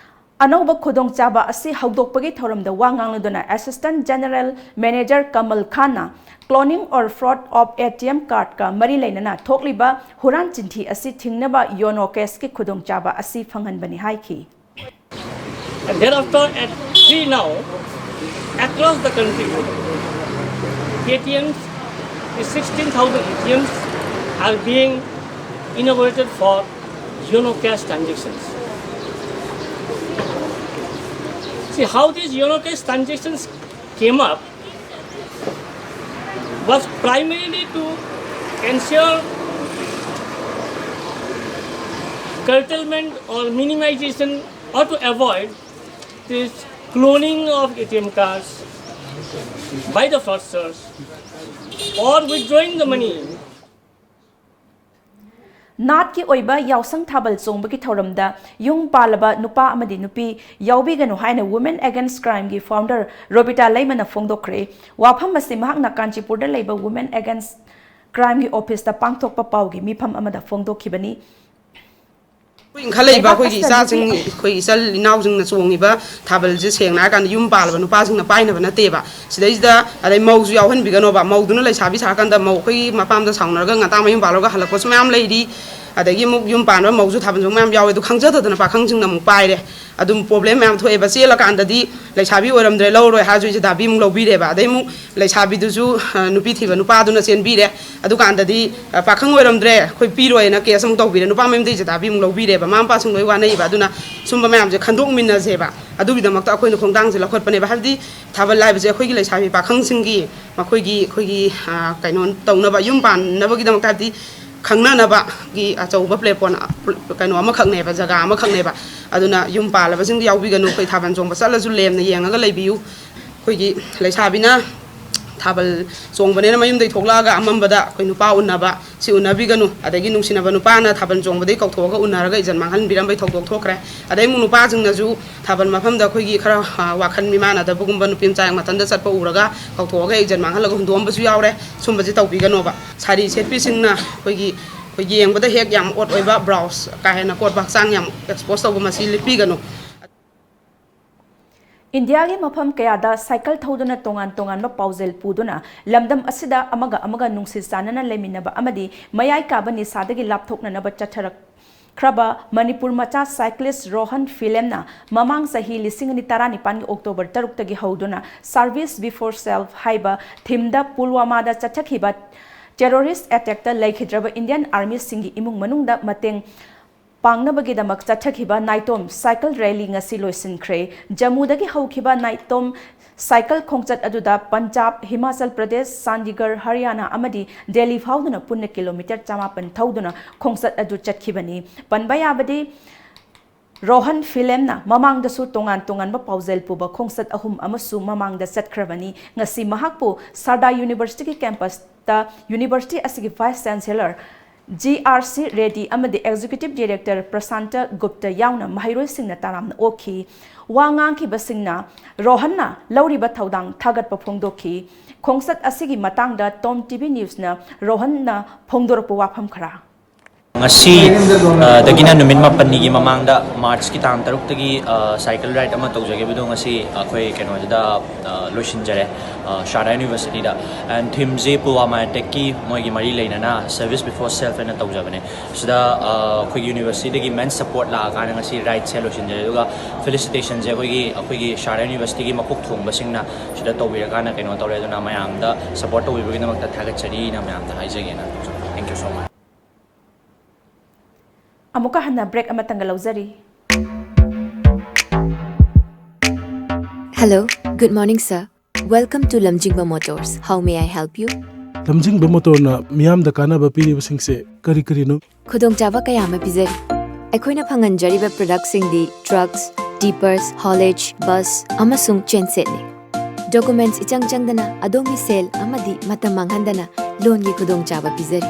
ꯑꯅꯧꯕ ꯈꯨꯗꯣꯡꯆꯥꯕ ꯑꯁꯤ ꯍꯧꯗꯣꯛꯄꯒꯤ ꯊꯧꯔꯝꯗ ꯋꯥ ꯉꯥꯡꯂꯗꯨꯅ Assistant General Manager Kamal Khan, cloning or fraud of ATM card ꯀ ꯃꯔꯤ ꯂꯩꯅꯅ ꯊꯣꯛꯂꯤꯕ ꯍꯨꯔꯥꯟ ꯆꯤꯟꯊꯤ ꯑꯁꯤ ꯊꯤꯡꯅꯕ YONO Cash ꯀꯤ ꯈꯨꯗꯣꯡꯆꯥꯕ ꯑꯁꯤ ꯐꯪꯍꯟꯕꯅꯤ ꯍꯥꯏꯈꯤ꯫ And thereafter, at three now, across the country, ATMs, the sixteen thousand ATMs are being inaugurated for YONO Cash transactions. See, how these YONO Cash transactions came up was primarily to ensure curtailment or minimization or to avoid this cloning of ATM cards by the fraudsters or withdrawing the money. ꯅꯥꯠꯀꯤ ꯑꯣꯏꯕ ꯌꯥꯎꯁꯪ ꯊꯥꯕꯜ ꯆꯣꯡꯕꯒꯤ ꯊꯧꯔꯝꯗ ꯌꯨꯝ ꯄꯥꯜꯂꯕ ꯅꯨꯄꯥ ꯑꯃꯗꯤ ꯅꯨꯄꯤ ꯌꯥꯎꯕꯤꯒꯅꯨ ꯍꯥꯏꯅ Women Against Crime ꯒꯤ founder ꯔꯣꯕꯤꯇꯥ ꯂꯩꯃꯅ ꯐꯣꯡꯗꯣꯛꯈ꯭ꯔꯦ꯫ ꯋꯥꯐꯝ ꯑꯁꯤ ꯃꯍꯥꯛꯅ ꯀꯥꯟꯆꯤꯄꯨꯔꯗ ꯂꯩꯕ Women Against Crime ꯒꯤ office ꯇ ꯄꯥꯡꯊꯣꯛꯄ ꯄꯥꯎꯒꯤ ꯃꯤꯐꯝ ꯑꯃꯗ ꯐꯣꯡꯗꯣꯛꯈꯤꯕꯅꯤ꯫ ꯏꯟꯈꯠꯂꯛꯏꯕ ꯑꯩꯈꯣꯏꯒꯤ ꯏꯆꯥꯁꯤꯡ, ꯑꯩꯈꯣꯏ ꯏꯆꯜ ꯏꯅꯥꯎꯁꯤꯡꯅ ꯆꯣꯡꯉꯤꯕ ꯊꯥꯕꯜꯁꯦ ꯁꯦꯡꯅ ꯍꯥꯏꯔꯀꯥꯟꯗ ꯌꯨꯝ ꯄꯥꯜꯂꯕ ꯅꯨꯄꯥꯁꯤꯡꯅ ꯄꯥꯏꯅꯕ ꯅꯠꯇꯦꯕ꯫ ꯁꯤꯗꯩꯁꯤꯗ ꯑꯗꯩ ꯃꯧꯁꯨ ꯌꯥꯎꯍꯟꯕꯤꯒꯅꯣꯕ꯫ ꯃꯧꯗꯨꯅ ꯂꯩꯁꯥꯕꯤ ꯁꯥꯔꯀꯥꯟꯗ ꯃꯧ ꯑꯩꯈꯣꯏꯒꯤ ꯃꯄꯥꯝꯗ ꯁꯥꯎꯅꯔꯒ ꯉꯟꯇꯥ ꯃꯌꯨꯝ ꯄꯥꯜꯂꯒ ꯍꯜꯂꯛꯄꯁꯨ ꯃꯌꯥꯝ ꯂꯩꯔꯤ꯫ ꯑꯗꯒꯤ ꯑꯃꯨꯛ ꯌꯨꯝ ꯄꯥꯟꯕ ꯃꯧꯁꯨ ꯊꯥꯕꯜ ꯆꯣꯡꯕ ꯃꯌꯥꯝ ꯌꯥꯎꯋꯦ꯫ ꯑꯗꯨ ꯈꯪꯖꯗꯗꯅ ꯄꯥꯈꯪꯁꯤꯡꯅ ꯑꯃꯨꯛ ꯄꯥꯏꯔꯦ꯫ ꯑꯗꯨꯝ ꯄ꯭ꯔꯣꯕ꯭ꯂꯦꯝ ꯃꯌꯥꯝ ꯊꯣꯛꯑꯦꯕ꯫ ꯆꯦꯜꯂꯀꯥꯟꯗꯗꯤ ꯂꯩꯁꯥꯕꯤ ꯑꯣꯏꯔꯝꯗ꯭ꯔꯦ, ꯂꯧꯔꯣꯏ ꯍꯥꯏꯔꯁꯨ ꯏꯆꯦ ꯊꯥꯕꯤ ꯑꯃꯨꯛ ꯂꯧꯕꯤꯔꯦꯕ꯫ ꯑꯗꯩ ꯑꯃꯨꯛ ꯂꯩꯁꯥꯕꯤꯗꯨꯁꯨ ꯑ, ꯅꯨꯄꯤ ꯊꯤꯕ ꯅꯨꯄꯥꯗꯨꯅ ꯆꯦꯟꯕꯤꯔꯦ꯫ ꯑꯗꯨꯀꯥꯟꯗꯗꯤ ꯑ, ꯄꯥꯈꯪ ꯑꯣꯏꯔꯝꯗ꯭ꯔꯦ, ꯑꯩꯈꯣꯏ ꯄꯤꯔꯣꯏꯅ ꯀꯦꯁ ꯑꯃꯨꯛ ꯇꯧꯕꯤꯔꯦ꯫ ꯅꯨꯄꯥ ꯃꯌꯨꯝꯗ ꯏꯆꯦ ꯊꯥꯕꯤ ꯑꯃꯨꯛ ꯂꯧꯕꯤꯔꯦꯕ꯫ ꯃꯃꯥ ꯃꯄꯥꯁꯤꯡ ꯂꯣꯏ ꯋꯥꯅꯩꯕ꯫ ꯑꯗꯨꯅ ꯁꯨꯝꯕ ꯃꯌꯥꯝꯁꯦ ꯈꯟꯗꯣꯛꯃꯤꯟꯅꯁꯦꯕ꯫ ꯑꯗꯨꯒꯤꯗꯃꯛꯇ ꯑꯩꯈꯣꯏꯅ ꯈꯣꯡꯊꯥꯡꯁꯦ ꯂꯧꯈꯠꯄꯅꯦꯕ꯫ ꯍꯥꯏꯕꯗꯤ ꯊꯥꯕꯜ ꯍꯥꯏꯕꯁꯦ ꯑꯩꯈꯣꯏꯒꯤ ꯂꯩꯁꯥꯕꯤ ꯄꯥꯈꯪꯁꯤꯡꯒꯤ ꯃꯈꯣꯏꯒꯤ ꯑꯩꯈꯣꯏꯒꯤ ꯑ, ꯀꯩꯅꯣ ꯇꯧꯅꯕ, ꯌꯨꯝ ꯄꯥꯟꯅꯕꯒꯤꯗꯃꯛꯇ, ꯍꯥꯏꯕꯗꯤ ꯈꯪꯅꯅꯕꯒꯤ ꯑꯆꯧꯕ ꯄ꯭ꯂꯦꯠꯐꯣꯝ, ꯀꯩꯅꯣ ꯑꯃꯈꯛꯅꯦꯕ, ꯖꯒꯥ ꯑꯃꯈꯛꯅꯦꯕ꯫ ꯑꯗꯨꯅ ꯌꯨꯝ ꯄꯥꯜꯂꯕꯁꯤꯡꯗꯤ ꯌꯥꯎꯕꯤꯒꯅꯨ꯫ ꯑꯩꯈꯣꯏ ꯊꯥꯕꯜ ꯆꯣꯡꯕ ꯆꯠꯂꯁꯨ ꯂꯦꯝꯅ ꯌꯦꯡꯉꯒ ꯂꯩꯕꯤꯌꯨ꯫ ꯑꯩꯈꯣꯏꯒꯤ ꯂꯩꯁꯥꯕꯤꯅ ꯊꯥꯕꯜ ꯆꯣꯡꯕꯅꯦꯅ ꯃꯌꯨꯝꯗꯒꯤ ꯊꯣꯛꯂꯛꯑꯒ ꯑꯃꯝꯕꯗ ꯑꯩꯈꯣꯏ ꯅꯨꯄꯥ ꯎꯅꯕ, ꯁꯤ ꯎꯅꯕꯤꯒꯅꯨ꯫ ꯑꯗꯒꯤ ꯅꯨꯡꯁꯤꯅꯕ ꯅꯨꯄꯥꯅ ꯊꯥꯕꯜ ꯆꯣꯡꯕꯗꯒꯤ ꯀꯧꯊꯣꯛꯑꯒ ꯎꯅꯔꯒ ꯏꯖꯠ ꯃꯥꯡꯍꯟꯕꯤꯔꯝꯕꯒꯤ ꯊꯧꯗꯣꯛ ꯊꯣꯛꯈ꯭ꯔꯦ꯫ ꯑꯗꯩ ꯑꯃꯨꯛ ꯅꯨꯄꯥꯁꯤꯡꯅꯁꯨ ꯊꯥꯕꯜ ꯃꯐꯝꯗ ꯑꯩꯈꯣꯏꯒꯤ ꯈꯔ, ꯑ, ꯋꯥꯈꯜ ꯃꯤꯃꯥꯟꯅꯗꯕꯒꯨꯝꯕ, ꯅꯨꯄꯤ ꯃꯆꯥ ꯃꯊꯟꯇ ꯆꯠꯄ ꯎꯔꯒ ꯀꯧꯊꯣꯛꯑꯒ ꯏꯖꯠ ꯃꯥꯡꯍꯜꯂꯒ ꯍꯨꯟꯗꯣꯛꯑꯝꯕꯁꯨ ꯌꯥꯎꯔꯦ꯫ ꯁꯨꯝꯕꯁꯦ ꯇꯧꯕꯤꯒꯅꯣꯕ꯫ ꯁꯥꯔꯤ ꯁꯦꯠꯄꯤꯁꯤꯡꯅ ꯑꯩꯈꯣꯏꯒꯤ, ꯑꯩꯈꯣꯏ ꯌꯦꯡꯕꯗ ꯍꯦꯛ ꯌꯥꯝ ꯑꯣꯠ ꯑꯣꯏꯕ ꯕ꯭ꯂꯥꯎꯁ, ꯀꯥ ꯍꯦꯟꯅ ꯀꯣꯠꯄ, ꯍꯛꯆꯥꯡ ꯌꯥꯝ ꯑꯦꯛꯁꯄꯣꯖ ꯇꯧꯕ, ꯃꯁꯤ ꯂꯤꯠꯄꯤꯒꯅꯨ꯫ ꯏꯟꯗꯤꯌꯥꯒꯤ ꯃꯐꯝ ꯀꯌꯥꯗ ꯁꯥꯏꯀꯜ ꯊꯧꯗꯨꯅ ꯇꯣꯉꯥꯟ ꯇꯣꯉꯥꯟꯕ ꯄꯥꯎꯖꯦꯜ ꯄꯨꯗꯨꯅ ꯂꯝꯗꯝ ꯑꯁꯤꯗ ꯑꯃꯒ ꯑꯃꯒ ꯅꯨꯡꯁꯤ ꯆꯥꯟꯅꯅ ꯂꯩꯃꯤꯟꯅꯕ ꯑꯃꯗꯤ ꯃꯌꯥꯏ ꯀꯥꯕ ꯅꯤꯁꯥꯗꯒꯤ ꯂꯥꯞꯊꯣꯛꯅꯅꯕ ꯆꯠꯊꯔꯛꯈ꯭ꯔꯕ ꯃꯅꯤꯄꯨꯔ ꯃꯆꯥ ꯁꯥꯏꯀ꯭ꯂꯤꯁ ꯔꯣꯍꯟ ꯐꯤꯂꯦꯝꯅ ꯃꯃꯥꯡ ꯆꯍꯤ ꯂꯤꯁꯤꯡ ꯑꯅꯤ ꯇꯔꯥꯅꯤꯄꯥꯟꯒꯤ ꯑꯣꯛꯇꯣꯕꯔ ꯇꯔꯨꯛꯇꯒꯤ ꯍꯧꯗꯨꯅ Service Before Self ꯍꯥꯏꯕ ꯊꯤꯝꯗ ꯄꯨꯜꯋꯥꯃꯥꯗ ꯆꯠꯊꯈꯤꯕ ꯇꯦꯔꯣꯔꯤꯁ ꯑꯦꯇꯦꯛꯇ ꯂꯩꯈꯤꯗ꯭ꯔꯕ ꯏꯟꯗꯤꯌꯟ ꯑꯥꯔꯃꯤꯁꯤꯡꯒꯤ ꯏꯃꯨꯡ ꯃꯅꯨꯡꯗ ꯃꯇꯦꯡ ꯄꯥꯡꯅꯕꯒꯤꯗꯃꯛ ꯆꯠꯊꯈꯤꯕ ꯅꯥꯏꯇꯣꯝ ꯁꯥꯏꯀꯜ ꯔꯦꯂꯤ ꯉꯁꯤ ꯂꯣꯏꯁꯤꯟꯈ꯭ꯔꯦ꯫ ꯖꯝꯃꯨꯗꯒꯤ ꯍꯧꯈꯤꯕ ꯅꯥꯏꯇꯣꯝ ꯁꯥꯏꯀꯜ ꯈꯣꯡꯆꯠ ꯑꯗꯨꯗ ꯄꯟꯖꯥꯕ, ꯍꯤꯃꯥꯆꯜ ꯄ꯭ꯔꯗꯦꯁ, ꯆꯥꯟꯗꯤꯒꯔ, ꯍꯔꯤꯌꯥꯅꯥ ꯑꯃꯗꯤ ꯗꯦꯜꯂꯤ ꯐꯥꯎꯗꯨꯅ ꯄꯨꯟꯅ ꯀꯤꯂꯣꯃꯤꯇꯔ ꯆꯃꯥꯄꯟ ꯊꯧꯗꯨꯅ ꯈꯣꯡꯆꯠ ꯑꯗꯨ ꯆꯠꯈꯤꯕꯅꯤ꯫ ꯄꯟꯕ ꯌꯥꯕꯗꯤ, ꯔꯣꯍꯟ ꯐꯤꯂꯦꯝꯅ ꯃꯃꯥꯡꯗꯁꯨ ꯇꯣꯉꯥꯟ ꯇꯣꯉꯥꯟꯕ ꯄꯥꯎꯖꯦꯜ ꯄꯨꯕ ꯈꯣꯡꯆꯠ ꯑꯍꯨꯝ ꯑꯃꯁꯨ ꯃꯃꯥꯡꯗ ꯆꯠꯈ꯭ꯔꯕꯅꯤ꯫ ꯉꯁꯤ ꯃꯍꯥꯛꯄꯨ ꯁꯥꯔꯗꯥ ꯌꯨꯅꯤꯚꯔꯁꯤꯇꯤꯒꯤ ꯀꯦꯝꯄꯁꯇ ꯌꯨꯅꯤꯚꯔꯁꯤꯇꯤ ꯑꯁꯤꯒꯤ vice chancellor G R C ready ꯑꯃꯗꯤ ꯑꯦꯛꯖꯤꯀ꯭ꯌꯨꯇꯤꯚ ꯗꯤꯔꯦꯛꯇꯔ ꯄ꯭ꯔꯁꯥꯟꯇ ꯒꯨꯞꯇ ꯌꯥꯎꯅ ꯃꯍꯩꯔꯣꯏꯁꯤꯡꯅ ꯇꯔꯥꯝꯅ ꯑꯣꯛꯈꯤ꯫ ꯋꯥ ꯉꯥꯡꯈꯤꯕꯁꯤꯡꯅ ꯔꯣꯍꯟꯅ ꯂꯧꯔꯤꯕ ꯊꯧꯗꯥꯡ ꯊꯥꯒꯠꯄ ꯐꯣꯡꯗꯣꯛꯈꯤ꯫ ꯈꯣꯡꯆꯠ ꯑꯁꯤꯒꯤ ꯃꯇꯥꯡꯗ ꯇꯣꯝ ꯇꯤ ꯚꯤ ꯅ꯭ꯌꯨꯁꯅ ꯔꯣꯍꯟꯅ ꯐꯣꯡꯗꯣꯔꯛꯄ ꯋꯥꯐꯝ ꯈꯔ꯫ ꯉꯁꯤ ꯑ, ꯗꯒꯤꯅ ꯅꯨꯃꯤꯠ ꯃꯥꯄꯟꯅꯤꯒꯤ ꯃꯃꯥꯡꯗ, ꯃꯥꯔꯆꯀꯤ ꯇꯥꯡ ꯇꯔꯨꯛꯇꯒꯤ, ꯑ, ꯁꯥꯏꯀꯜ ꯔꯥꯏꯗ ꯑꯃ ꯇꯧꯖꯈꯤꯕꯗꯣ ꯉꯁꯤ ꯑꯩꯈꯣꯏ ꯀꯩꯅꯣꯁꯤꯗ, ꯑ, ꯂꯣꯏꯁꯤꯟꯖꯔꯦ, ꯑ, ꯁꯥꯔꯗꯥ ꯌꯨꯅꯤꯚꯔꯁꯤꯇꯤꯗ꯫ ꯑꯦꯟ ꯊꯤꯝꯁꯤ ꯄꯨꯜꯋꯥꯃꯥ ꯑꯦꯇꯦꯛꯀꯤ ꯃꯣꯏꯒꯤ ꯃꯔꯤ ꯂꯩꯅꯅ Service Before Self ꯍꯥꯏꯅ ꯇꯧꯖꯕꯅꯦ꯫ ꯁꯤꯗ, ꯑ, ꯑꯩꯈꯣꯏꯒꯤ ꯌꯨꯅꯤꯚꯔꯁꯤꯇꯤꯗꯒꯤ ꯃꯦꯟ ꯁꯄꯣꯔꯠ ꯂꯥꯛꯑꯀꯥꯟꯗ ꯉꯁꯤ ꯔꯥꯏꯗꯁꯦ ꯂꯣꯏꯁꯤꯟꯖꯔꯦ꯫ ꯑꯗꯨꯒ ꯐꯦꯂꯤꯁꯤꯇꯦꯁꯟꯁꯦ ꯑꯩꯈꯣꯏꯒꯤ, ꯑꯩꯈꯣꯏꯒꯤ ꯁꯥꯔꯗꯥ ꯌꯨꯅꯤꯚꯔꯁꯤꯇꯤꯒꯤ ꯃꯀꯣꯛ ꯊꯣꯡꯕꯁꯤꯡꯅ ꯁꯤꯗ ꯇꯧꯕꯤꯔꯀꯥꯟꯗ ꯀꯩꯅꯣ ꯇꯧꯔꯦ꯫ ꯑꯗꯨꯅ ꯃꯌꯥꯝꯗ ꯁꯄꯣꯔꯠ ꯇꯧꯕꯤꯕꯒꯤꯗꯃꯛꯇ ꯊꯥꯒꯠꯆꯔꯤꯅ ꯃꯌꯥꯝꯗ ꯍꯥꯏꯖꯒꯦꯅ꯫ Thank you so much. ꯑꯃꯨꯛꯀ ꯍꯟꯅ break ꯑꯃꯇꯪꯒ ꯂꯧꯖꯔꯤ꯫ Hello, good morning, sir. Welcome to Lamjingba Motors. How may I help you? ꯂꯝꯖꯤꯡꯕ ꯃꯣꯇꯣꯔꯅ ꯃꯤꯌꯥꯝꯗ ꯀꯥꯟꯅꯕ ꯄꯤꯔꯤꯕꯁꯤꯡꯁꯦ ꯀꯔꯤ ꯀꯔꯤꯅꯣ? ꯈꯨꯗꯣꯡꯆꯥꯕ ꯀꯌꯥ ꯑꯃ ꯄꯤꯖꯔꯤ꯫ ꯑꯩꯈꯣꯏꯅ ꯐꯪꯍꯟꯖꯔꯤꯕ ꯄ꯭ꯔꯗꯛꯁꯤꯡꯗꯤ ꯇ꯭ꯔꯛꯁ, ꯇꯤꯄꯔꯁ, ꯍꯣꯂꯦꯖ, ꯕꯁ ꯑꯃꯁꯨꯡ ꯆꯦꯟꯁꯦꯠꯅꯤ꯫ ꯗꯣꯀꯨꯃꯦꯟꯠꯁ ꯏꯆꯪ ꯆꯪꯗꯅ ꯑꯗꯣꯝꯒꯤ ꯁꯦꯜ ꯑꯃꯗꯤ ꯃꯇꯝ ꯃꯥꯡꯍꯟꯗꯅ ꯂꯣꯟꯒꯤ ꯈꯨꯗꯣꯡꯆꯥꯕ ꯄꯤꯖꯔꯤ꯫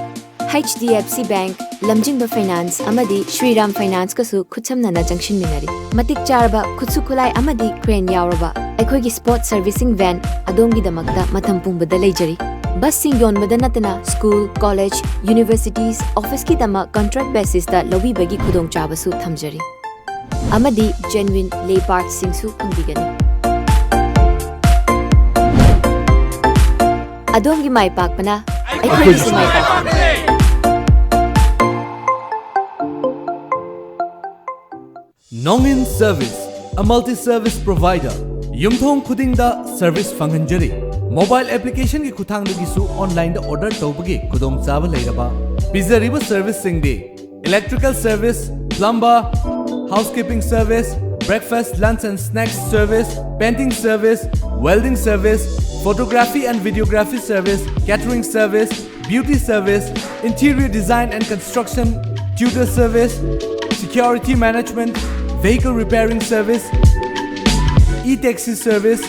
H D F C Bank, ꯂꯝꯖꯤꯡꯕ ꯐꯥꯏꯅꯥꯟꯁ ꯑꯃꯗꯤ ꯁ꯭ꯔꯤꯔꯥꯝ ꯐꯥꯏꯅꯥꯟꯁꯀꯁꯨ ꯈꯨꯠꯁꯝꯅꯅ ꯆꯪꯁꯤꯟꯃꯤꯟꯅꯔꯤ꯫ ꯃꯇꯤꯛ ꯆꯥꯔꯕ ꯈꯨꯠꯁꯨ ꯈꯨꯠꯂꯥꯏ ꯑꯃꯗꯤ ꯀ꯭ꯔꯦꯟ ꯌꯥꯎꯔꯕ ꯑꯩꯈꯣꯏꯒꯤ ꯁ꯭ꯄꯣꯔꯠ ꯁꯔꯚꯤꯁꯤꯡ ꯚꯦꯟ ꯑꯗꯣꯝꯒꯤꯗꯃꯛꯇ ꯃꯇꯝ ꯄꯨꯝꯕꯗ ꯂꯩꯖꯔꯤ꯫ ꯕꯁꯁꯤꯡ ꯌꯣꯟꯕꯗ ꯅꯠꯇꯅ ꯁ꯭ꯀꯨꯜ, ꯀꯣꯂꯦꯖ, ꯌꯨꯅꯤꯚꯔꯁꯤꯇꯤꯁ, ꯑꯣꯐꯤꯁꯀꯤꯗꯃꯛ ꯀꯟꯇ꯭ꯔꯦꯛ ꯕꯦꯁꯤꯁꯇ ꯂꯧꯕꯤꯕꯒꯤ ꯈꯨꯗꯣꯡꯆꯥꯕꯁꯨ ꯊꯝꯖꯔꯤ꯫ ꯑꯃꯗꯤ ꯖꯦꯟꯋꯤꯟ ꯂꯦ ꯄꯥꯔꯠꯁꯤꯡꯁꯨ ꯐꯪꯕꯤꯒꯅꯤ꯫ ꯑꯗꯣꯝꯒꯤ ꯃꯥꯏ ꯄꯥꯛꯄꯅ ꯑꯩꯈꯣꯏꯒꯤꯁꯨ ꯃꯥꯏ ꯄꯥꯛꯄꯅꯤ꯫ Nongin Service, a multi-service provider. ꯌꯨꯝꯊꯣꯡ ꯈꯨꯗꯤꯡꯗ ꯁꯔꯚꯤꯁ ꯐꯪꯍꯟꯖꯔꯤ꯫ ꯃꯣꯕꯥꯏꯜ ꯑꯦꯄ꯭ꯂꯤꯀꯦꯁꯟꯒꯤ ꯈꯨꯠꯊꯥꯡꯗꯒꯤꯁꯨ ꯑꯣꯟꯂꯥꯏꯟꯗ ꯑꯣꯔꯗꯔ ꯇꯧꯕꯒꯤ ꯈꯨꯗꯣꯡꯆꯥꯕ ꯂꯩꯔꯕ꯫ ꯄꯤꯖꯔꯤꯕ ꯁꯔꯚꯤꯁꯁꯤꯡꯗꯤ electrical service, plumber, housekeeping service, breakfast, lunch and snacks service, painting service, welding service, photography and videography service, catering service, beauty service, interior design and construction, tutor service, security management, vehicle repairing service, e-taxi service,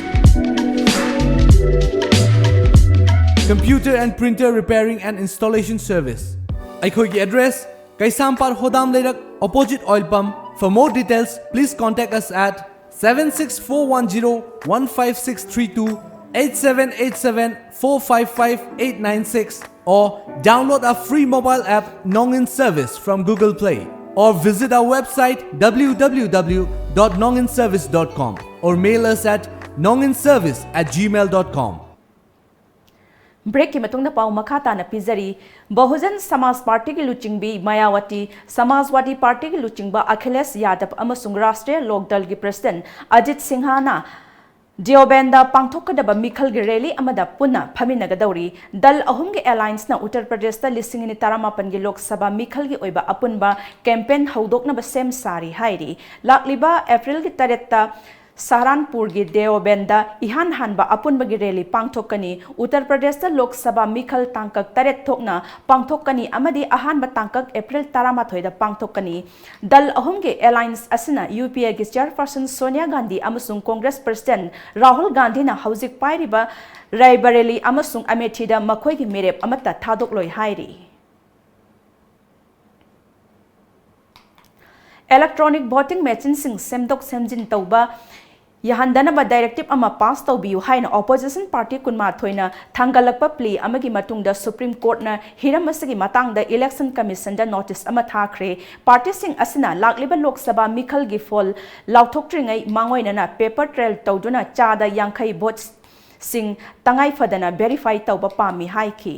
computer and printer repairing and installation service. ꯑꯩꯈꯣꯏꯒꯤ address, ꯀꯩꯁꯥꯝꯄꯥꯠ ꯍꯣꯗꯥꯝ ꯂꯩꯔꯛ, opposite oil pump. For more details, please contact us at seven six four one zero one five six three two. eight seven eight seven four five five eight nine six or download our free mobile app Nongin Service from Google Play or visit our website w w w dot nonginservice dot com or mail us at nonginservice at gmail dot com. ꯕ꯭ꯔꯦꯛꯀꯤ ꯃꯇꯨꯡꯗ ꯄꯥꯎ ꯃꯈꯥ ꯇꯥꯅ ꯄꯤꯖꯔꯤ꯫ ꯕꯍꯨꯖꯟ ꯁꯃꯥꯖ ꯄꯥꯔꯇꯤꯒꯤ ꯂꯨꯆꯤꯡꯕꯤ ꯃꯌꯥꯋꯇꯤ, ꯁꯃꯥꯖꯋꯥꯗꯤ ꯄꯥꯔꯇꯤꯒꯤ ꯂꯨꯆꯤꯡꯕ ꯑꯈꯤꯂꯦꯁ ꯌꯥꯗꯕ ꯑꯃꯁꯨꯡ ꯔꯥꯁꯇ꯭ꯔꯤꯌ ꯂꯣꯛ ꯗꯜꯒꯤ ꯄ꯭ꯔꯁꯤꯗꯦꯟꯠ ꯑꯖꯤꯠ ꯁꯤꯡꯍꯅ ꯗꯤꯑꯣꯕꯦꯟꯗ ꯄꯥꯡꯊꯣꯛꯀꯗꯕ ꯃꯤꯈꯜꯒꯤ ꯔꯦꯂꯤ ꯑꯃꯗ ꯄꯨꯟꯅ ꯐꯝꯃꯤꯟꯅꯒꯗꯧꯔꯤ꯫ ꯗꯜ ꯑꯍꯨꯝꯒꯤ ꯑꯦꯂꯥꯏꯟꯁꯅ ꯎꯠꯇꯔ ꯄ꯭ꯔꯗꯦꯁꯇ ꯂꯤꯁꯤꯡ ꯑꯅꯤ ꯇꯔꯥꯃꯥꯄꯟꯒꯤ ꯂꯣꯛ ꯁꯚꯥ ꯃꯤꯈꯜꯒꯤ ꯑꯣꯏꯕ ꯑꯄꯨꯟꯕ ꯀꯦꯝꯄꯦꯟ ꯍꯧꯗꯣꯛꯅꯕ ꯁꯦꯝ ꯁꯥꯔꯤ ꯍꯥꯏꯔꯤ꯫ ꯂꯥꯛꯂꯤꯕ ꯑꯦꯄ꯭ꯔꯤꯜꯒꯤ ꯇꯔꯦꯠꯇ ꯁꯍꯥꯔꯥꯟꯄꯨꯔꯒꯤ ꯗꯦꯑꯣꯕꯦꯟꯗ ꯏꯍꯥꯟ ꯍꯥꯟꯕ ꯑꯄꯨꯟꯕꯒꯤ ꯔꯦꯂꯤ ꯄꯥꯡꯊꯣꯛꯀꯅꯤ꯫ ꯎꯠꯇꯔ ꯄ꯭ꯔꯗꯦꯁꯇ ꯂꯣꯛ ꯁꯚꯥ ꯃꯤꯈꯜ ꯇꯥꯡꯀꯛ ꯇꯔꯦꯠ ꯊꯣꯛꯅ ꯄꯥꯡꯊꯣꯛꯀꯅꯤ ꯑꯃꯗꯤ ꯑꯍꯥꯟꯕ ꯇꯥꯡꯀꯛ ꯑꯦꯄ꯭ꯔꯤꯜ ꯇꯔꯥꯃꯥꯊꯣꯏꯗ ꯄꯥꯡꯊꯣꯛꯀꯅꯤ꯫ ꯗꯜ ꯑꯍꯨꯝꯒꯤ ꯑꯦꯂꯥꯏꯟꯁ ꯑꯁꯤꯅ ꯌꯨ ꯄꯤ ꯑꯦꯒꯤ ꯆꯦꯌꯔꯄꯔꯁꯟ ꯁꯣꯅꯤꯌꯥ ꯒꯥꯟꯙꯤ ꯑꯃꯁꯨꯡ ꯀꯣꯡꯒ꯭ꯔꯦꯁ ꯄ꯭ꯔꯁꯤꯗꯦꯟꯠ ꯔꯥꯍꯨꯜ ꯒꯥꯟꯙꯤꯅ ꯍꯧꯖꯤꯛ ꯄꯥꯏꯔꯤꯕ ꯔꯥꯏꯕꯔꯦꯂꯤ ꯑꯃꯁꯨꯡ ꯑꯃꯦꯊꯤꯗ ꯃꯈꯣꯏꯒꯤ ꯃꯤꯔꯦꯞ ꯑꯃꯠꯇ ꯊꯥꯗꯣꯛꯂꯣꯏ ꯍꯥꯏꯔꯤ꯫ ꯏꯂꯦꯛꯇ꯭ꯔꯣꯅꯤꯛ ꯚꯣꯇꯤꯡ ꯃꯦꯆꯤꯟꯁꯤꯡ ꯁꯦꯝꯗꯣꯛ ꯁꯦꯝꯖꯤꯟ ꯇꯧꯕ ꯌꯥꯍꯟꯗꯅꯕ ꯗꯥꯏꯔꯦꯛꯇꯤꯚ ꯑꯃ ꯄꯥꯁ ꯇꯧꯕꯤꯌꯨ ꯍꯥꯏꯅ ꯑꯣꯄꯣꯖꯤꯁꯟ ꯄꯥꯔꯇꯤ ꯀꯨꯟꯃꯥꯊꯣꯏꯅ ꯊꯥꯡꯒꯠꯂꯛꯄ ꯄ꯭ꯂꯤ ꯑꯃꯒꯤ ꯃꯇꯨꯡꯗ ꯁꯨꯄ꯭ꯔꯤꯝ ꯀꯣꯔꯠꯅ ꯍꯤꯔꯝ ꯑꯁꯤꯒꯤ ꯃꯇꯥꯡꯗ ꯏꯂꯦꯛꯁꯟ ꯀꯃꯤꯁꯟꯗ ꯅꯣꯇꯤꯁ ꯑꯃ ꯊꯥꯈ꯭ꯔꯦ꯫ ꯄꯥꯔꯇꯤꯁꯤꯡ ꯑꯁꯤꯅ ꯂꯥꯛꯂꯤꯕ ꯂꯣꯛ ꯁꯚꯥ ꯃꯤꯈꯜꯒꯤ ꯐꯣꯜ ꯂꯥꯎꯊꯣꯛꯇ꯭ꯔꯤꯉꯩ ꯃꯥꯡꯑꯣꯏꯅꯅ ꯄꯦꯄꯔ ꯇ꯭ꯔꯦꯜ ꯇꯧꯗꯨꯅ ꯆꯥꯗ ꯌꯥꯡꯈꯩ ꯚꯣꯠꯁꯤꯡ ꯇꯉꯥꯏ ꯐꯗꯅ ꯚꯦꯔꯤꯐꯥꯏ ꯇꯧꯕ ꯄꯥꯝꯃꯤ ꯍꯥꯏꯈꯤ꯫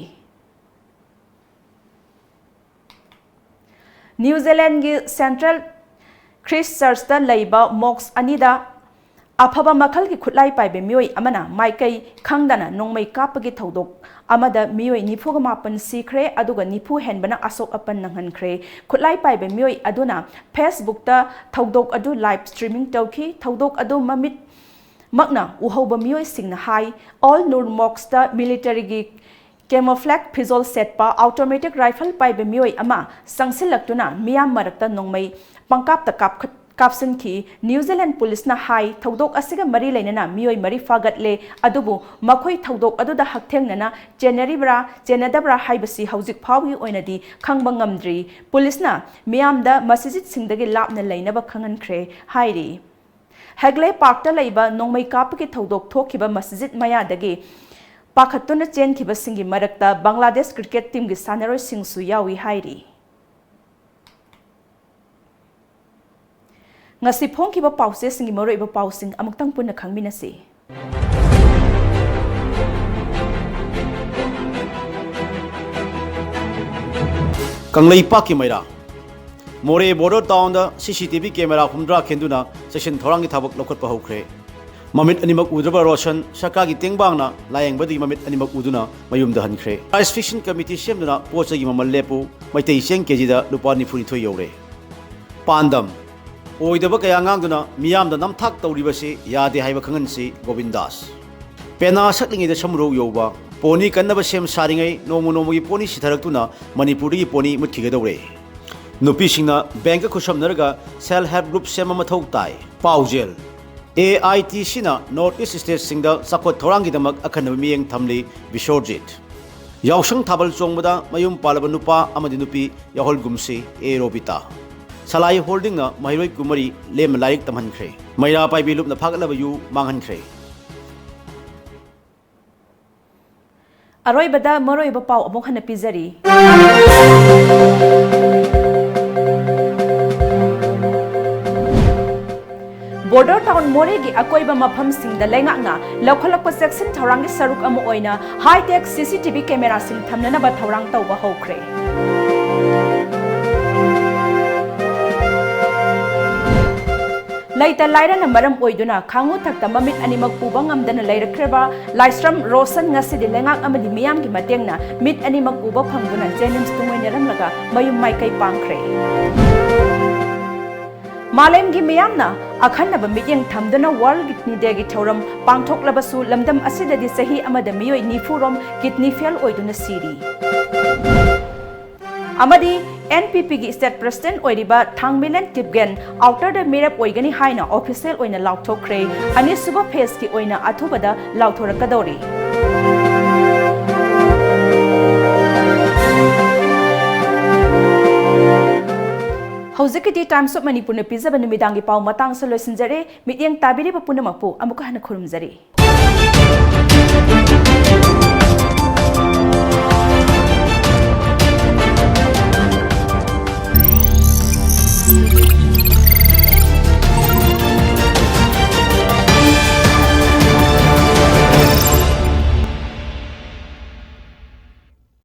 ꯅ꯭ꯌꯨ ꯖꯤꯂꯦꯟꯗꯒꯤ ꯁꯦꯟꯇ꯭ꯔꯦꯜ ꯈ꯭ꯔꯤꯁ ꯆꯔꯆꯇ ꯂꯩꯕ ꯃꯣꯛꯁ ꯑꯅꯤꯗ ꯑꯐꯕ ꯃꯈꯜꯒꯤ ꯈꯨꯠꯂꯥꯏ ꯄꯥꯏꯕ ꯃꯤꯑꯣꯏ ꯑꯃꯅ ꯃꯥꯏꯀꯩ ꯈꯪꯗꯅ ꯅꯣꯡꯃꯩ ꯀꯥꯞꯄꯒꯤ ꯊꯧꯗꯣꯛ ꯑꯃꯗ ꯃꯤꯑꯣꯏ ꯅꯤꯐꯨꯒ ꯃꯥꯄꯟ ꯁꯤꯈ꯭ꯔꯦ, ꯑꯗꯨꯒ ꯅꯤꯐꯨ ꯍꯦꯟꯕꯅ ꯑꯁꯣꯛ ꯑꯄꯟ ꯅꯪꯍꯟꯈ꯭ꯔꯦ꯫ ꯈꯨꯠꯂꯥꯏ ꯄꯥꯏꯕ ꯃꯤꯑꯣꯏ ꯑꯗꯨꯅ Facebook ꯇ ꯊꯧꯗꯣꯛ ꯑꯗꯨ live streaming ꯇꯧꯈꯤ꯫ ꯊꯧꯗꯣꯛ ꯑꯗꯨ ꯃꯃꯤꯠꯃꯛꯅ ꯎꯍꯧꯕ ꯃꯤꯑꯣꯏꯁꯤꯡꯅ ꯍꯥꯏ꯫ ꯑꯜ ꯅꯨꯔ ꯃꯣꯛꯁꯇ ꯃꯤꯂꯤꯇꯔꯤꯒꯤ camouflage ꯐꯤꯖꯣꯜ ꯁꯦꯠꯄ automatic rifle ꯄꯥꯏꯕ ꯃꯤꯑꯣꯏ ꯑꯃ ꯆꯪꯁꯤꯜꯂꯛꯇꯨꯅ ꯃꯤꯌꯥꯝ ꯃꯔꯛꯇ ꯅꯣꯡꯃꯩ ꯄꯪꯀꯥꯞꯇ ꯀꯥꯞꯈꯠ-, ꯀꯥꯞꯁꯤꯟꯈꯤ꯫ ꯅ꯭ꯌꯨ ꯖꯤꯂꯦꯟꯗ ꯄꯨꯂꯤꯁꯅ ꯍꯥꯏ, ꯊꯧꯗꯣꯛ ꯑꯁꯤꯒ ꯃꯔꯤ ꯂꯩꯅꯅ ꯃꯤꯑꯣꯏ ꯃꯔꯤ ꯐꯥꯒꯠꯂꯦ, ꯑꯗꯨꯕꯨ ꯃꯈꯣꯏ ꯊꯧꯗꯣꯛ ꯑꯗꯨꯗ ꯍꯛꯊꯦꯡꯅꯅ ꯆꯦꯟꯅꯔꯤꯕ꯭ꯔꯥ, ꯆꯦꯟꯅꯗꯕ꯭ꯔꯥ ꯍꯥꯏꯕꯁꯤ ꯍꯧꯖꯤꯛ ꯐꯥꯎꯒꯤ ꯑꯣꯏꯅꯗꯤ ꯈꯪꯕ ꯉꯝꯗ꯭ꯔꯤ꯫ ꯄꯨꯂꯤꯁꯅ ꯃꯤꯌꯥꯝꯗ ꯃꯁꯖꯤꯗꯁꯤꯡꯗꯒꯤ ꯂꯥꯞꯅ ꯂꯩꯅꯕ ꯈꯪꯍꯟꯈ꯭ꯔꯦ ꯍꯥꯏꯔꯤ꯫ ꯍꯦꯒꯂꯦ ꯄꯥꯔꯛꯇ ꯂꯩꯕ ꯅꯣꯡꯃꯩ ꯀꯥꯞꯄꯒꯤ ꯊꯧꯗꯣꯛ ꯊꯣꯛꯈꯤꯕ ꯃꯁꯖꯤꯗ ꯃꯌꯥꯗꯒꯤ ꯄꯥꯈꯠꯇꯨꯅ ꯆꯦꯟꯈꯤꯕꯁꯤꯡꯒꯤ ꯃꯔꯛꯇ ꯕꯪꯒ꯭ꯂꯥꯗꯦꯁ ꯀ꯭ꯔꯤꯀꯦꯠ ꯇꯤꯝꯒꯤ ꯁꯥꯟꯅꯔꯣꯏꯁꯤꯡꯁꯨ ꯌꯥꯎꯏ ꯍꯥꯏꯔꯤ꯫ ꯉꯁꯤ ꯐꯣꯡꯈꯤꯕ ꯄꯥꯎꯆꯦꯁꯤꯡꯒꯤ ꯃꯔꯨꯑꯣꯏꯕ ꯄꯥꯎꯁꯤꯡ ꯑꯃꯨꯛꯇꯪ ꯄꯨꯟꯅ ꯈꯪꯃꯤꯟꯅꯁꯤ꯫ ꯀꯪꯂꯩꯄꯥꯛꯀꯤ ꯃꯩꯔꯥ꯫ ꯃꯣꯔꯦ ꯕꯣꯔꯗꯔ ꯇꯥꯎꯟꯗ ꯁꯤ ꯁꯤ ꯇꯤ ꯚꯤ ꯀꯦꯃꯦꯔꯥ ꯍꯨꯝꯗ꯭ꯔꯥ ꯈꯤꯟꯗꯨꯅ ꯆꯦꯛꯁꯤꯟ ꯊꯧꯔꯥꯡꯒꯤ ꯊꯕꯛ ꯂꯧꯈꯠꯄ ꯍꯧꯈ꯭ꯔꯦ꯫ ꯃꯃꯤꯠ ꯑꯅꯤꯃꯛ ꯎꯗ꯭ꯔꯕ ꯔꯣꯁꯟ ꯁꯔꯀꯥꯔꯒꯤ ꯇꯦꯡꯕꯥꯡꯅ ꯂꯥꯌꯦꯡꯕꯗꯒꯤ ꯃꯃꯤꯠ ꯑꯅꯤꯃꯛ ꯎꯗꯨꯅ ꯃꯌꯨꯝꯗ ꯍꯟꯈ꯭ꯔꯦ꯫ Price fixing committee ꯁꯦꯝꯗꯨꯅ ꯄꯣꯠ ꯆꯩꯒꯤ ꯃꯃꯜ ꯂꯦꯞꯄꯨ꯫ ꯃꯩꯇꯩ ꯆꯦꯡ ꯀꯦꯖꯤꯗ ꯂꯨꯄꯥ ꯅꯤꯐꯨꯅꯤꯊꯣꯏ ꯌꯧꯔꯦ꯫ ꯄꯥꯟꯗꯝ: ꯑꯣꯏꯗꯕ ꯀꯌꯥ ꯉꯥꯡꯗꯨꯅ ꯃꯤꯌꯥꯝꯗ ꯅꯝꯊꯥꯛ ꯇꯧꯔꯤꯕꯁꯤ ꯌꯥꯗꯦ ꯍꯥꯏꯕ ꯈꯪꯍꯟꯁꯤ꯫ ꯒꯣꯕꯤꯟꯗꯥꯁ꯫ ꯄꯦꯅꯥ ꯁꯛꯂꯤꯉꯩꯗ ꯁꯃꯨꯔꯧ ꯌꯧꯕ꯫ ꯄꯣꯅꯤ ꯀꯟꯅꯕ ꯁꯦꯝ ꯁꯥꯔꯤꯉꯩ ꯅꯣꯡꯃ ꯅꯣꯡꯃꯒꯤ ꯄꯣꯅꯤ ꯁꯤꯊꯔꯛꯇꯨꯅ ꯃꯅꯤꯄꯨꯔꯗꯒꯤ ꯄꯣꯅꯤ ꯃꯨꯠꯈꯤꯒꯗꯧꯔꯦ꯫ ꯅꯨꯄꯤꯁꯤꯡꯅ ꯕꯦꯡꯛꯀ ꯈꯨꯠꯁꯝꯅꯔꯒ self help group ꯁꯦꯝꯕ ꯃꯊꯧ ꯇꯥꯏ꯫ ꯄꯥꯎꯖꯦꯜ: ꯑꯦ ꯑꯥꯏ ꯇꯤ ꯁꯤꯅ North East stateꯁꯤꯡꯗ ꯆꯥꯎꯈꯠ ꯊꯧꯔꯥꯡꯒꯤꯗꯃꯛ ꯑꯈꯟꯅꯕ ꯃꯤꯠꯌꯦꯡ ꯊꯝꯂꯤ꯫ ꯕꯤꯁꯣꯔꯖꯤꯠ꯫ ꯌꯥꯎꯁꯪ ꯊꯥꯕꯜ ꯆꯣꯡꯕꯗ ꯃꯌꯨꯝ ꯄꯥꯜꯂꯕ ꯅꯨꯄꯥ ꯑꯃꯗꯤ ꯅꯨꯄꯤ ꯌꯥꯎꯍꯜꯒꯨꯝꯁꯤ꯫ ꯑꯦ ꯔꯣꯕꯤꯇꯥ꯫ ꯁꯂꯥꯏ ꯍꯣꯜꯗꯤꯡꯅ ꯃꯍꯩꯔꯣꯏ ꯀꯨꯟꯃꯔꯤ ꯂꯦꯝꯅ ꯂꯥꯏꯔꯤꯛ ꯇꯝꯍꯟꯈ꯭ꯔꯦ꯫ ꯃꯩꯔꯥ ꯄꯥꯏꯕꯤ ꯂꯨꯞꯅ ꯐꯥꯒꯠꯂꯕ ꯌꯨ ꯃꯥꯡꯍꯟꯈ꯭ꯔꯦ꯫ ꯑꯔꯣꯏꯕꯗ ꯃꯔꯨꯑꯣꯏꯕ ꯄꯥꯎ ꯑꯃꯨꯛ ꯍꯟꯅ ꯄꯤꯖꯔꯤ꯫ ꯕꯣꯔꯗꯔ ꯇꯥꯎꯟ ꯃꯣꯔꯦꯒꯤ ꯑꯀꯣꯏꯕ ꯃꯐꯝꯁꯤꯡꯗ ꯂꯩꯉꯥꯛꯅ ꯂꯧꯈꯠꯂꯛꯄ ꯆꯦꯛꯁꯤꯟ ꯊꯧꯔꯥꯡꯒꯤ ꯁꯔꯨꯛ ꯑꯃ ꯑꯣꯏꯅ ꯍꯥꯏ-ꯇꯦꯛ ꯁꯤ ꯁꯤ ꯇꯤ ꯚꯤ ꯀꯦꯃꯦꯔꯥꯁꯤꯡ ꯊꯝꯅꯅꯕ ꯊꯧꯔꯥꯡ ꯇꯧꯕ ꯍꯧꯈ꯭ꯔꯦ꯫ ꯂꯩꯇ ꯂꯥꯏꯔꯅ ꯃꯔꯝ ꯑꯣꯏꯗꯨꯅ ꯈꯥꯉꯨ ꯊꯛꯇ ꯃꯃꯤꯠ ꯑꯅꯤꯃꯛ ꯎꯕ ꯉꯝꯗꯅ ꯂꯩꯔꯛꯈ꯭ꯔꯕ ꯂꯥꯏꯁ꯭ꯔꯝ ꯔꯣꯁꯟ ꯉꯁꯤꯗꯤ ꯂꯩꯉꯥꯛ ꯑꯃꯗꯤ ꯃꯤꯌꯥꯝꯒꯤ ꯃꯇꯦꯡꯅ ꯃꯤꯠ ꯑꯅꯤꯃꯛ ꯎꯕ ꯐꯪꯗꯨꯅ ꯖꯦꯅꯤꯝꯁ ꯇꯨꯡꯑꯣꯏꯅꯔꯝꯂꯒ ꯃꯌꯨꯝ ꯃꯥꯏꯀꯩ ꯄꯥꯡꯈ꯭ꯔꯦ꯫ ꯃꯥꯂꯦꯝꯒꯤ ꯃꯤꯌꯥꯝꯅ ꯑꯈꯟꯅꯕ ꯃꯤꯠꯌꯦꯡ ꯊꯝꯗꯨꯅ World Kidney Dayꯒꯤ ꯊꯧꯔꯝ ꯄꯥꯡꯊꯣꯛꯂꯕꯁꯨ ꯂꯝꯗꯝ ꯑꯁꯤꯗꯗꯤ ꯆꯍꯤ ꯑꯃꯗ ꯃꯤꯑꯣꯏ ꯅꯤꯐꯨ ꯔꯣꯝ kidney fail ꯑꯣꯏꯗꯨꯅ ꯁꯤꯔꯤ꯫ ꯑꯃꯗꯤ ꯑꯦꯟ ꯄꯤ ꯄꯤꯒꯤ state president ꯑꯣꯏꯔꯤꯕ ꯊꯥꯡꯃꯤꯂꯦꯟ ꯀꯤꯞꯒꯦꯟ outerꯗ ꯃꯤꯔꯦꯞ ꯑꯣꯏꯒꯅꯤ ꯍꯥꯏꯅ official ꯑꯣꯏꯅ ꯂꯥꯎꯊꯣꯛꯈ꯭ꯔꯦ꯫ ꯑꯅꯤꯁꯨꯕ phaseꯀꯤ ꯑꯣꯏꯅ ꯑꯊꯨꯕꯗ ꯂꯥꯎꯊꯣꯔꯛꯀꯗꯧꯔꯤ꯫ ꯍꯧꯖꯤꯛꯀꯤꯗꯤ Times of Manipurꯅ ꯄꯤꯖꯕ ꯅꯨꯃꯤꯗꯥꯡꯒꯤ ꯄꯥꯎ ꯃꯇꯥꯡꯁꯨ ꯂꯣꯏꯁꯤꯟꯖꯔꯦ꯫ ꯃꯤꯠꯌꯦꯡ ꯇꯥꯕꯤꯔꯤꯕ ꯄꯨꯝꯅꯃꯛꯄꯨ ꯑꯃꯨꯛꯀ ꯍꯟꯅ ꯈꯨꯔꯨꯝꯖꯔꯤ꯫